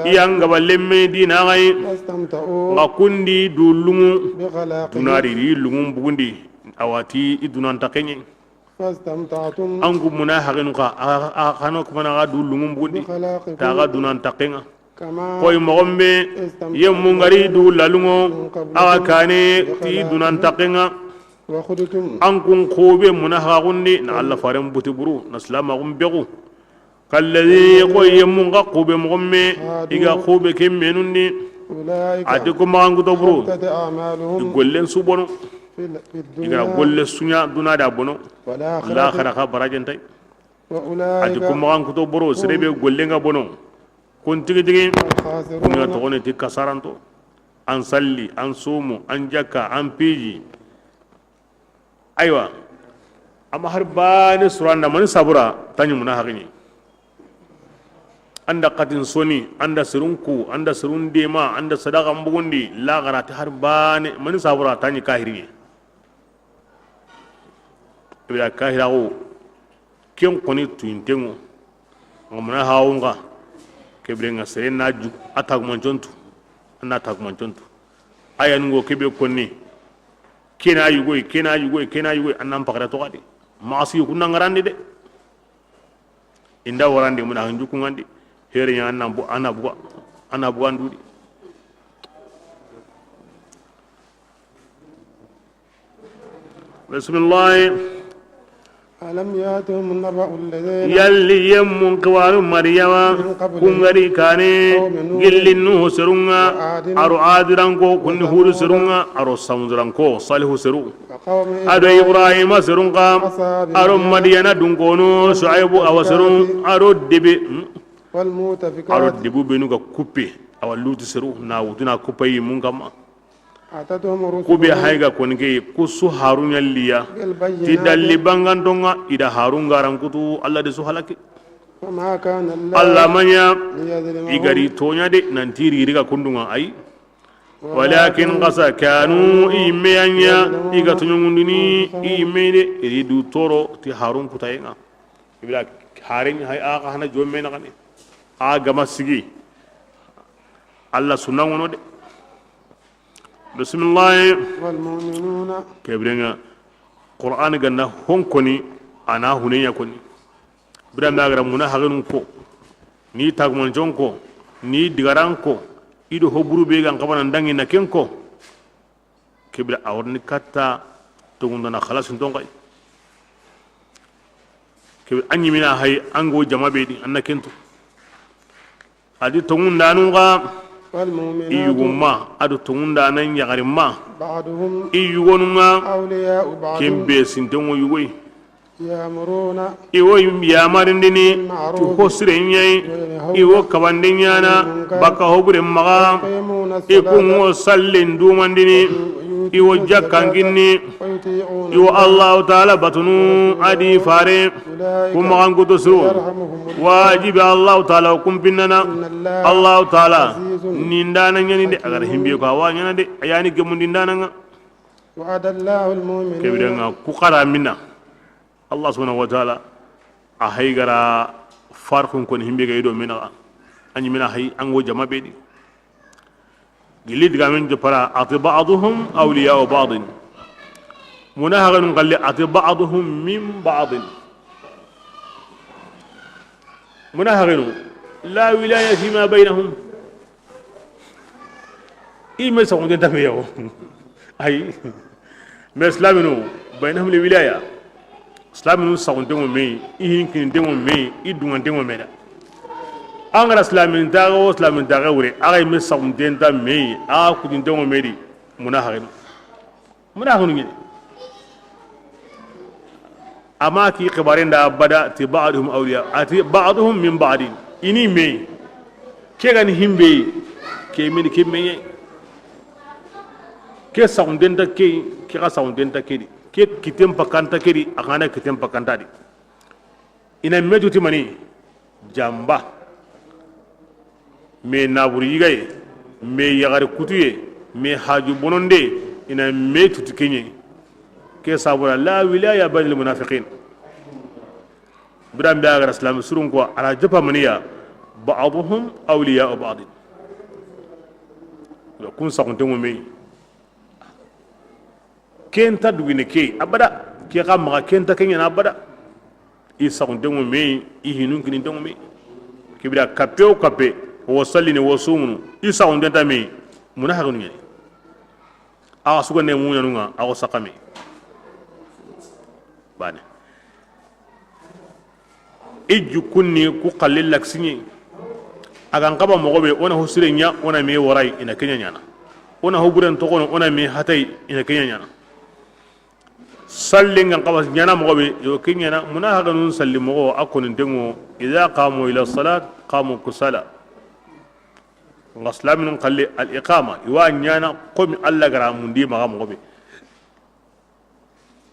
iyan gaba lemme dina gai. Nga kundi du lungu, dunari ri lungu bugundi, awati i dunanta kenye. An ku muna haqinu ka, a xano kumana ga du lungu bugundi, ta ga dunanta kenga. Koy moxon be yemmu ngari du lalungo, axa kane ti dunan taxenga. An kun xube muna haxundi na Allah faren buti buru na silamaxun bexu. Kallazi, koy yemmu nga xube moxon be i ga xube ke menundi. Ati ko maxan kuto buru i gollen su bono. I ga golle suɲa duna da bono. Laxara xa barajentay. Ati ko maxan kuto boro serebe gollen ga bono. Kun tigi tigi, kun ga toxoni ti kasaranto. An salli, an sumu, an jakka, an piji. Aywa. Ama har bane suranda mani sabura tanyi muna haqini. Anda katin soni, anda sirun ku, anda sirun dema, anda sadaka mbugundi, laxara ti har bane mani sabura tanyi kahiriye. Ibra kahiraxu. Ken xoni tuyintenŋo. Nga muna hawunga. Kebire nga sere na ju a tagumancontu. Anna tagumancontu. Aya nungo kebe konni. Kena yugoy, kena yugoy, kena yugoy, annan pakara to xadi. Maxasi kunna ngarandi de. Inda warandi muna hanju kungandi. Here nya annan bu, ana buga. Ana bugandudi. Bisimilahi. ألم يأتهم نبأ الذين. Yalli yemmun kibaru Mariyama. من قبل. Kungari kane. قوم نوح. Gilli Nuhu serunga. وعاد. Aro Adiranko kunni Hudu serunga. Aro Samuduranko Salihu seru. وقوم. Ado إبراهيم. Ibrahima serunga. وأصحاب. Aro مدين. Madiyana dunkono Shuaibu awa seru. والمؤتفكات. Aro debi. والمؤتفكات. Aro debu benu ga kuppe awa Lutu seru na wutuna kuppe yi mun kama. Ku be hayga koni ke ku su Harun yalliya. Ti dalli bangantonga ida Harun garan kutu Allah de su halaki. Allah manya igari tonya de nanti ririga kundunga ay. Walakin qasa kanu imme yanya iga tonyungundini imme de iri du toro ti Harun kutayenga. Ibra Harun hay aga hana jomme na kane. A gama sigi. Allah sunna ngono de. Bisimilahi. والمؤمنون. Kebirenga Qur'an ganna hon koni ana huneya koni. Bira magara muna hagenun ko. Ni tagmanjon ko. Ni digaran ko. Ido hoburu be gan kabana dangi na ken ko. Kebira awarni katta togundana khalasin tongai. Kebira anyimina hay ango jama be di anna kento. Adi tongundanun ga. والمؤمنات. I yugumma ado tongundanan yagarimma. بعضهم. I yugonunga. أولياء بعض. Kembe sintongo yugoy. يأمرون. I wo yamarindini. بالمعروف. Ti hosire nyai. وينهون. I wo kabande nyana. عن المنكر. Baka hobure maga. ويقيمون. I kungo. الصلاة. Sallen dumandini. ويؤتون. I wo jakkan kinni. ويطيعون I wo Allahu Taala batunu, a do i faare. أولئك Ku maxan kutu su. سيرحمهم الله Wajibi Allahu Taala wo kun pinnana. إن الله Allahu Taala عزيز nindaana ɲa ni de, a ga ra حكيم himbe ko a wa ɲaana de, a ya ni gemundindaana ŋa. وعد الله المؤمنين Ke biren ŋa ku xara minna. Allah subhanahu wa taala a hay ga ra farqun koni himbe ga i do mina, a ɲi mina hay an go jama be di. Gilli digamen joppara, ati ba'duhum awliya'u ba'din. Munahaxenun xalle, ati ba'duhum min ba'din. Munahaxenu, la wilaya fima baynahum. I me saxunte nta me yawo. Ayi. Mais silaminu, baynahum li wilaya. Silaminu saxuntenŋo me, i hinkinintenŋo me, i dunŋantenŋo me da. An ga ra silamintaxe wo silamintaxe wure, a ga i me saxunte nta me, a kutintenŋo me di, munahaxenu. Munahaxenu ɲi. Ama ki xibaren da abada ti ba'duhum awliya, ati ba'duhum min ba'din. I ni me, ke ga ni himbe, ke me ni ke me ɲi. Ke saxunte nta ke, ke xa saxunte nta ke di. Ke kiten pakanta ke di, a xa na kiten pakanta di. I na me tuti mani, jamba. Me naburi yigaye, me yaxari kutuye, me haju bononde, i na me tuti ke ɲi. Ke sabura la wilaya baynal munafiqin. Biran be a ga ra silaami surun ko, a ra joppa maniya, ba'duhum awliya'u ba'din. Kun saxuntenŋo me. Ke nta dugine ke abada, ke xa maxa ke nta ke ɲaana abada. I saxuntenŋo me, i hinun kinintenŋo me. Ke bira kappe wo kappe, wo sallini, wo sumunu, i saxunte nta me, munahaxenu ɲa ni. A xa sugande muɲanun ŋa, a xo saxa me. Bane. I jukkun ni ku xalle laxi ɲi. A ga n xaba moxo be, o na ho sire ɲa, o na me wara yi, i na ke ɲa ɲaana. O na ho buren toxono, o na me hata yi, i na ke ɲa ɲaana. Sallen ga n xaba ɲaana moxo be, yo ke ɲaana, munahaxenun salli moxo, a konintenŋo, idha qamu ila salat, qamu kusala. Nga silaminun xalle al iqama, i wa ɲaana komi Alla ga ra mundi maxa moxo be.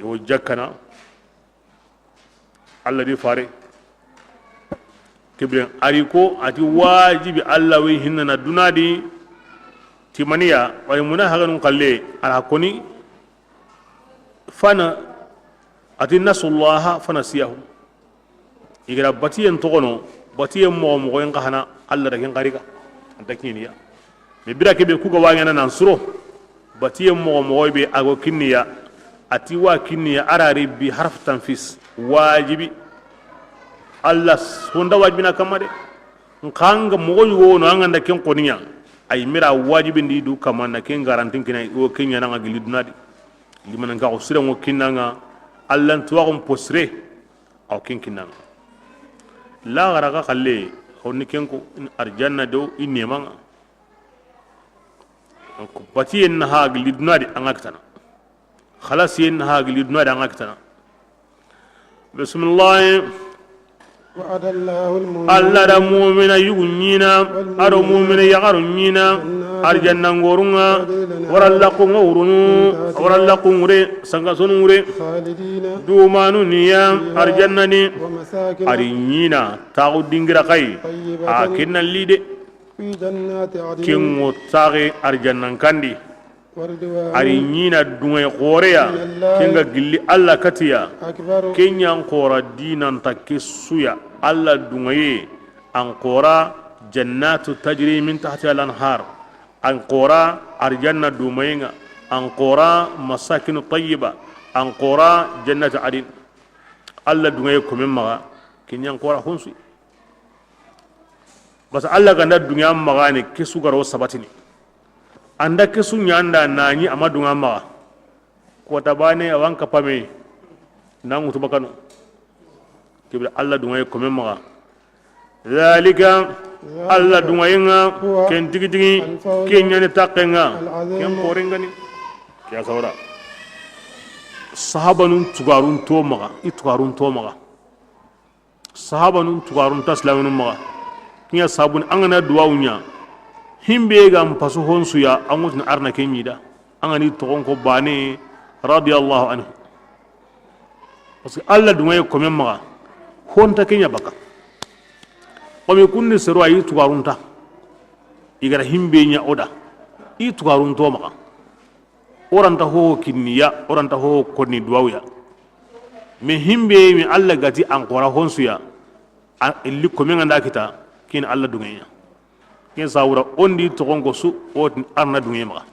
I wo jakkana, Alla di fare. Ke biren a ri ko a ti wajibi Alla wi hinnana duna di. Timaniya, wa i munahaxenun xalle, a ra koni, fana, a ti nasullaha fanasiyahum. I ga ra batiyen toxono, batiyen moxo moxo, in xa hana Alla da ken xari ga, a nta kiniya. Mais bira ke be ku ga wa ɲaana nan suro, batiyen moxo moxo be a go kinniya, a ti wa kinniya, a ra ri bi harf tanfis, wajibi. Alla honda wajibina kamma de. N xa nga moxo yugo wono, an ga nda ken xoniya, ay mira wajibindi du kamma na ken garantin kina, o ken ɲaana nga gilli duna di. Limanan ka xo siranŋo kinna nga, Alla n tuwaxun po sire. Aw ken kinna nga. Laxara ga xalle, xo ni ken ko, arjanna do i neema nga. Donc, batiyen na ha gilli duna di, an ga kitana. Xalasiyen na ha gilli duna di, an ga kitana. Bismillah. وعد الله المؤمنين Alla da mumina yugu ɲiina, a do mumina yaxaru ɲiina, arjanna ngorun ŋa, wara laxun ŋa wurunu, wara laxun ŋure, sanga sonu ŋure. خالدين Dumanu niya, فيها arjanna ni, ومساكن a ri ɲiina, taxu dingira xay, طيبة a kinna lide. في جنات عدن Ken ŋo taxe arjannan kandi. ورضوان A ri ɲiina duŋaye xooreya, من الله ken ga gilli Alla katiya. أكبر Ken ɲa n xoora diinan ta ke su ya. Alla duŋaye, an xoora jannatu tajri min tahtiha al-anhar. An xoora arjanna dumayen ŋa. An xoora masakinu tayyiba. An xoora jannatu adin. Alla duŋaye komen maxa, ken ɲa n xoora honsu. Basa Alla ga nda duŋa maxa ni, ke su ga ro sabatini. An da ke su ɲa nda na ɲi a ma duŋa maxa. Kota bane a wa n kapame na ŋutu bakano. Kebe Alla duŋaye komen maxa. Zalika, Alla duŋayen ŋa, ken tigi tigi, ken ɲa ni taxen ŋa, ken xoren ga ni. Ke ya sawara. Sahabanun tugarun to maxa, i tugarun to maxa. Sahabanun tugarun ta silaminun maxa. Ken ɲa sabun an ga na duwawu ɲa. Himbe ga n pasu honsu ya, an ŋutini arna ken ɲi da. An ga ni toxon ko baane, radiyallahu anhu. Parce que Alla duŋeye komen maxa, ho nta ke ɲa baka. Komi kunni sero a yi tugarunta, i ga ra himbe ɲa o da, i tugarunto maxa. O ra nta ho kinniya, o ra nta ho konni duwawuya. Mais himbe mi Alla ga ti an xora honsuya, a, illi komen ga nda kita, kin Alla duŋeye ɲa. Ken sawura o ndi toxon ko su, o ti arna duŋeye maxa.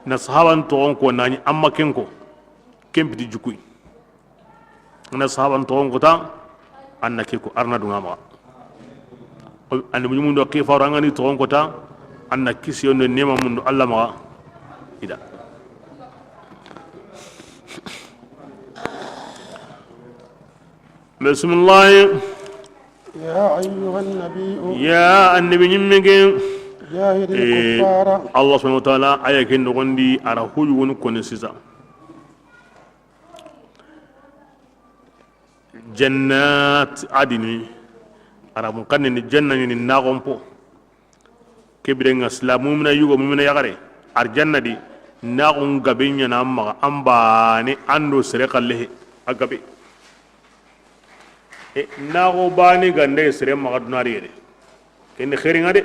Na sahaban toxon ko nani amma ken ko, ken piti jukuy. Na sahaban toxon ko ta, an na ke ko arna duŋa maxa. An muɲu mundo ke faru an ga ni toxon ko ta, an na kisiyo ndo nema mundo Alla maxa. Ida. Bisimilahi. يا أيها النبي. Ya annabi ɲimme ke. جاهد Eh, الكفار. Allah subhanahu wa ta'ala, aya ke noxondi, a ra hoyu woni koni sisa. Jannat adini, a ra mun kanni ni janna ni naxon po. Ke biren ŋa silamu mumina yugo mumina yaxare, arjanna di, naxun gabe ɲaana an maxa, an baane, an do sere xalle he, a gabe. E, naxo baane ga nda sere maxa duna di yere, ken ni xeeri ŋa de.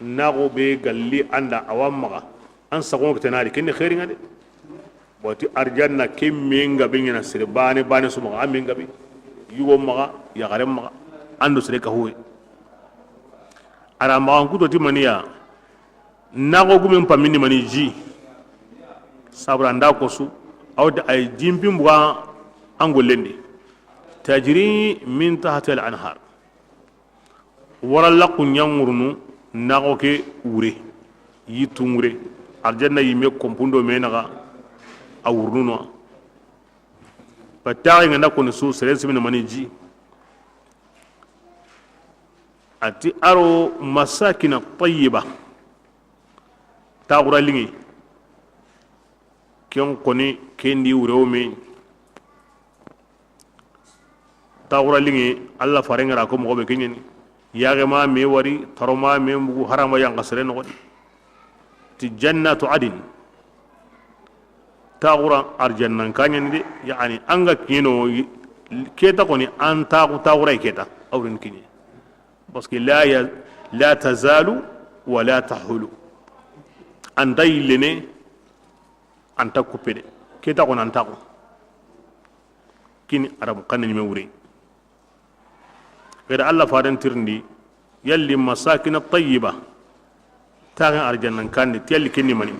Naxo be ga li an da a wa maxa, an saxo ŋa kitana di, ken ni xeeri ŋa de. Bon, ti arjanna ke me n gabe ɲaana sere baane baane su maxa, a me n gabe, yugo maxa, yaxare maxa, an do sere kahuwe. A ra maxa n kuto ti maniya, naxo gumen pamindi mani ji, sabura nda ko su, a wa ti ay jinpin buga an gollen di. تجري من تحتها الأنهار. Wara laxu ɲa ŋurunu, naxo ke wure, yittu wure, arjanna yimme kompundo me naxa, a wurunu no. Ba taxi ŋa nda koni su, sere simini mani ji. A ti a ro مساكن طيبة. Taxura liŋe. Ken koni, ken di wure wo me. Taxura liŋe, Allah faren ga ra ko moxo be ke ɲeni. Yaxe ma me wari, taro ma me mbugu, harama yanqa sere noxo di. Ti جنات عدن. Taxura arjannan ka ɲeni de, yani an ga kiɲe no, ke ta koni an taxu, taxura ke ta, a wurin kiɲe. Parce que لا ي-، لا تزول ولا تحول. An ta yillene, an ta kuppe de. Ke ta koni an taxu. Kini Arabu xanne ɲime wure. Gada Allah fadan tirindi, yalli مساكن طيبة. Taxen arjannan kandi, ti yalli kenni mani.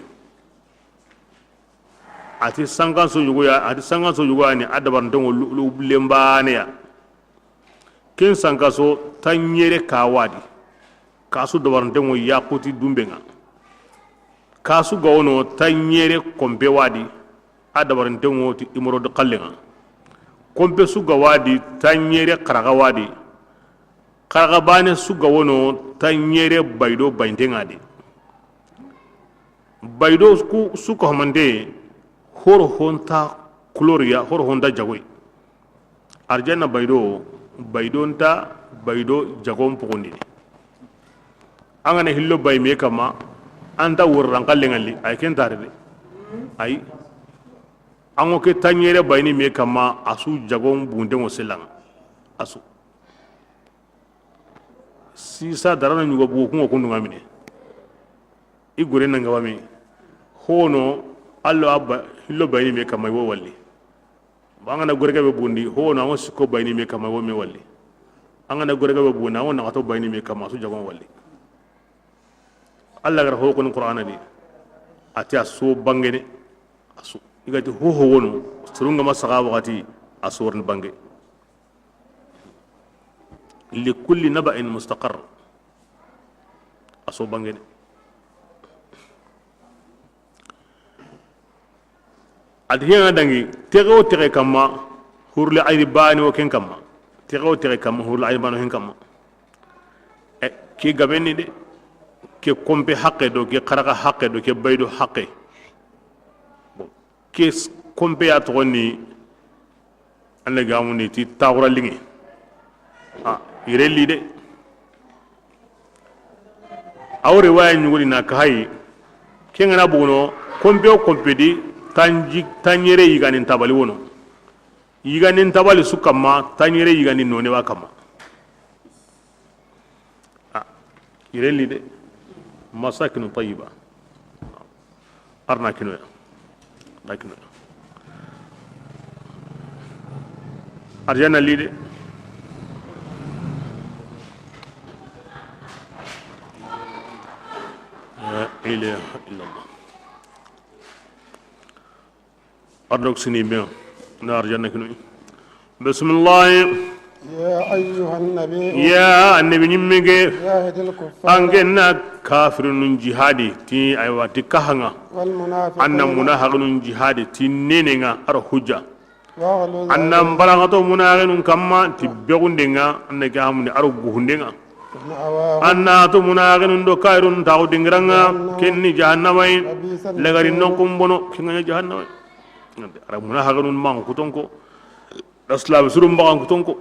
A ti sankanso yogo ya, a ti sankanso yogo ya ni a dabaranten ŋo lu-, lu-, lembaane ya. Ken sankaso tanɲere ka wa di, kasu dabaranten ŋo yaquti dunbe ŋa. Kasu ga wono tanɲere konpe wa di, a dabaranten ŋo ti imorodi xalle ŋa. Konpe su ga wa di tanɲere xaraxa wa di, xaraxa baane su ga wono tanɲere baydo bayinten ŋa di. Baydo ku su ko hamante, horo honta couleur ya, horo honta jagoy. Arjanna baydo, baydo nta baydo jagon pogondini. An ga na hillo bay me kama, an ta worran xalle ŋa li, ay ken tare de. Ay. An ŋo ke tanɲere bayini me kama, a su jagon bunten ŋo sella ŋa. A su. Sisa darana ɲugo bugu kungo kundu ŋa mine. I gore na ŋa wa me. Hono, allo abba, hillo bayini me kama, i wo walli. Ba an ga na gore gabe bundi, hono, an ŋo sikko bayini me kama, i wo me walli. An ga na gore gabe bundi, an ŋo naxato bayini me kama, a su jagon walli. Allah ga ra ho koni Qur'ana di. A ti a so bangene. A su. I ga ti ho ho wono, surunga ma saga waxati, a so rin bange. لكل نبأ مستقر. A so bangene. A ti ken ŋa dangi, texe wo texe kamma, hurli ayni baane wo ken kamma. Texe wo texe kamma, hurli ayni baane wo ken kamma. E, ke gabe ni de, ke konpe haqqe do, ke xaraxa haqqe do, ke baydo haqqe. Bon, ke s-, konpe ya toxo ni, an na gamundi ti taxura liŋe. A, yire li de. A wo riwaya ɲugudi na kahayi. Ken ga na bogu no, konpe wo konpe di, tanji, tanɲere yigandin tabali wono. Yigandin tabali su kamma, tanɲere yigandin none wa kamma. A, yire li de. Masakinu tayyiba. Arna kinoya. Arna kinoya. Arjanna li de. La ilaha illallah. Ar do sini ben na arjanna kinu. Bismillah. يا أيها النبي. Ya annabi ɲimme ke. جاهد الكفار. An ke na kafirunun jihadi ti, aywa, ti kahanga. والمنافقين. An na munahaginun jihadi ti nenenga, aro hujja. واغلظ عليهم. An na mbarangato munahaginun kamma ti begundenga, an na ke hamundi aro guhundenga. ومأواهم. An na to munahaginun do kairun taxu dingiranga, جهنم. Ken ni jahannama yi. وبئس المصير. Lagari noxun bono, ken ga ɲa jahannama yi. Ara munahaginun maxan kutonko, da silame surun maxan kutonko,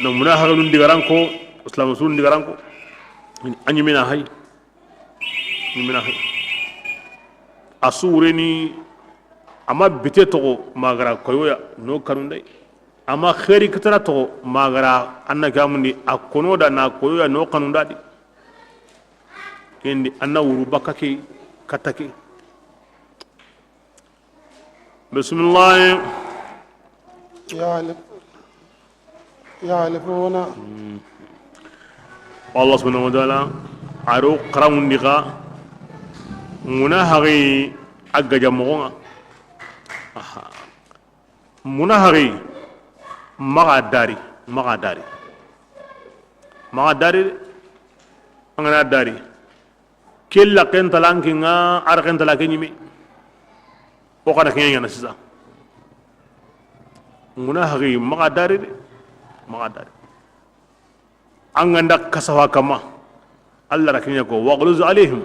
na munahaginun digaranko, silame surun digaranko. A ɲimina hay. A ɲimina hay. A su wureni, a ma bite toxo, ma gara koyoya, no kanunday. A ma xeeri kitana toxo, ma gara an na ke hamundi, a kono da na koyoya, no kanunda di. Ken di an na wuru bakka ke, katta ke. Bismillah. يحلف-، يحلفون. Allah subhanahu wa ta'ala, a ro xaramundi xa, munahagi a gaja moxonga. Aha. Munahagi, maxa dari, maxa dari. Maxa dari, an ga na dari. Ke laxen talankinga, a raxen tala ke ɲime. O xa na ke ɲaana sisa. Munahagi maxa dari de, maxa dari. An ga nda kasawa kamma, Allah ra ke ɲa ko, واغلظ عليهم.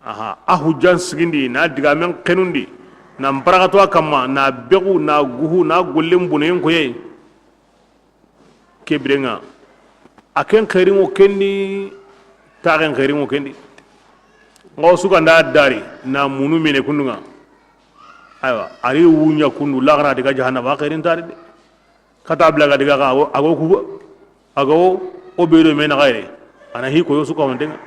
Aha, a hujjan sigindi, na digamen xenundi, na mbaragato a kamma, na begu, na guhu, na gollen bonoyen koye. Ke birenga, a ken xeerinŋo ken di, taxen xeerinŋo ken di. Nga wo su ga nda dari, na munu mene kundunga. Aywa, a ri wuɲa kundu, laxara diga jahannaba xeerin tari de. Kata bla ga diga xa, a go, a go kuba, a go o be do me na xayre. A na hi ko yo su ko mantenga.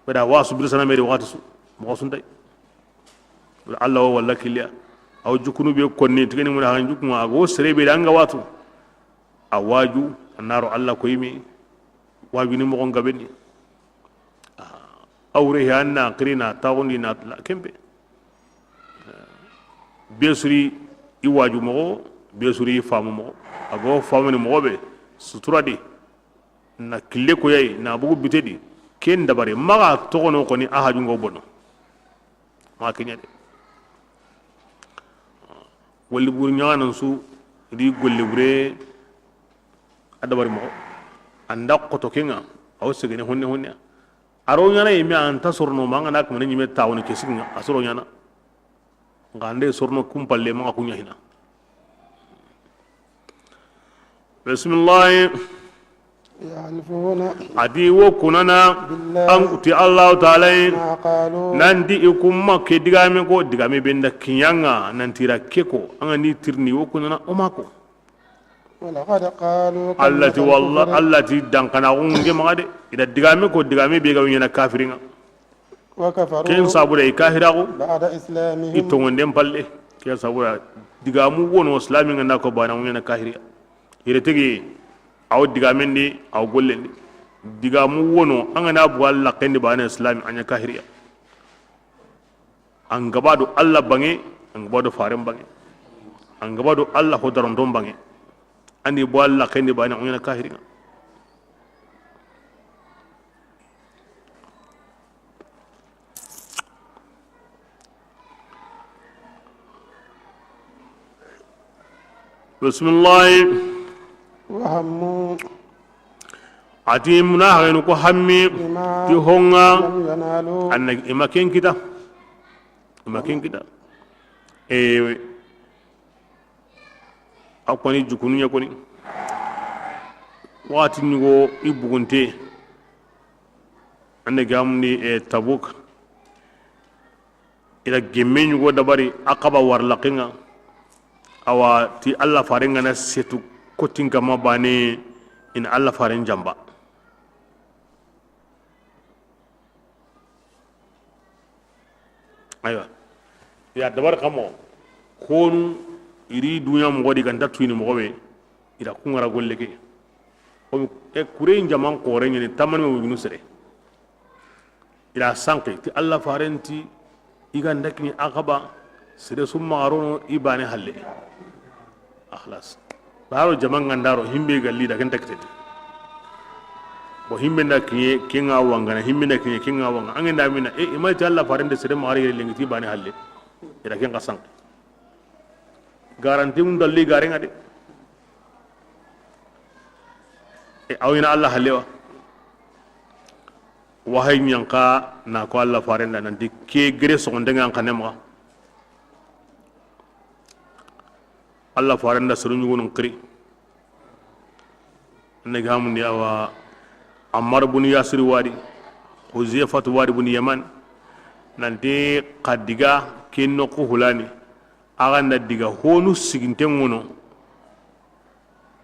Bada wa su bir sana meri waxati su. Moxo su ntay. Wala Allah wo walla kiliya. Aw jukunu be konni tigani mun han jukunga, a go sere be danga watu. A waju, a na ro Allah ko yimi. Waju ni moxon gabeni. Awre he an na xiri na taxundi na la kempe. Be suri i waju moxo, be suri i famu moxo. A go famuni moxo be, sutura di, na kille koyayi, na bugu bite di, ken dabari, maxa toxono xoni a hajungo bono. Maxa ke ɲa de. Golli buru ɲaxanan su, di golli bure, a dabari moxo. An da xoto kenga, a wo segene honne honne. A ro ɲaana yime an ta sorono ma, an ga na kamane ɲime tawoni ke siginga, a soro ɲaana. Nga ande sorono kumpalle maxa ku ɲa hina. Bismillah. يحلفون A di wo kunana, بالله an kuti Allahu Taala yi, ما قالوا nanti i kumma ke digame ko, digame be nda kiɲanga, nanti ra ke ko, an ga ni tirni wo kunana o ma ko. ولقد قالوا Allah ti كلمة walla, الكفر Allah ti dankanaxu nge maxa de. I da digame ko, digame be ga ɲaana kafiringa. وكفروا Ken sabu da i kahiraxu بعد إسلامهم i tongonden palle. Ken sabu da digamu wono, islami nga na ko bana ŋu ɲaana kahiriya. Yere tege, aw digamen di, aw gollen di. Digamu wono, an ga na buga Allah kendi bana islami, a ɲa kahiriya. An gaba do Allah bange, an gaba do faren bange, an gaba do Allah ho daronton bange. Andi bo Allah kendi bana, o ɲaana kahiringa. Bismillah. وهموا A ti munahaxenu ko hammi بما ti honga, لم ينالوا anna i ma ken kita. I ma ken kita. E, a koni jukunu ɲa koni. Waxati ɲugo i bugunte. An da gamundi, e, Tabuk. I da gemme ɲugo dabari Aqaba warlaqen ŋa. Awa ti Alla faren ga na setu kotin kama bane, in Alla faren jamba. Aywa. Ya dabar kamo. Konu iri duna moxo di ganta tuyini moxo be. I da kun ŋara golle ke. Komi, e, kure jaman xore ɲani tamani ma wujunu sere. I da sanki ti Alla faren ti i ga nda kini Aqaba, sere su maxa ro no i bane halle. Akhlas. Baro jaman ga nda ro himbe ga li da ken takiteni. Bo himbe nda kiɲe ken ŋa wangana, himbe nda kiɲe ken ŋa wanga. An ga nda mina, e, i ma ti Alla faren de sere maxa ro yere lenki ti bane halle. I da ken xa sanki. Garanti mun dalli garen ŋa de. E, aw ina Alla halle wa. Wahayi ɲa n xa na ko Alla faren da nanti ke gere soxonten ŋa an xanne maxa. Alla faren da soro ɲugunun xiri. An da gamundi awa Ammar bun Yasir wa di, Huzaifatu wa di bun Yaman, nanti xa diga ke noxu hulani, a ga na diga honu siginten ŋono,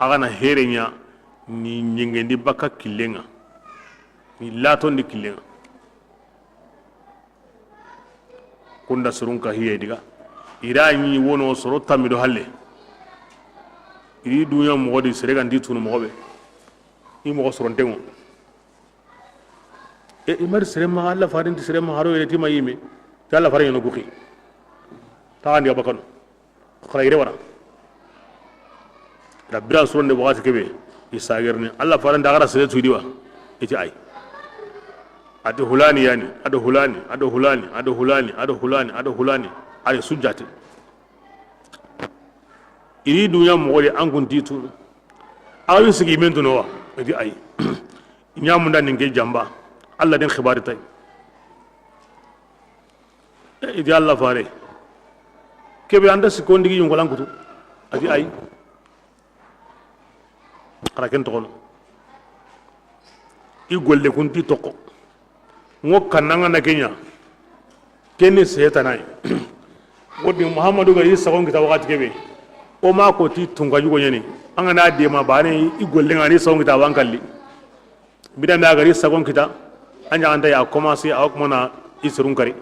a ga na here ɲa ni ɲengendi baka killen ŋa, ni latondi killen ŋa. Kunda sorun ka hiye diga. I ra ɲi wono soro tammi do halle. Iri duna moxo di sere ga nti tunu moxo be. I moxo soronten ŋo. E, i ma ri sere maxa, Alla faren ti sere maxa ro yere ti ma yime. Ti Alla faren ɲa no guxi. Taxandi ga bakano. Xara yire wara. Da bira suronde waxati kebe, i sagerni. Alla faren da xara sere tuyidi wa. I ti ay. A ti hulani yani, a do hulani, a do hulani, a do hulani, a do hulani, a do hulani. Ay sujjati. Iri duna moxo di an kun ti tu. Awi sigi men tuno wa. I ti ay. Ɲamunda nin ke jamba. Alla den xibari tay. E, i ti Alla fare. Kebe an da sikondigi yungolan kutu. A ti ay. Xara ken toxono. I golle kun ti toxo. Ŋo kanna ŋa na ke ɲa. Ken ni setana yi. Wodi Muhammadu ga ri sagon kita waxati kebe. O ma ko ti tunka yugo ɲani. An ga na dema bane i golle ŋa ni sagon kita wan kalli. Bida me a ga ri sagon kita, a ɲaxanta ya commencé, a wa kuma na i sorun kari.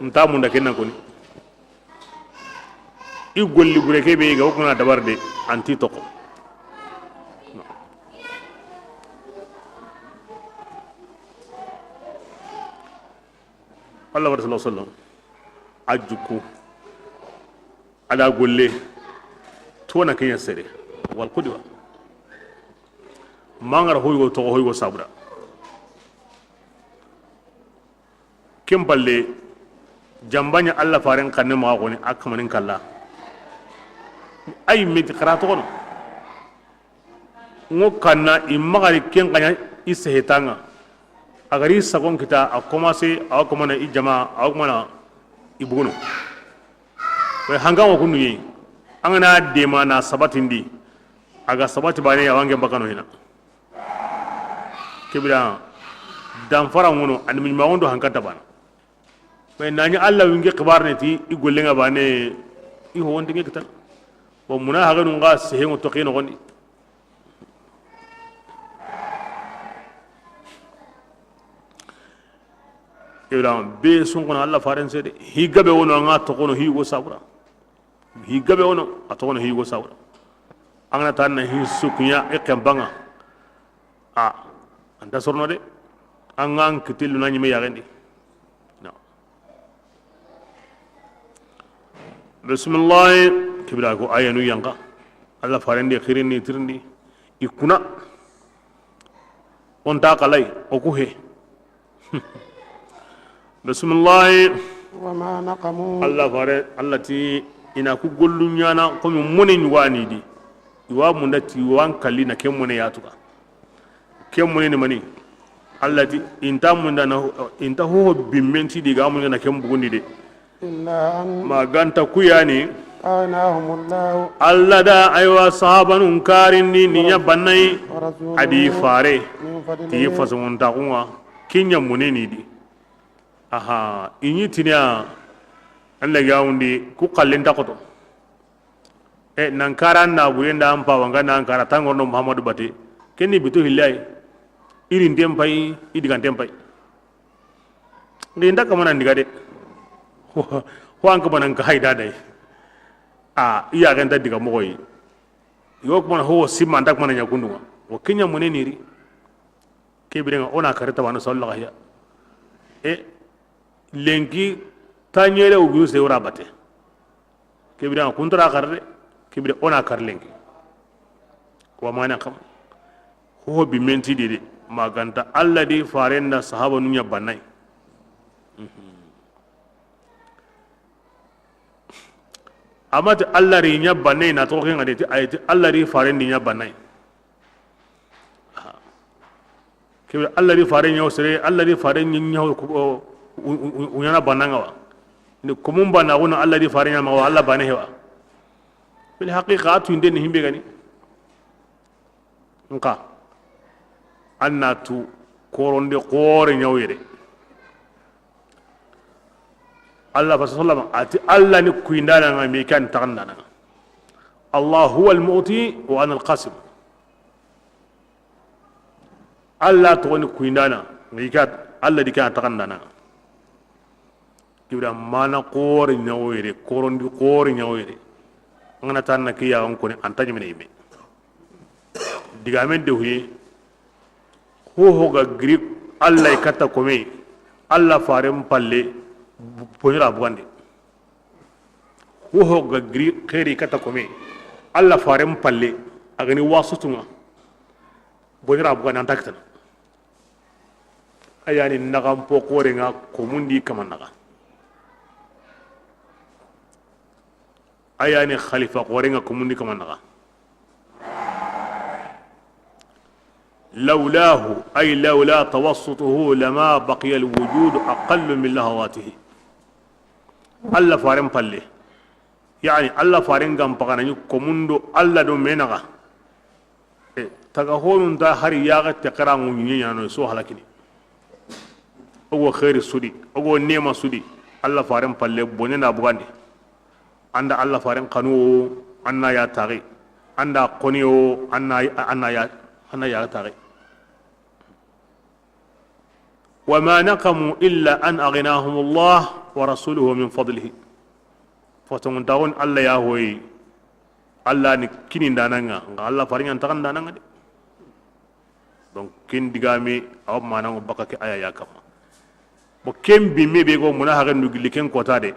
Nta munda ken na koni. I golli bure ke be ga wa kuma na dabar de, an ti toxo. Alla wa sallallahu alaihi wasallam. A jukku. A da golle. Tona ke ɲa sere. Wal qudwa. Mangara hoygo toxo hoygo sabura. Ken palle, jamba ɲa Alla faren xanne maxa xoni, a kamanin kalla. Ay meti xara toxono. Ŋo kanna i maxari ken xa ɲa i sehetanŋa. A ga ri sagon kita, a commencé, a wa kuma na i jama, a wa kuma na i buguno. Way hankan ŋo kundu ɲi. An ga na dema na sabatindi. A ga sabati bane, a wa ŋen bakano hina. Kebira danfara ŋono, an mi ɲumaxun do hankan ta bana. Mais na ɲi Alla winge xibar ne ti i gollen ŋa bane, i ho wonde ŋe kitan. Bon, muna haganu ŋa sehe ŋo toxi noxondi. Ibrahim be sunkono Alla faren sede, hi gabe wono ŋa toxono hi go sabura. Hi gabe wono, a toxono hi go sabura. An ga na tan na hi sukunya e kembanga. A, an ta sorono de. An ŋa an kitilu na ɲime yaxendi. No. Bismillahi, kibira ko ayanu yanka. Alla farendi xirini tirindi. I kuna. O nta xalay, o ku he. Bismillahi. وما نقموا. Alla fare, Alla ti, i na ku gollu ɲaana, komi mone ɲi wa ni di. I wa munda ti, i wa n kalli na ke mone ya tuga. Ke mone ni mani? Alla ti, i nta munda na, i nta ho ho bimmen ti di ga munda na ke bugundi de. إلا أن. Ma ga nta ku ya ni. أغناهم الله. Alla da, aywa, sahabanun karindi ni ɲa bannayi, ورسوله a di fare, من فضله ti fasoŋontaxun ŋa, ke ɲa mune ni di. Aha, i ɲi tiniya, an da ga wundi, ku xallen ta xoto. E, nan kara na bure nda an pawa nga nan kara tangorno Muhammadu bate, ke ni bitu hillayi, irinten pay, i diganten pay. Ngi nda kamana ndiga de. Ho, ho an kamana nka hayda day. A, i ya genta diga moxoyi. Yo kuma ho simma nda kamana ɲa kundunga. O ke ɲa mune ni ri. Ke birenga o na kare tabana sallallahu ya. E, lenki taɲere ugu se wura bate. Ke birenga kuntara kare de. Ke bire o na kare lenki. Wa mana kam. Ho bi menti de de. Maganta Alla di faren da sahabanu ɲa bannayi. Amati Alla ri ɲa bannayi na to ke ngade ti ayati Alla ri faren di ɲa bannayi. Ke Alla di faren ɲa sere, Alla di faren ɲa o, o, o, o ɲana bananga wa. Ni kumun bana wona Alla di faren ɲa ma wa Alla bane hewa. Bil haqiqa tu inde ni himbe gani. Nka an na tu korondi xore ɲa o yere. Alla fa sallama ati Alla ni kuyindana nga mi kan taxandana. Allah huwa al-mu'ti wa ana al-qasim. Alla toxoni kuyindana ngi ka Alla di kan taxandana. Kibira mana xore ɲa o yere, korondi xore ɲa o yere. An ga na tanna ke ya an koni an ta ɲimene yime. Digamen de huye. Ho ho ga giri Alla katta kome, Alla faren palle, bonira bugande. Ho ho ga giri xeri katta kome, Alla faren palle, a gani wasutunga. Bonira bugande an ta kitana. Ayani naxan po xorenga komundi kama naxa. Ayani xalifa xorenga komundi kama naxa. Lawlahu, ay lawla tawassutuhu lama baqiya alwujudu aqallu min lahawatihi. Alla faren palle. Yani Alla faren gam pagana ni komundo Alla do menaxa. E, taga honun ta hari yaga te xaranŋu ɲiɲe ɲano so halakini. Ogo xeeri sudi, ogo nema sudi, Alla faren palle bone na bugandi. Anda Alla faren xanu o, anna ya taxi. Anda xoni o, anna, anna ya, anna ya taxi. Wa ma naqamu illa an aghnahum Allah wa rasuluhu min fadlihi. Fotonguntaxun Alla ya hoyi. Alla ni kinindananga, nga Alla faren ɲa ntaxandananga de. Donc ken digame awa manango baka ke aya ya kama. Bo ken bimme be go muna haxendu gilli ken kota de.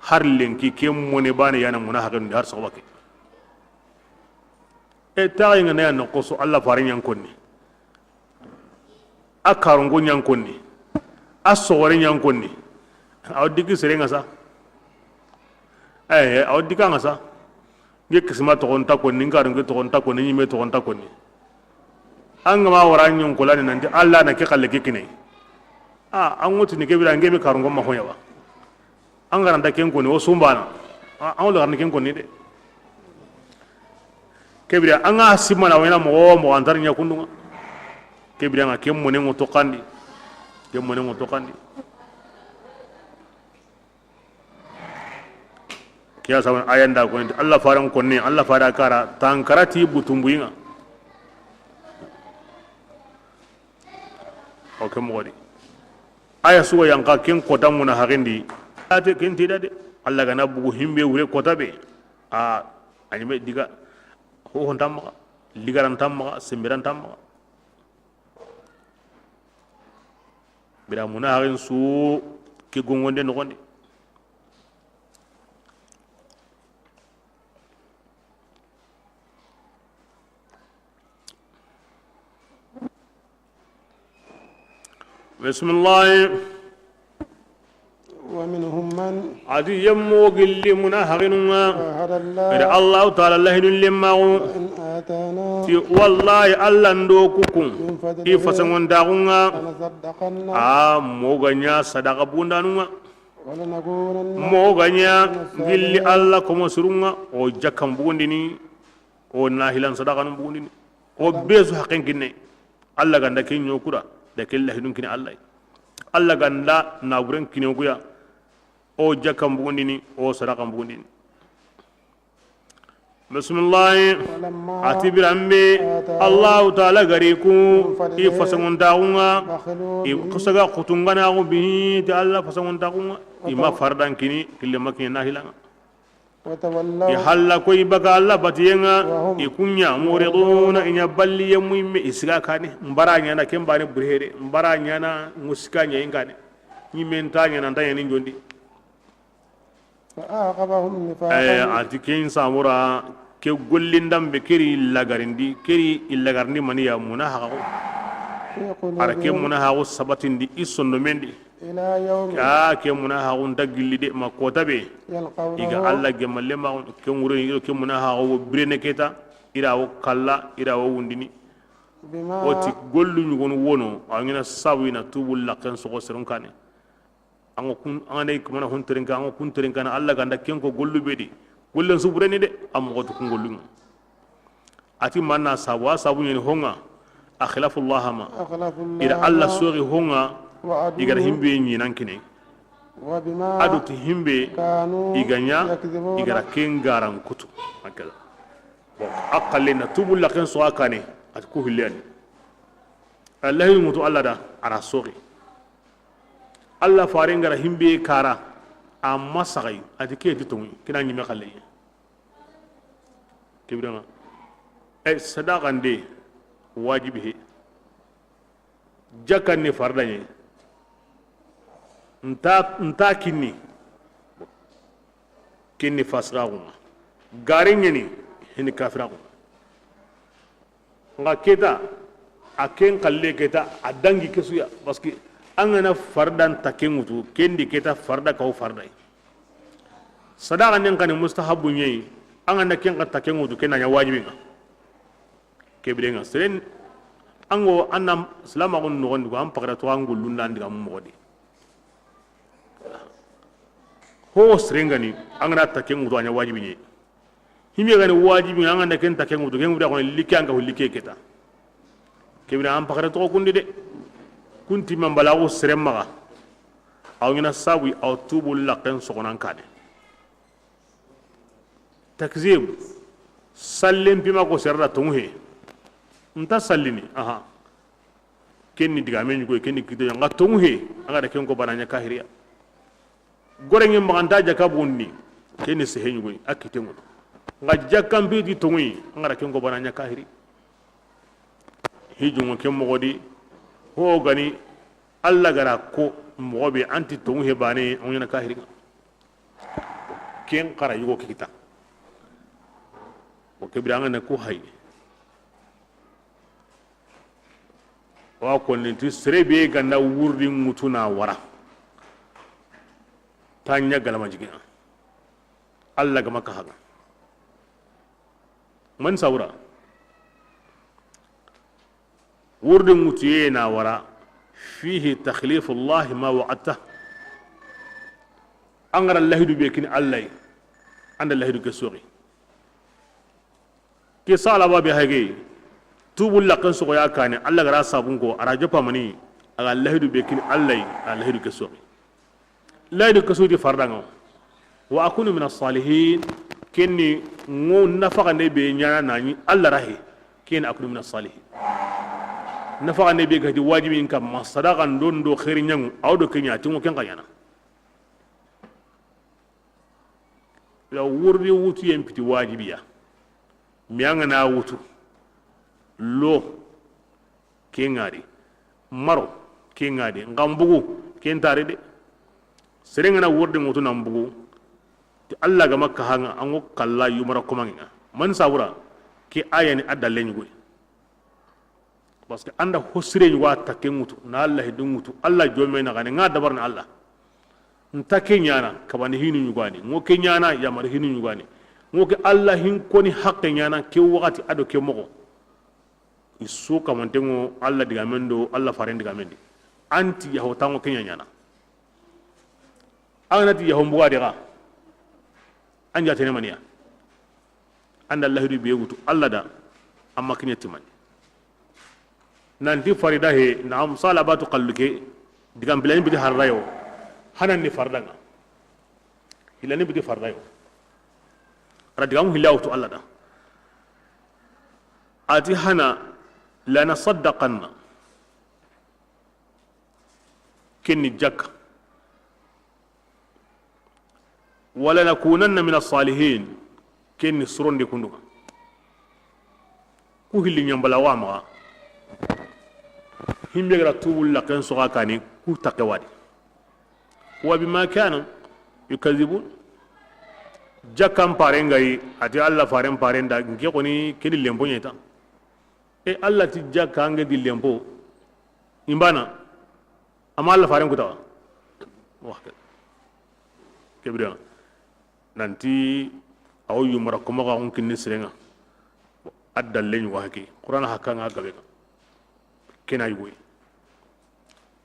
Har lenki ken mone bane yana muna haxendu har soxoba ke. E taxayinga na ya noxo su Alla faren ɲa n konni. A karonko ɲa n konni. A soxore ɲa n konni. Awa digi serenga sa. Aye, awa diganga sa. Nge kisima toxon ta konni, n karonke toxon ta konni, ɲime toxon ta konni. An ga ma wara ɲonkolani nanti Alla na ke xalle ke kine. A, an ŋotini ke bira nge be karonko ma hoya wa. An garanta ken koni o sumbana. An wala garanta ken koni de. Ke bira an ga simana wena moxo moxo antar ɲa kundunga. Ke bira nga ken mone ŋo toxandi. Ken mone ŋo toxandi. Kiya sawan ayanda ko Alla faran konni Alla fara kara tankarati butumbuyinga. O ke moxo di. Aya suga yanka ken kota muna haxindi. Ate ken tida de. Alla gana bugu himbe wure kota be. A, a ɲime diga. Ho ho ntamma. Ligaran ntamma, sembiran ntamma. Bira muna haxin su ke gongonde noxondi. Bisimilahi. ومنهم من A di yemmo gilli muna haxinunga. عاهد الله Ede Allahu taala lahinun lemmaxu. لئن آتانا Ti wallahi Alla ndo kukun. من فضله I fasangondaxunga. لنصدقن A moga ɲa sadaqa bundanunga. Mo ga ɲa gilli Alla komo sirun ŋa, o jakkan bugundini, o nahilan sadaxanu bugundini, o besu haqqen kinne. Alla ga nda ke ɲo kuda, da ke lahidun kini Alla. Alla ga nda naburen kine kuya, o jakkan bugundini, o sadaxan bugundini. Bisimilahi. A ti biranbe Allahu taala gari ku i fasanguntaxun ŋa, i kusaga xutunganaxu bihi ti Alla fasanguntaxun ŋa. I ma fardan kini kille ma kiɲe nahilan ŋa. I halla koy baga Alla batiyen ŋa. I kuɲa muriduna, i ɲa balli yemmu yimme, i siga kane. Nbara ɲana ken bane burhere, nbara ɲana ŋusika ɲayin kane. Ɲimen ta ɲana nta ɲani jondi. فأعقبهم نفاقا. Eh, a ti ken samura ke gollindanbe keri lagarindi, keri i lagarindi maniya munahaxaxu. في قلوبهم. A ra ke munahaxu sabatindi i sondomendi. إلى يوم. Ka ke munahaxu nta gilli de ma kota be. يلقونه. I ga Alla gemalle ma ke ŋureni, i do ke munahaxu wo birene keta, i ra wo kalla, i ra wo wundini. بما. O ti gollu ɲugonu wono, a ɲina sabu i na tubu laxen soxo serun kane. An ga kun, an ga ne kamana hun terinka, an ga kun terinka na Alla ga nda ken ko gollu be di. Gollen su bureni de, a moxo tu kun gollu ŋa. A ti manna sabu, a sabu ɲeni ho ŋa, أخلفوا الله ما. I da Alla soxi ho ŋa, وعدوه. I ga ra himbe ɲinan kine. وبما. A do ti himbe, كانوا. I ga ɲa, يكذبون. I ga ra ken garan kutu. Hakada. Bon, a xalle na tubu laxen soxo kane, a ti ku hilleni. Alla hi mutu Alla da, a ra soxi. Alla faren ga ra himbe kara, a ma saxay, a ti ke ti tonŋi, kina ɲime xalle. Ke biranŋa. E, sadaxande, wajibi he. Jakkan ni farda ɲe. Nta, nta kinni. Kinni fasiraxu ŋa. Gare ɲeni, hini kafiraxu ŋa. Nxa keta, a ken xalle keta, a dangi kesuya. Parce que an ga na fardan ta ken ŋutu, ken di keta farda kaw farday. Sadaxa nen xani mustahabu ɲeyi, an ga na ken xa ta ken ŋutu, ken na ɲa wajibi ŋa. Ke birenŋa, seren, an go, an na silamaxun noxondi ko, an paxara to, an gollun da, an digamu moxo di. Ho seren ga ni, an ga na ta ken ŋutu, a ɲa wajibi ɲeyi. Himbe ga ni wajibi, an ga na ken ta ken ŋutu, ken ŋutu, a xoni like, an ga ho like keta. Ke bire an paxara to kundi de. Kunti man balaxu seren maxa. Aw ɲina sabu, aw tubu laxen soxonan kane. Takzib, sallen pima ko serra tonŋu he. Nta sallini, aha. Ken ni digame ɲugoy, ken ni kite ɲa, nxa tonŋu he, an ga da ken ko bana ɲa kahiriya. Gorenŋe maxa nta jakka bondi, ken ni sehe ɲugoy, a kite ŋutu. Nxa jakkan piti tonŋu yi, an ga da ken ko bana ɲa kahiri. Hijunŋo ken moxo di, ho gani, Alla ga ra ko moxo be, an ti tonŋu he bane, an ɲana kahiri ŋa. Ken xara yugo ke kita. O ke bire an ga na ku hay. Wa konni ti sere be ga na wurdi ŋutu na wara. Ta ɲa galama jigina. Alla ga ma kaha ŋa. Man sawra. Wurdi ŋutuye na wara, fihi takhlifu Allahi ma wa'adta. An ga ra lahidu be kini Alla yi, an da lahidu ke soxi. Ke salaba be hage, tubu laxen soxo ya kane, Alla ga ra sabun ko, a ra joppa mani, a ga lahidu be kini Alla yi, a lahidu ke soxi. Layidu ke su ti farda ŋa. Wa akunu mina salihin. Ken ni ŋo nafaxande be ɲana na ɲi Alla rahe. Ken akunu mina salihin. Nafaxande be ga ti wajibi n kamma, sadaxa ndo ndo xeeri ɲaŋu, aw do ke ɲa, ti ŋo ken xa ɲana. Ya wurdi wutu yen piti wajibiya. Mi an ga na wutu. Lo. Ke ŋa di. Maro, ke ŋa di. Nxa n bugu, ken tari de. Seren ga na wurdi ŋutu na n bugu, ti Alla ga ma kaha ŋa, an ŋo kalla yumara komaŋe ŋa. Man sabura, ke aya ni a dalle ɲugoy. Parce que an da ho sire ɲugo a ta ke ŋutu, na Alla hi du ŋutu, Alla jome na gane, ŋa dabar na Alla. Nta ke ɲana, kabani hinu ɲugani, ŋo ke ɲana, yamari hinu ɲugani. Ŋo ke Alla hin koni haqqe ɲana, ke waxati a do ke moxo. I su kamantenŋo Alla digamen do Alla faren digamen di. An ti yahotanŋo ke ɲa ɲana. An ga na ti yahon buga de ga, an jaatene maniya. An da lahidu be wutu Alla da, amma kiɲe timani. Nanti farida he, naam, Salabatu xallu ke, digan pilani biti harrayo, hanan ni faridan ŋa. Hilani biti fardayo. Ara digamu hilla wutu Alla da. A ti hana, lanasaddaqanna. Ken ni jakka. Walanakunanna mina salihin. Ken ni surondi kundu ŋa. Ku hilli ɲambala wa maxa. Himbe gara tubu la ken soxa kani ku takke wadi. Wa bima kanu yukazibun. Jakkan pare ŋa yi, a ti Alla faren paren da, nke xoni ke di lempo ɲeta. E Alla ti jakka nge di lempo. Imbana. Amma Alla faren kutawa. Wa kebira. Nanti awo yumara komo ga xun kinni sirenŋa. A dalle ɲugo hake Qur'ana hakka ŋa gabe ŋa. Kena yugoyi.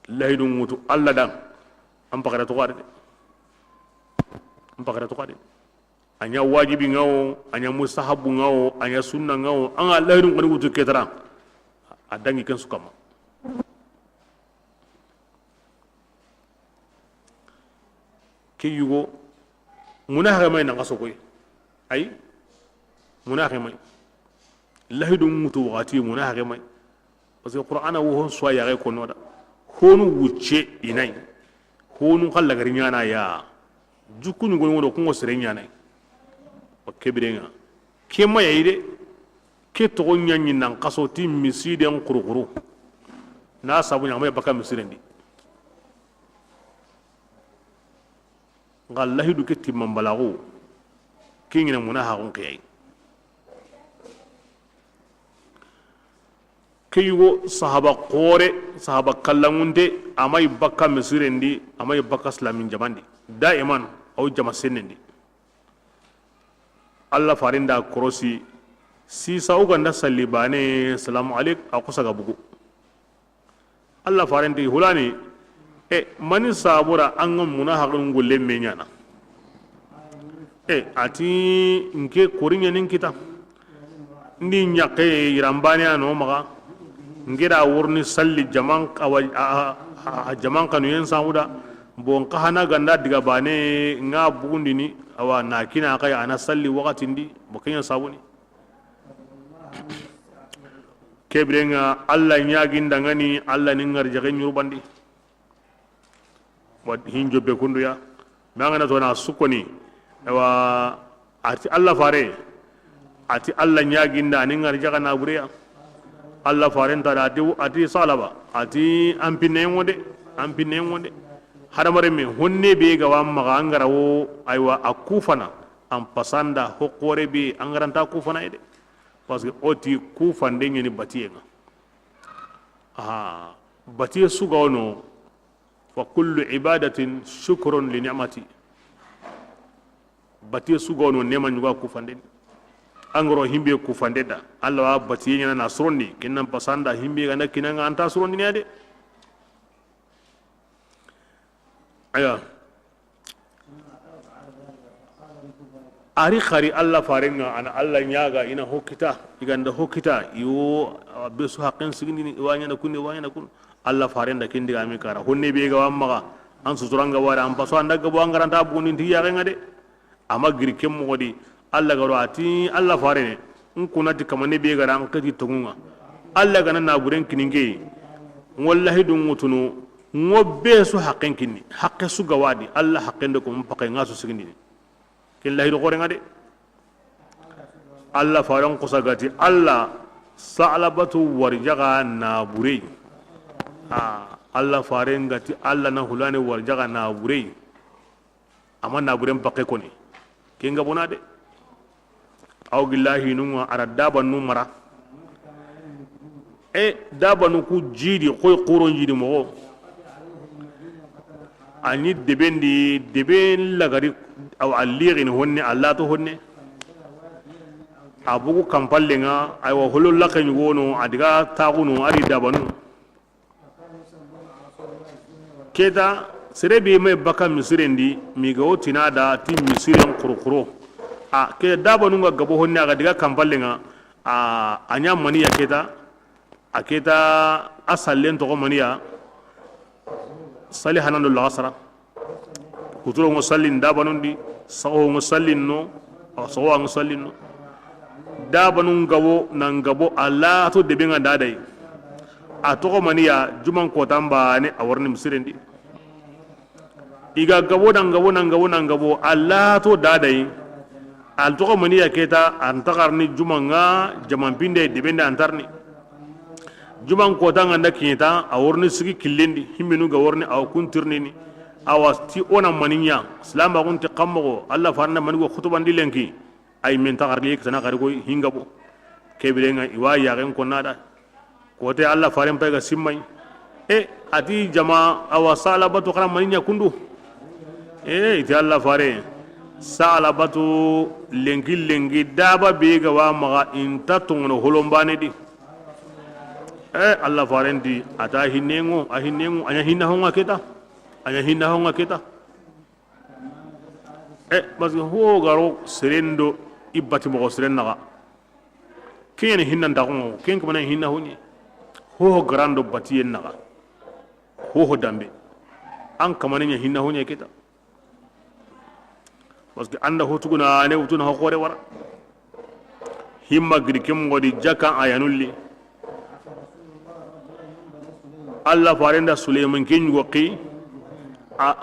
Lahidu ŋutu Alla da. An paxara toxo a de. An paxara toxo a de. A ɲa wajibi ŋa wo, a ɲa mustahabu ŋa wo, a ɲa sunna ŋa wo, an ga lahidu ŋoni wutu ketara. A dangi ken su kamma. Ke yugo, muna haxe may nan xaso koy. Ay, muna haxe may. Lahidu ŋutu waxati muna haxe may. Parce que Qur'ana wo hon suwa yaxe kono da. Honu wucce inay. Honu xalla gari ɲana ya. Jukku ɲugo ŋono kungo sere ɲanay. O kebirenŋa. Ke ma yayi de. Ke toxo ɲaɲi nan xaso ti misiden xurxuru. Na sabu ɲa ma bakka misiren di. Nxa lahidu ke timman balaxu, ke ɲina muna haxun ke yayi. Ke yugo sahaba xore, sahaba kallanŋunte, a may bakka misiren di, a may bakka silamin jaman di. Daiman, aw jama sennen di. Alla faren da korosi, sisa o ganda salli bane, salamu alek, a xosa ga bugu. Alla faren ti hulani, e, mani sabura an ga muna haxin gulle me ɲana. E, a ti nke kori ɲanin kita. Ndi ɲaxe yiranbane a no maxa. Nke da worni salli jaman, awa, a, a, a, jaman xanuyen samuda. Bon, xa hana ganda diga bane nga bugundini, awa, na kina xa ya a na salli waxatindi, bo ke ɲa sabuni. Kebirenŋa Alla ɲaginda ŋani, Alla ni ŋari jaxe ɲurubandi. Wa hin jobbe kunduya. Ma ŋana to na sukoni. Ewa, a ti Alla fare. A ti Alla ɲaginda ni ŋari jaxa na bureya. Alla faren ta da a ti, a ti Salaba. A ti an pinne ŋonde. An pinne ŋonde. Hadamare me honne be ga wa maxa an gara wo, aywa, a kufana. An pasanda ho xore be an garanta kufana ede. Parce que o ti kufande ɲeni batiye ŋa. Aha, batiye su ga wono, wa kullu ibadatin shukrun li ni'mati. Batiye su ga wono nema ɲuga kufande. An garo himbe kufande da, Alla wa batiye ɲana na sorondi, kinnan pasanda himbe ganda kinanga anta sorondi ne de. Aya. Ari xari Alla farenŋa, a na Alla ɲaga, i na ho kita, i ganda ho kita, i wo, awa, be su haqqen sigindini, i wa ɲana kun, i wa ɲana kun. Alla faren da ken digame kara. Honne be ga wa maxa, an suturanga wara, an paso anda gabo an garanta bugundinti yaxenŋa de. Ama giri ken moxo di, Alla garo a ti, Alla farene, n kunati kamane be gara an xeti tonŋunŋa. Alla gana naburen kininke, ŋo lahidu ŋutunu, ŋo be su haqqen kinni, haqqe su ga wa di, Alla haqqen do ko n paxe ŋa su sigindini. Ken lahidu xorenŋa de. Alla faren xosa gati, Alla Salabatu warijaxa naburey. A, Alla faren gati, Alla na hulane warijaxa naburey. Ama naburen paxe koni. Ken ga bona de. Aw gillahi nunga ara dabanu mara. E, dabanu ku jidi, koy xuron jidi moxo. A ni deben di, deben lagari, aw a lixini honne, a lato honne. A bugu kampallenŋa, aywa, holo laxe ɲugono, a diga taxunu, a ri dabanu. Keta, Sere be me baka misiren di, mi ga wo tina da ti misiren kurukuro. A ke dabanu nga gabo honne, a ga diga kampallen ŋa, a, a ɲa maniya keta, a keta a sallen toxo maniya, sali hanando laxasara. Kuturo ŋo sallin dabanun di, saxo ŋo sallin no, a saxo ŋo sallin no. Dabanun gabo nan gabo, a lato debe ŋa dadai. A toxo maniya, juman kotan bane a warni misiren di. I ga gabo nan gabo nan gabo nan gabo, a lato dadai. Al toxo maniya keta, an taxarni juman ŋa, jaman pinde debende an tarni. Juman kotan ŋa nda kiɲeta, a worni sigi killen di, himmenu ga worni, a wa kun tirnini. A wa ti o na maniɲa, silamaxun ti xammoxo, Allah faranda manigo xutubandi lenki, ay men taxarli kitana xari koy hingabo. Kebirenga i wa yaxen konnada. Kote Allah faren pay ga simmay. E, a ti jama, a wa Salabatu xara maniɲa kundu. E, i ti Allah fare, Salabatu lenki lenki daba be ga wa maxa inta tongono holombane di. E, Allah faren di, a ta hinnengo, a hinnengo, a ɲa hinna honga keta. A ɲa hinna honga keta. E, parce que ho garo seren do i bati moxo seren naxa. Keɲene hinnantaxungo, ken kamana hinna hoɲe. Hoho garando batiyen naxa. Hoho dambe. An kamane ɲa hinna hoɲe keta. Parce que anda hotuguna ne wutuna ho xore wara. Himma giri ke moxo di jaka a yanulli. Allah farenda Suleyman ke ɲugo xi. A,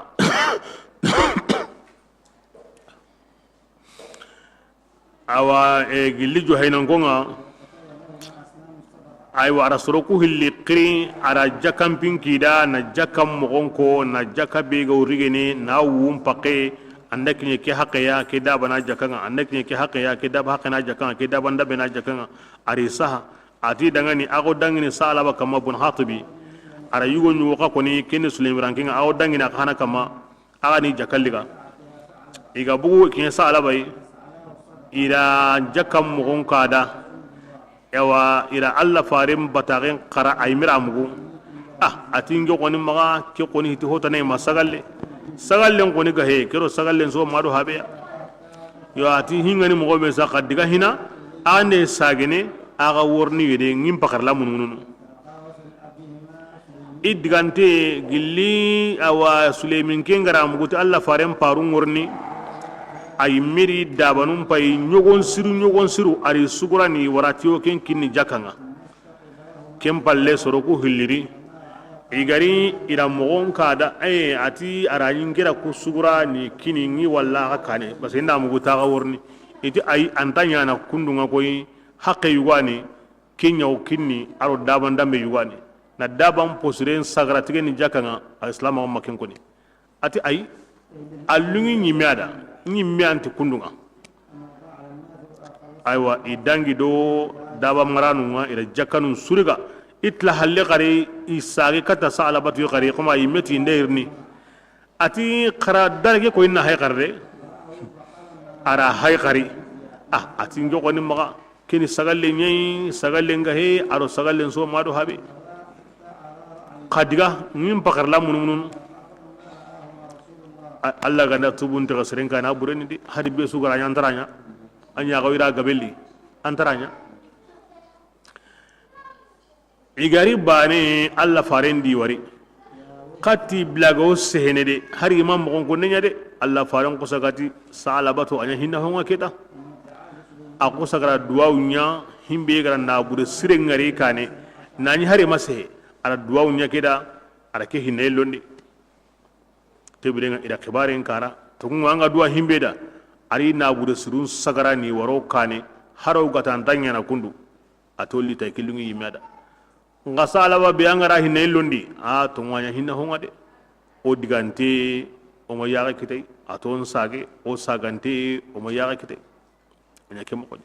awa, e, gilli Juhaynan konga. Aywa, a ra soro ku hilli xiri, a ra jakkan pinkida, na jakkan moxon ko, na jakka be ga wurigene, na wun paxe, anda kiɲe ke haqeya, ke daba na jakkanga, anda kiɲe ke haqeya, ke daba haqe na jakkanga, ke daba ndabe na jakkanga, a ri saha, a ti dangani, a xo dangini Salaba kamma bun Hatibi, a ra yugo ɲugo xa koni, keni Suleymirankenga, a xo dangini a xa hana kamma, a ga ni jakkalliga. I ga bugu kiɲe Salaba yi, i ra jakkan moxon kada. Ewa, i ra Allah faren bataxen xara, a yi mira mugu. Ah, a ti n ke xoni maxa, ke xoni hiti hotane ma sagalle. Sagallen xoni ga he, kero sagallen so mado habeya. Yo, a ti hingani moxo be sa xa diga hina, a nde sagene, a ga worni gede, ngin pakarla munumunu. I digante gilli, awa, Suleymin ke ngara muguti Allah faren paru ŋorni. A yi miri dabanun pay ɲogon siru, ɲogon siru, a ri sugura ni waratiyo ken kinni jakkanga. Ken palle soro ku hilliri. I gari i ra moxon kada, e, a ti a ra ɲi n kira ku sugura ni kini ŋi walla xa kane. Parce que nda mugu taxa worni. I ti ayi, anta ɲana kundunga koyi, haqe yugani, ke ɲawo kinni, a ro daban dambe yugani. Na daban posiren sagara tigeni jakkanga, a Islam ma ken koni. A ti ayi, a lungi ɲimme a da, ɲimme anti kundunga. Aywa, i dangi do daba maranunga, i ra jakkanun suriga. I tla halle xari, i sagi kata Salabatu xari, xoma i meti nde irni. A ti xara darage ko inna hay xari de. A ra hay xari. Ah, a ti n ke xoni maxa. Keni sagalle ɲayi, sagalle nga he, a ro sagallen so mado habe. Xa diga, ngin pakarla munumunun. A-, Allah ganda tubun tega seren kana bureni di, hadi be su gara ɲa antaraɲa. Anya ga wira gabelli, antaraɲa. I gari bane Allah faren di wari. Xati bilaga o sehene de, hari imam moxon ko nenya de. Allah faren ko sagati Salabatu a ɲa hinna honga keta. A ko sagara duwawu ɲa, himbe gara na bure sire ngari kane. Nani hari ma sehe, a ra duwawu ɲa keda, a ra ke hinne londi. Tebirenga i ra xibaren kara, tokunga anga duwa himbe da, a ri na bure sirun sagara ni waro kane, haro gata anta ɲana kundu. A tolli tay kilungi yimme a da. Nga Salaba be angara hinne londi, a to ŋaɲa hinna honga de. O digante, o ma yaga kitay, a to n sage, o sagante, o ma yaga kitay. A ɲa ke moxo di.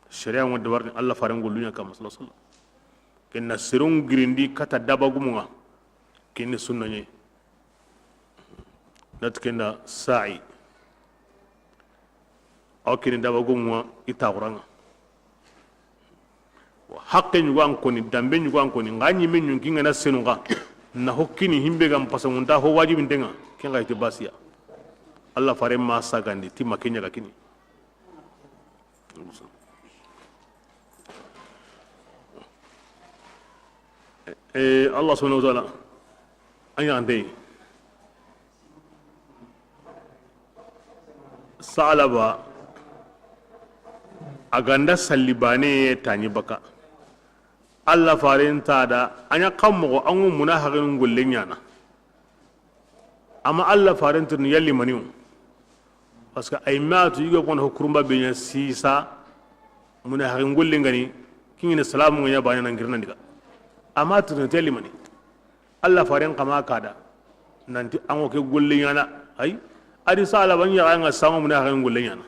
Sharia ŋo dabarini Allah faren gollu ɲa kamma, sallallahu alaihi wasallam. Kenna serun girindi kata daba gumunga. Kenne sunna ɲe. Nat kenda sa'i. Aw kini daba gumunga i taxuranga. Haqqe ɲugo an koni, dambe ɲugo an koni, nga ɲimme ɲunki ngana senu nga. Na ho kini himbe gam pasa ŋunta ho wajibinten ŋa, ken ga iti basiya. Allah fare ma sagandi ti ma kenya ga kini. Eh, Allah subhanahu wa ta'ala, a ɲa ande. Salaba, a ganda salli bane tani baka. Allah faren ta da, a ɲa kan moxo, an ŋu munahaxinu golle ɲana. Ama Allah faren tirni yalli maniyo. Parce que ay matu yigo kono ho kurumba be ɲa sisa, munahaxin golle ngani, kingine salamu ŋa ɲa bane na ngirna ndiga. Ama tirni te yalli mani. Allah faren kama kada. Nanti an ŋo ke golle ɲana. Ay, adi sala ban yaxa ŋa sango munahaxin golle ɲana.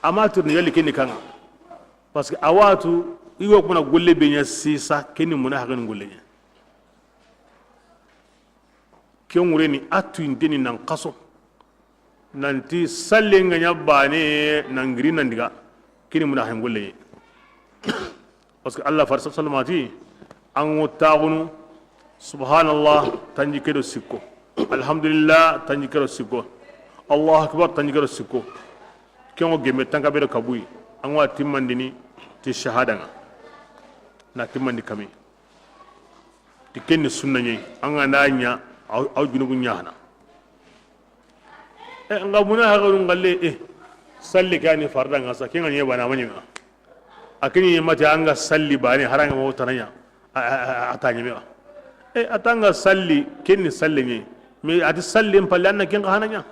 Ama tirni yalli keni kanga. Parce que a watu, igo kuma golle be ɲa sisa, keni munahaxin golle ɲa. Ken ŋureni a tuyinteni nan kaso. Nanti salle nga ɲa bane, nan giri nan diga. Kini munahaxin golle ɲa. Parce que Allah fare sallallahu alayhi wa sallam a ti, an ŋo taxunu, subhanallah, tanjikke do sikko, alhamdulillah, tanjikke do sikko, Allahu akbar, tanjikke do sikko. Ken ŋo gemme tanka be do kabuyi, an ŋo a timmandini ti shahada ŋa. Na timmandi kami. Ti kenni sunna ɲi, an ga na ɲa, aw, aw junubu ɲahana. E, nga munahaxinu ngalle, e, salli kani farda nga sa, kenga ɲe bana ma ɲi me. A kini mati an ga salli bane, haranga mo tananya. A, a, a, a ta ɲi me. E, a ta nga salli, kenni salli ɲi. Me ati salli mpalle anna kenga hananya.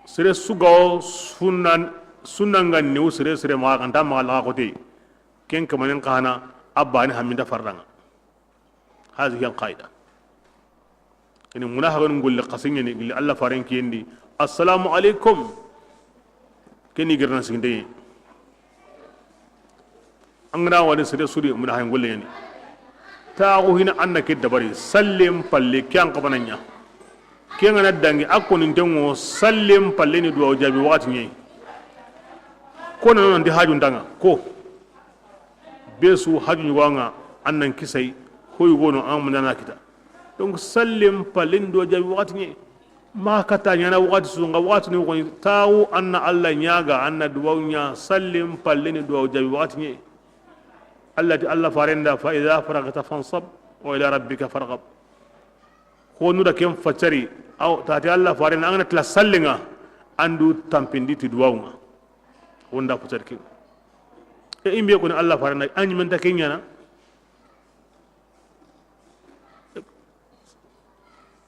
Sere sugawo sunna, sunna nga niw sere sere ma kan ta ma la ko te. Ken kamanen kana a bane haminda farda nga. Hazihi al qaida. Ini munahaxinu golle xasinŋeni gilli Allah faren kiyendi. Assalamu alaikum. Keni gerna siginde. An ga na wani sere sudi munahaxin golle ɲani. Taxu hina anna ke dabari. Sallen palle ke an xabana ɲa. Ke nga na dangi a koninten ŋo sallen palle ni duwawu jaabi waxati ɲe. Ko na nanti hajun tanga ko. Be su haju ɲugo ŋa, an nan kisay, hoy gono an mundana kita. Donc, sallen pallen do jaabi waxati ɲe. Ma kata ɲana waxati su nga waxati ni xoni, taxu an na Allah ɲaga, an na duwawu ɲa, sallen pallen ni duwawu jaabi waxati ɲe. Allah ti Allah farenda, fa idha faragta fansab, wa ila rabbika farghab. Xonu da ken facari, aw, tati Allah farenda, an ga na tila sallen ŋa, an du tampindi ti duwawu ŋa. Wonda futar ke. E, imbe ko ni Allah farana, a ɲi men ta ke ɲana.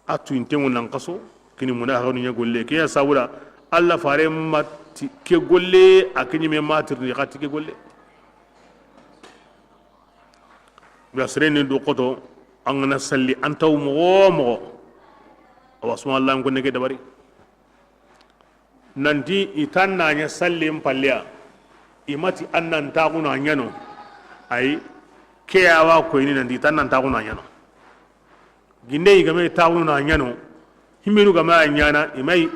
A tu inte ŋo nan kaso, kini munahaxinu ɲa golle. Ke ya sabura, Allah fare mati ke golle, a ke ɲi me matir ni xati ke golle. Ga sere ni do xoto, an ga na salli, an taw moxo moxo. Awa suma Allah ko ne ke dabari. Nanti i tan na ɲa sallen palleya, i mati an nan taxuna ɲano, ayi, ke ya wa koyini nanti i tan nan taxuna ɲano. Ginde i game taxuna ɲano, himmenu game a ɲana, i may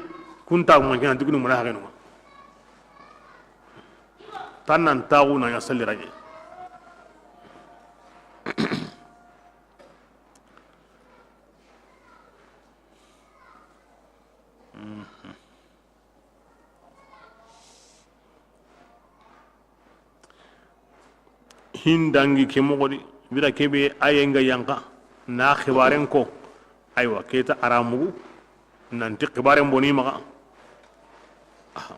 kun taxu ŋa ɲana, duguni mona haxenu ŋa. Tan nan taxuna ɲa salli raɲe. Hindangi ke moxo di, bira kebe aye nga yanka na xibaren ko. Aywa, keta aramugu nanti xibaren boni maxa. Aha.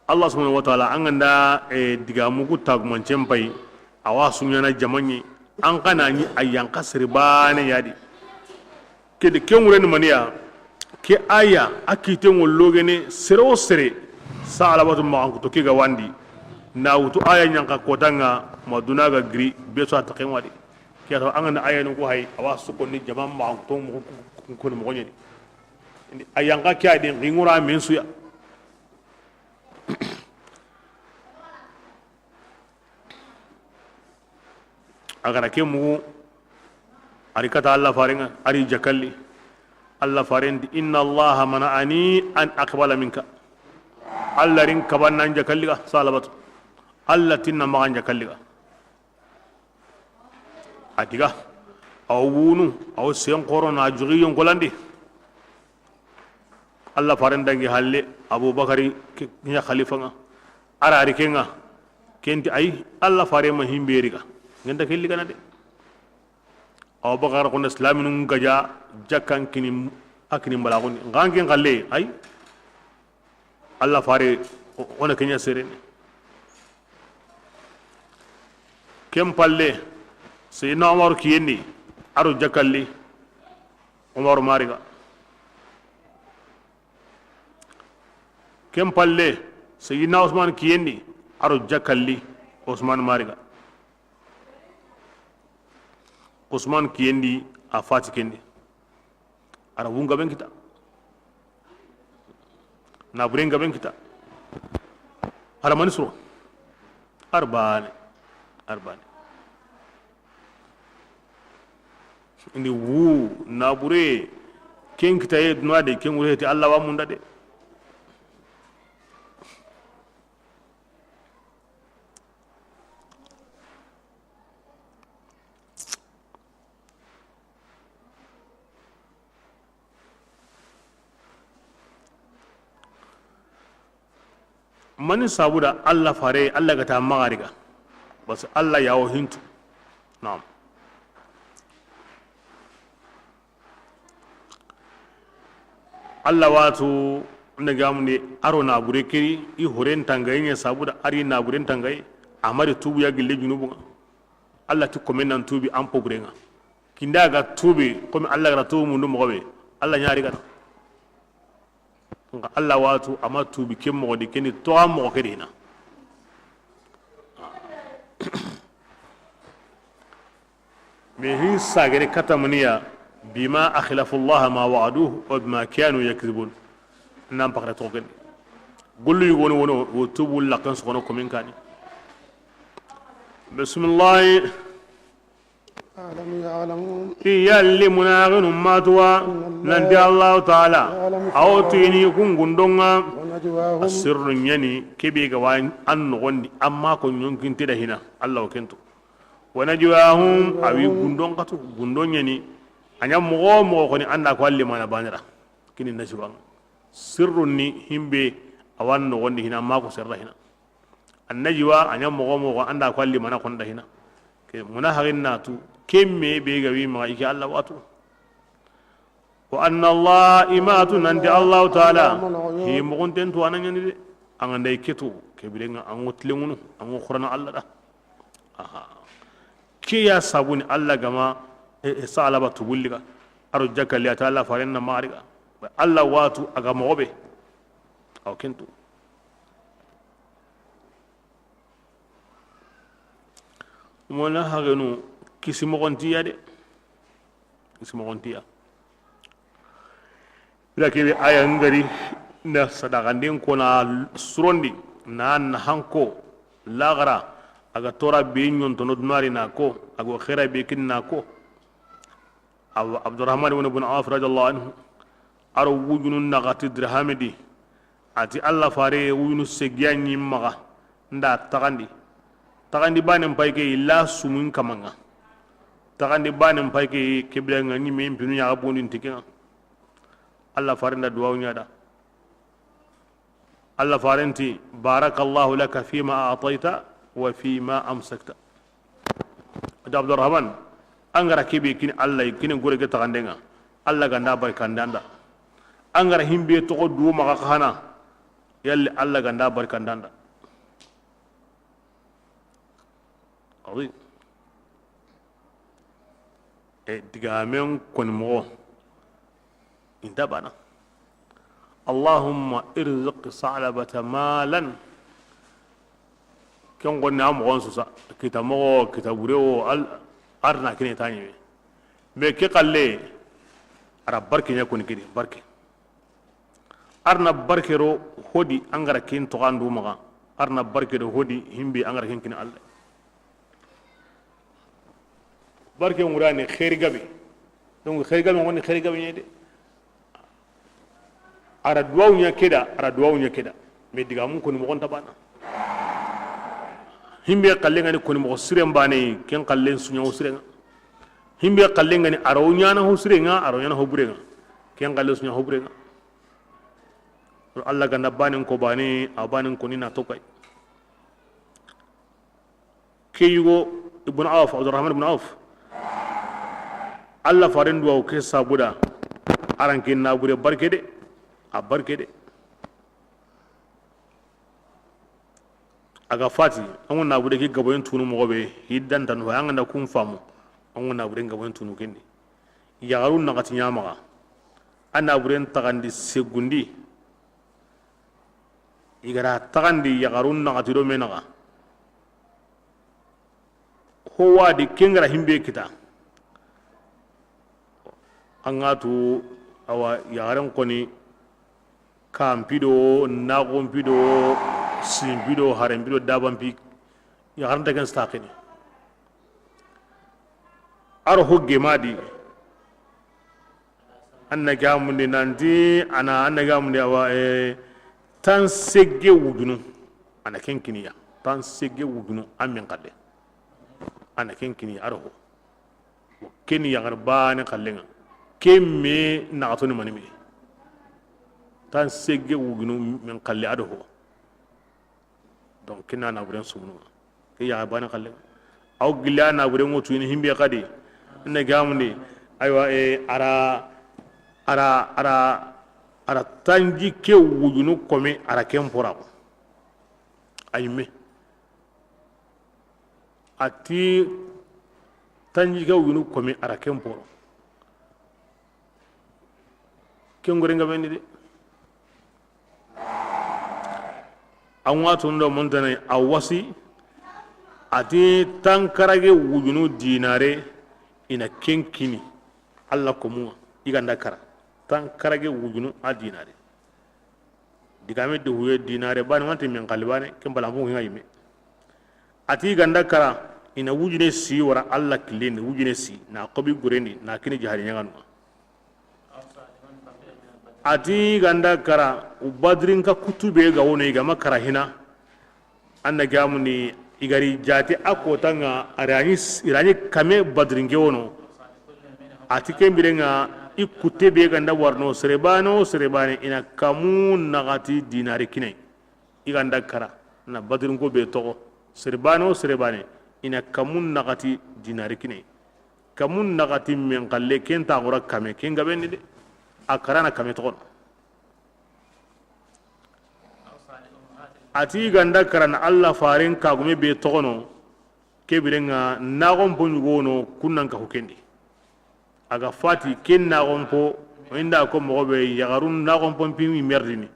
Allah subhanahu wa ta'ala, an ganda, e, digamu ku tagumancen pay, awa suɲana jamaɲe, an kana ɲi a yanka sere bane yadi. Kede ke ŋureni maniya, ke aya, a kite ŋo logene, sere o sere, sa alabatu maxankuto ke ga wandi, na wutu aya ɲanka kotanga, ma duna ga giri, be so a taxe ŋwadi. Ke a tawa an ganda aya nuku hay, awa sukonni jama maxankuto moxo ku-, ku-, ku-, koni moxo ɲedi. A yanka ke a den, ŋi ŋura men suya. A gara ke mugu, ari kata Allah farenga, ari jakalli. Allah farenti, inna Allah mana'ani an aqbala minka. Alla ri n kaban na n jakalli ga, Salabatu. Alla ti n na maxa n jakalli ga. A ti ga, a wa wunu, a wa sen xoro na joxi yonkolandi. Alla faren dangi halle, Abubakari ke-, ɲa xalifa ŋa. A ra ri ke ŋa, ken ti ayi, Alla fare ma himbe ri ga. N genta ke ligana de. Abubakar xo na silaminu n gaja jakkan kini, a kini n balaxundi. N xa n ken xalle, ayi. Alla fare, o-, o na ke ɲa serene. Ken palle, Seydina Umaru kiyen di, a ro jakalli, Umaru ma ri ga. Ken palle, Seydina Usman kiyen di, a ro jakalli, Usman ma ri ga. Usman kiyen di, a fati ken di. A ra wun gaben kita. Naburen gaben kita. A ra mani suro. A ra bane. A ra bane. Ndi wu nabure ken kita ye duna de, ken wure ti Alla wa munda de. Mani sabuda Alla fare, Alla ga ta maxa ri ga. Bas Alla ya wo hintu. Naam. Alla watu nda gamundi a ro nabure kiri, i horen tangaye ɲa sabuda a ri naburen tangaye, a ma ri tubu ya gille junubu ŋa. Alla ti komen nan tubi an pobure ŋa. Kinda ga tubi, komi Alla ga ra tubu mundu moxo be, Alla ɲa ri gana. Nxa Alla watu a ma tubi ke moxo di, keni toxa moxo ke di hina. Mais hin sagene katamaniya, bima akhlafu Allah ma wa'aduhu wa bima kanu yakzibun. Nan pakata toxo ken di. Gollu yugo wono, wo tubu lakan soxono komin kani. Bismillah. ألم يعلموا I yalli munaxinu ma tuwa, أن الله nanti Allahu Taala, يعلم a wo tuyini سرهم kun gundon ŋa, ونجواهم a sirru ɲani, kebe ga wa an noxon di, amma ko ɲonkinte da hina, Alla wo ken tu. Wa najwahum, a wi gundon xatu, gundon ɲani, a ɲa moxo wo moxo xoni an da ko a limana bane ra, kini najwa ŋa. Sirru ni himbe a wa an noxon di hina, amma ko serra hina. Annajwa, a ɲa moxo wo moxo an da ko a limana xo n da hina. Ke munahaxin na tu, ke me be ga wi maxa i ke Alla watu. Wa anna Allah, i ma tu nanti Allahu Taala, hi moxonten tu a na ɲani de. An ga nda i ke tu, ke biren ŋa an ŋo tilenŋunu, an ŋo xurana Alla da. Aha. Ke ya sabuni Alla ga ma, e, e, Salaba tubulli ga. A ro jakalli a ta Alla faren na maxa ri ga. Alla watu a ga moxo be. Aw ken tu. Munahaxinu kisi moxontiya de. Kisi moxontiya. Ila kebe aya ngari na sadaxanden ko na surondi na naxan ko laxara a ga tora be ɲontono dunari na ko a go xera be kin na ko. Awa Abdurahman ibn, ibn Auf radiyallahu anhu, a ro wujunu naxati dirhami di, a ti Alla fare wujunu segiya ɲi maxa, n da taxandi. Taxandi banen pay ke illa sumun kamanŋa. Taxandi banen pay ke kebila ŋa ɲi me n pinu ɲaxa bondin ti ke ŋa. Alla fare n da duwawu ɲa da. Alla faren ti, barakallahu laka fima a'tayta wa fima amsakta. Da Abdurahman, an ga ra kebe kini Alla, kini gore ke taxanden ŋa, Alla ga n da barikandi an da. An ga ra himbe toxo du maxa xana, yalli Alla ga n da barikandi an da. Azim. E digamen koni moxo inta bana. Allahumma irzuq Sa'labata malan. Ken gonni a moxon susa, kita moxo, kita bure wo, al, arna kine ta ɲime. Mais ke xalle, a ra barke ɲa koni kidi, barke. Arna barke ro hodi an ga ra ken toxandu maxa. Arna barke do hodi himbe an ga ra ken kini Alla. Barke ŋurani xeeri gabe. Donc xeeri gabe ŋoni xeeri gabe ɲede. A ra duwawu ɲa keda, a ra duwawu ɲa keda. Mais digamun koni moxo nta bana. Himbe xalle ngani koni moxo siren bane, ken xallen suɲa ho siren ŋa. Himbe xalle ngani a ro ɲana ho siren ŋa, a ro ɲana ho buren ŋa. Ken xallen suɲa ho buren ŋa. Allah ganda banen ko bane, a banen koni na tokay. Ke yugo Ibn Auf, Abdurrahman ibn Auf, Allah faren duwawu ke sabuda, aran ke nabure barke de, a barke de. A ga fati, an ŋa nabure ke gaboyen tunu moxo be, hiddantanu, an ga na kun famu, an ŋa nabure gaboyen tunu kendi. Yaxaru naxati ɲamaxa, a naburen taxandi segundi, i ga ra taxandi yaxarun naxati do me naxa. Ho wadi ken ga ra himbe kita. An ga tu awa yaxaren koni, kampi do, naxonpi do, simpi do, harenpi do, dabanpi, yaxaren ta ken stakini. A ro ho gemadi. An na gamundi nanti, a na, an na gamundi awa, eh, tan segge wujunu. A na ken kiniya. Tan segge wujunu, an min xalle. A na ken kiniya, a ro ho. Ken yaxar bane xallen ŋa. Ken me naxatoni mani me. Tan segge wujunu min xalle, a ro ho. Donc, ken na naburen sumunu. Ke ya bane xalle. Aw gilla naburen ŋo tuyini himbe xadi. Ne gamundi. Aywa, e, ara, ara, ara, ara tanji ke wujunu kome ara ken pora. Ayme. Ati tanji ke wujunu kome ara ken poro. Ken gore nga beni de. An wa tondo montane a wasi. Ati tankarage wujunu dinare ina ken kini. Allah ko muwa i ganda kara tankarage wujunu a dinare. Digame de huye dinare bane, wante min xalli bane, ken balanfo nga yime. Ati ganda kara, ina wujine si wara Allah killendi, wujine si, na xobi gorendi, na kini jahari ɲaganu. Ati ganda kara, u Badrin ka kutube ga wono, i gama kara hina. An na gamundi i gari jati a kota nga, irani, irani kame Badrin ke wono. Ati ken biren nga i kutte be ganda warno, sere bane o sere bane, ina kamu naxati dinari kinai. I ganda kara, na Badrin ko be toxo, sere bane o sere bane, ina kamu naxati dinari kinai. Kamu naxati men xalle, ken ta xura kame, ken gabendi de. A kara na kame toxono. Ati ganda karana Allah faren kagume be toxono, ke biren nga naxonpo ɲugono kunnan ka hukendi. A ga fati ken naxonpo, inda ko moxo be yaxarun naxonpo pi merdini.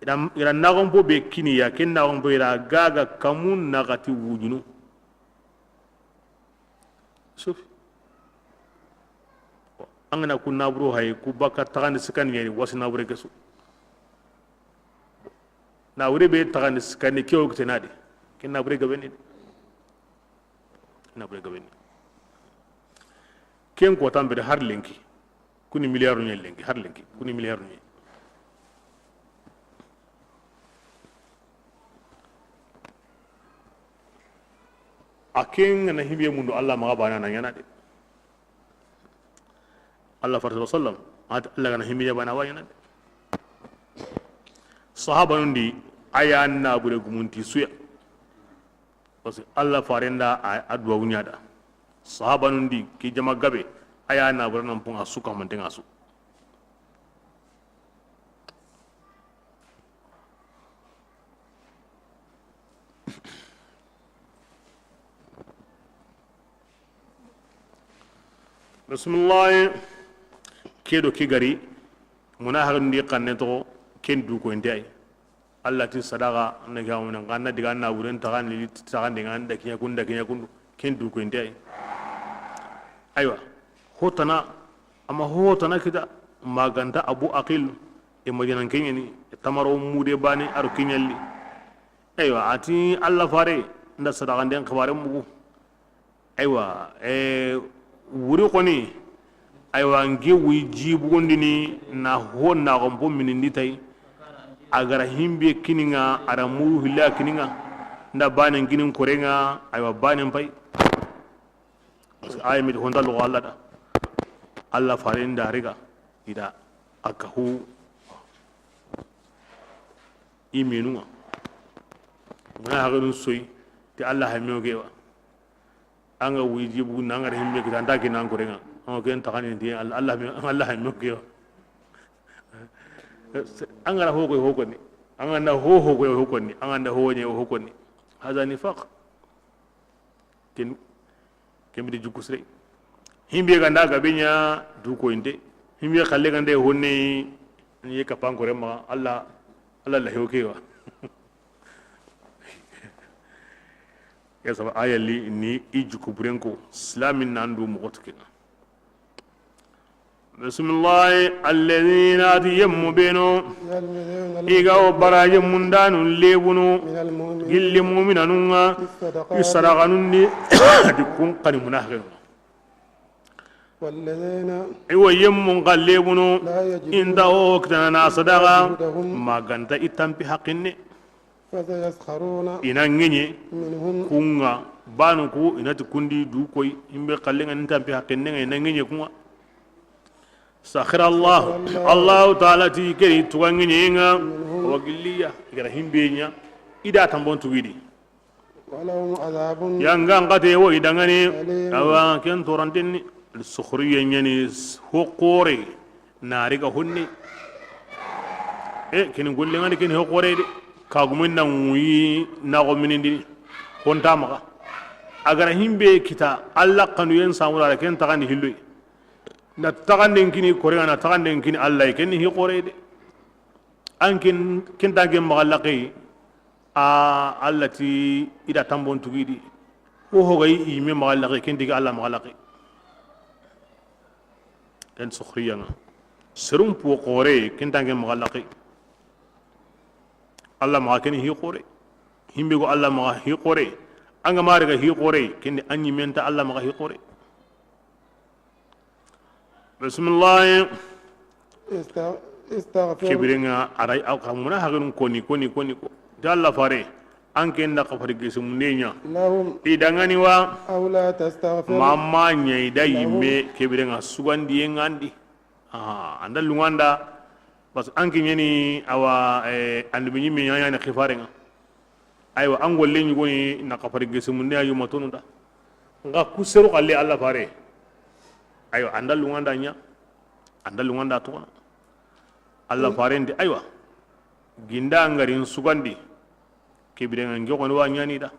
Ira, ira naxonpo be kiniya, ken naxonpo ira gaga kamu naxati wujunu. Sufi. An gana ku naburo hayi, ku baka taxandi sikandi ɲani wasi nabure kesu. Nabure be taxandi sikandi kewo kite nadi. Ken nabure gabeni. Nabure gabeni. Ken ko tambere har lenki. Kuni milliard ɲe lenki, har lenki. Kuni milliard ɲe. A ken gana himiye mundu Allah maxa bana na ɲana de. Allah fare sallallahu alaihi wasallam, ati Allah gana himiye bana wa ɲana de. Sahabanun di, aya nabure gumunti suya. Parce que Allah farenda a, a duwawu ɲada. Sahabanun di, ki jama gabe, aya nabure nan punga suka mantenga su. Bisimilahi. Ke do ke gari, muna haxandi xanne toxo, ken du ko inte ay. Allah ti sadaxa, ne ga wona, nganna diga na wuren taxandi, taxandi nganda kiɲa kunda, kiɲa kundu, ken du ko inte ay. Aywa, hotana, ama hotana kita, maganta Abu Aqil, e Madinan keɲeni, e tamaro mude bani, aro kiɲalli. Aywa, ati Allah fare, nda sadaxanden xibare mugu. Aywa, e, wuri xoni, aywa, nke wuyi ji bugundini na ho naxonpo minindi tay. A ga ra himbe kini ŋa, a ra muru hilla kini ŋa, nda banen kinin kore ŋa, aywa, banen pay. Parce que aya miti honta logo Allah da. Allah faren da riga, i da a kahu i menu ŋa. Muna haxirun soyi ti Allah ha mewo gewa. An ga wuyi jibu na, an ga ra himbe kita, an ta kini an kore ŋa. An ken taxani ti Allah, Allah ha mewo gewa. An ga ra ho koy ho konni, an ga nda ho, ho koy ho konni, an ga nda ho ɲa ho konni. Haza nifaq. Ken, ken bidi jukku sire. Himbe ga nda gabe ɲa du koyinte. Himbe xalle ga nda honne, ni ye kapan kore ma Allah, Allah la ho kewa. Ya saba aya li ni i jukku buren ko, silamin nan du moxo tu kena. Bismillahi, alladhina, ti yemmu benu, يلمزون i ga wo baraje mundanu lebunu, من المؤمنين gilli muminanu ŋa, في الصدقات i sadaxanun di, di kun kani munafiqinu. والذين I wo yemmun xa lebunu, لا يجدون i nta ho kitana na sadaxa, جهدهم ma ga nta i tampi haqqinne. فسيسخرون I na ŋeɲe منهم kun ŋa, banu ku i na ti kundi du koy, himbe xalle ŋa ni tampi haqqinne ŋa, i na ŋeɲe kun ŋa. Sakhira Allah, سخر الله Allahu Taala ti keri tuga ŋeɲe ŋa, منهم wa gilliya, i ga ra himbe ɲa, i da tambon tugidi. ولهم عذاب Yanga n xate wo i dangani, أليم awa ken torantenni, sukhriya ɲani ho xore, na riga honne. E, kini golle ŋani kini ho xore de. Kagumen na ŋuyi na go minindini. Honta maxa. A ga ra himbe kita, Allah xanuyen samura ken taxandi hilloy. Na taxanden kini kore ŋa, na taxanden kini Allah, ken ni hi xore de. An ken, ken tanke maxa laqe, a Allah ti i da tambon tugidi. Ho ho ga i me maxa laqe, ken tigi Allah maxa laqe. Ken sukhriya ŋa. Serum po xore, ken tanke maxa laqe. Allah maxa ken hi xore. Himbe go Allah maxa hi xore. An ga ma riga hi xore, ken di an ɲi me nta Allah maxa hi xore. Bismillahi. Ista-, istaghfir. Kebirenga aray aw kamuna haginun koni, koni, koni ko. Da Allah fare, an ken da kafari gisimunde ɲa. Lahum. I dangani wa. Aw la tastaghfir. Mamma ɲa i da lahum. Yimme kebirenga sugandiye ŋa ndi. Aha, anda lunganda. Parce que an ke ɲeni awa, eh, andubi ɲimme ɲa ɲa ni xifarenga. Aywa, an golle ɲugoni na kafari gesimunde a yuma tonu da. Nga ku seru xalle Allah fare. Aywa, anda lunganda ɲa. Anda lunganda toxono. Allah faren di, aywa. Ginda ngarin sugandi. Kebirenga ngogoni wa ɲani da.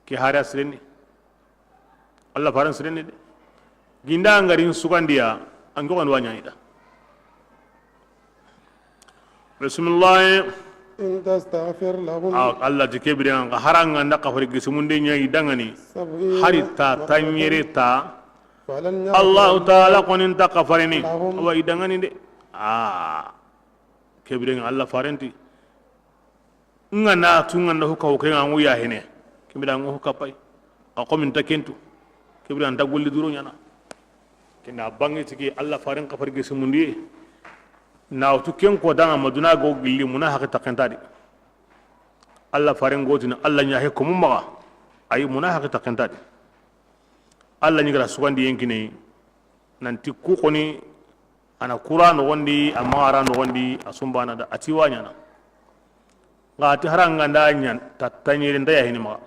Ke hara sireni. Allah faren sireni de. Ginda ngarin sugandiya, an ngogoni wa ɲani da. Bismillah. In tastaghfir lahum. A, Allah ti kebirenga haranga nda kafari gisimunde ɲa i dangani. Sab'ina. Hari ta marratan. Tanyere ta. Falan yaghfir Allahu Taala konin ta kafarini. Lahum. Wa i dangani de. A, kebirenga Allah farenti. Nga na tu nga nda huka huke nga ngu yahine. Kibira ngu huka pay. A komin ta kentu. Kibira nta golli duro ɲana. Kenda bangi tiki Allah faren kafari gisimundiye. Na wutu ken ko danga maduna go gilli muna haqi takentadi. Allah faren gotini Allah ɲa he ko mummaga. Ayi muna haqi takentadi. Allah ɲi gara sugandiyen kine. Nanti ku koni. Ana kura nogondi, a maxara nogondi, a sumbana da, a ti wa ɲana. Nga a ti haranga nda ɲa, ta, tanyere nta yahini maxa.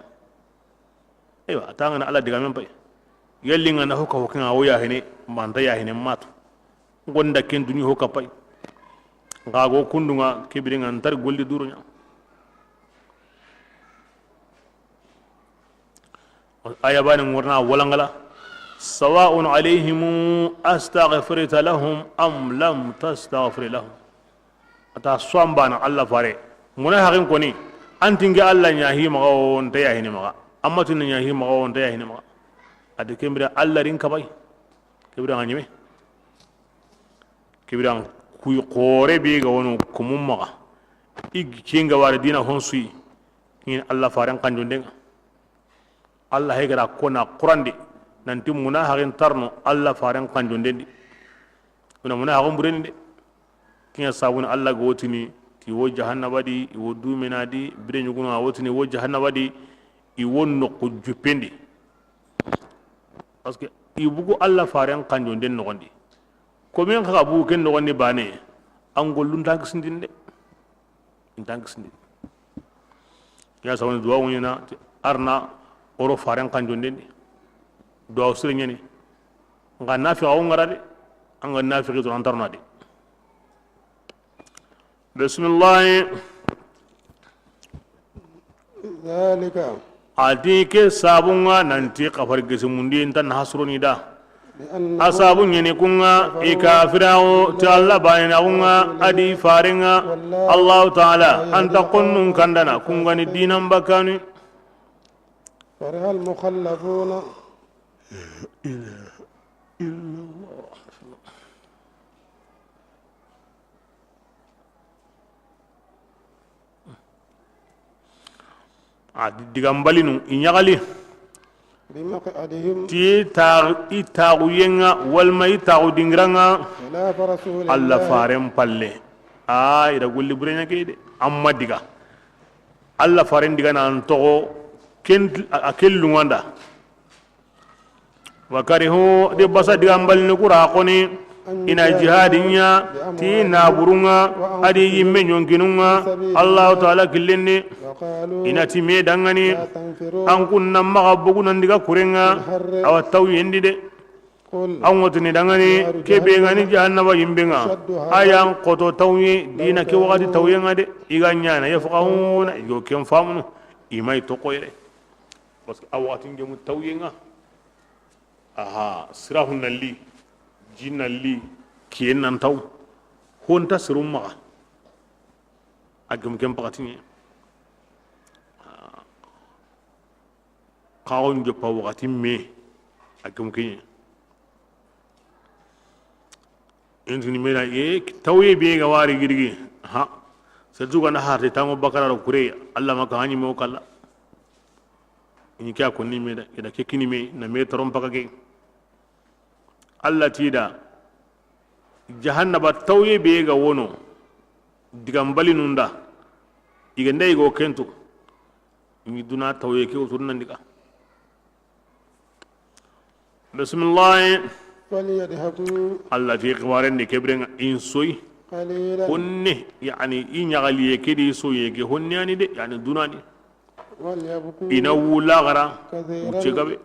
Eywa, a tangana Allah digamen pay. Yelli nga na huka hukenga wo yahini, ma nta yahini matu. Ngonda ken duɲi huka pay. Nga go kundunga, kebirenga ntar golli duro ɲa. Aya bani ngorna walangala. Sawa'un alayhim astaghfarta lahum am lam tastaghfir lahum. Ata swambana Allah fare. Muna hakin koni. Antinge Allah ɲa hi maxa o nta yahini maxa. Amma tun ɲa hi maxa o nta yahini maxa. Adi kembira Allah rin kabay. Kembira nga ɲime. Kembira kuy xore be ga wono kumum maxa. Ig kenga wara dina honsuyi. Ngin Allah faren kanjondenga. Allah he gara kona Qurandi nanti muna haxin tarno Allah faren kanjondendi. Una muna haxin burendi de. Kiɲa sabuni Allah ga wotini ti I wo jahannaba di, i wo dumena di, bire ɲugunu a wotini i wo jahannaba di, i wo noqu juppen di. Parce que i bugu Alla faren kanjonden noxon di. Komin xa bugu ken noxon di bane, an gollun ta kisindin de. Intan kisindi. Ya sawani duwa ŋuɲana, arna oro faren kanjonden di. Duwa sire ɲani. Nga nafiqa wo ŋara de. Anga nafiqi to antarna de. Bismillah. Zalika. A ti ke sabunga nanti kafar gesimundi nta na hasroni da. A sabu ɲeni kunga i kafirawo ti Alla baninaxunga a di farenga. Allahu taala anta konnun kandana kungani dinan bakani. Fariha almukhallafuna. A di digambalinu i ɲaxali. Bimaq'adihim. Ti ta i taxuyenga walma i taxu dingiranga. Khilafa rasulillah. Alla faren palle. A i da golli burenya ke de. Amma diga Alla faren diga nan toxo ken a kellunganda. Wa karihu, de basa digambalini kura xoni, i na jihadi ɲa ti naburunga a di yimme ɲonkinunga Allahu taala killenni. I na ti me dangani, an kunna maxa bogu nan diga kurenga awa tawyendi de. An wotini dangani kebe ngani jahannaba yimbenga, a yan xoto tawye dina ke waxati tawyenga de. I ga ɲana yafqahuna, i go ken famunu, i may toxoyere. Parce que a waxati ngemu tawyenga. Aha, sirahu na li, ji na li, kiyen nan taw. Honta sirum maxa. A gem ken pakatiɲe. Xaxon joppa waxati me. A gem keɲe. Intini mena e tawye be ga wari girigi. Ha. Setu gana harte tango bakara ro kure. Alla maka hani mo kala. Ini kya konni me da, ida ke kini me na me toron paka ke. Alla ti da jahannaba tawye be ga wono digambalinunda. Igenda igo kento. Ni duna tawye ke uturna ndiga. Bismillah. Falyadhaku. Alla ti xibarendi kebirenga insoy. Qalilan. Honne, yani i ɲaxaliye ke di soye ke honne ani de, yani dunani. Walyabku. Ina wula gara. Kathiran. Wuce gabe.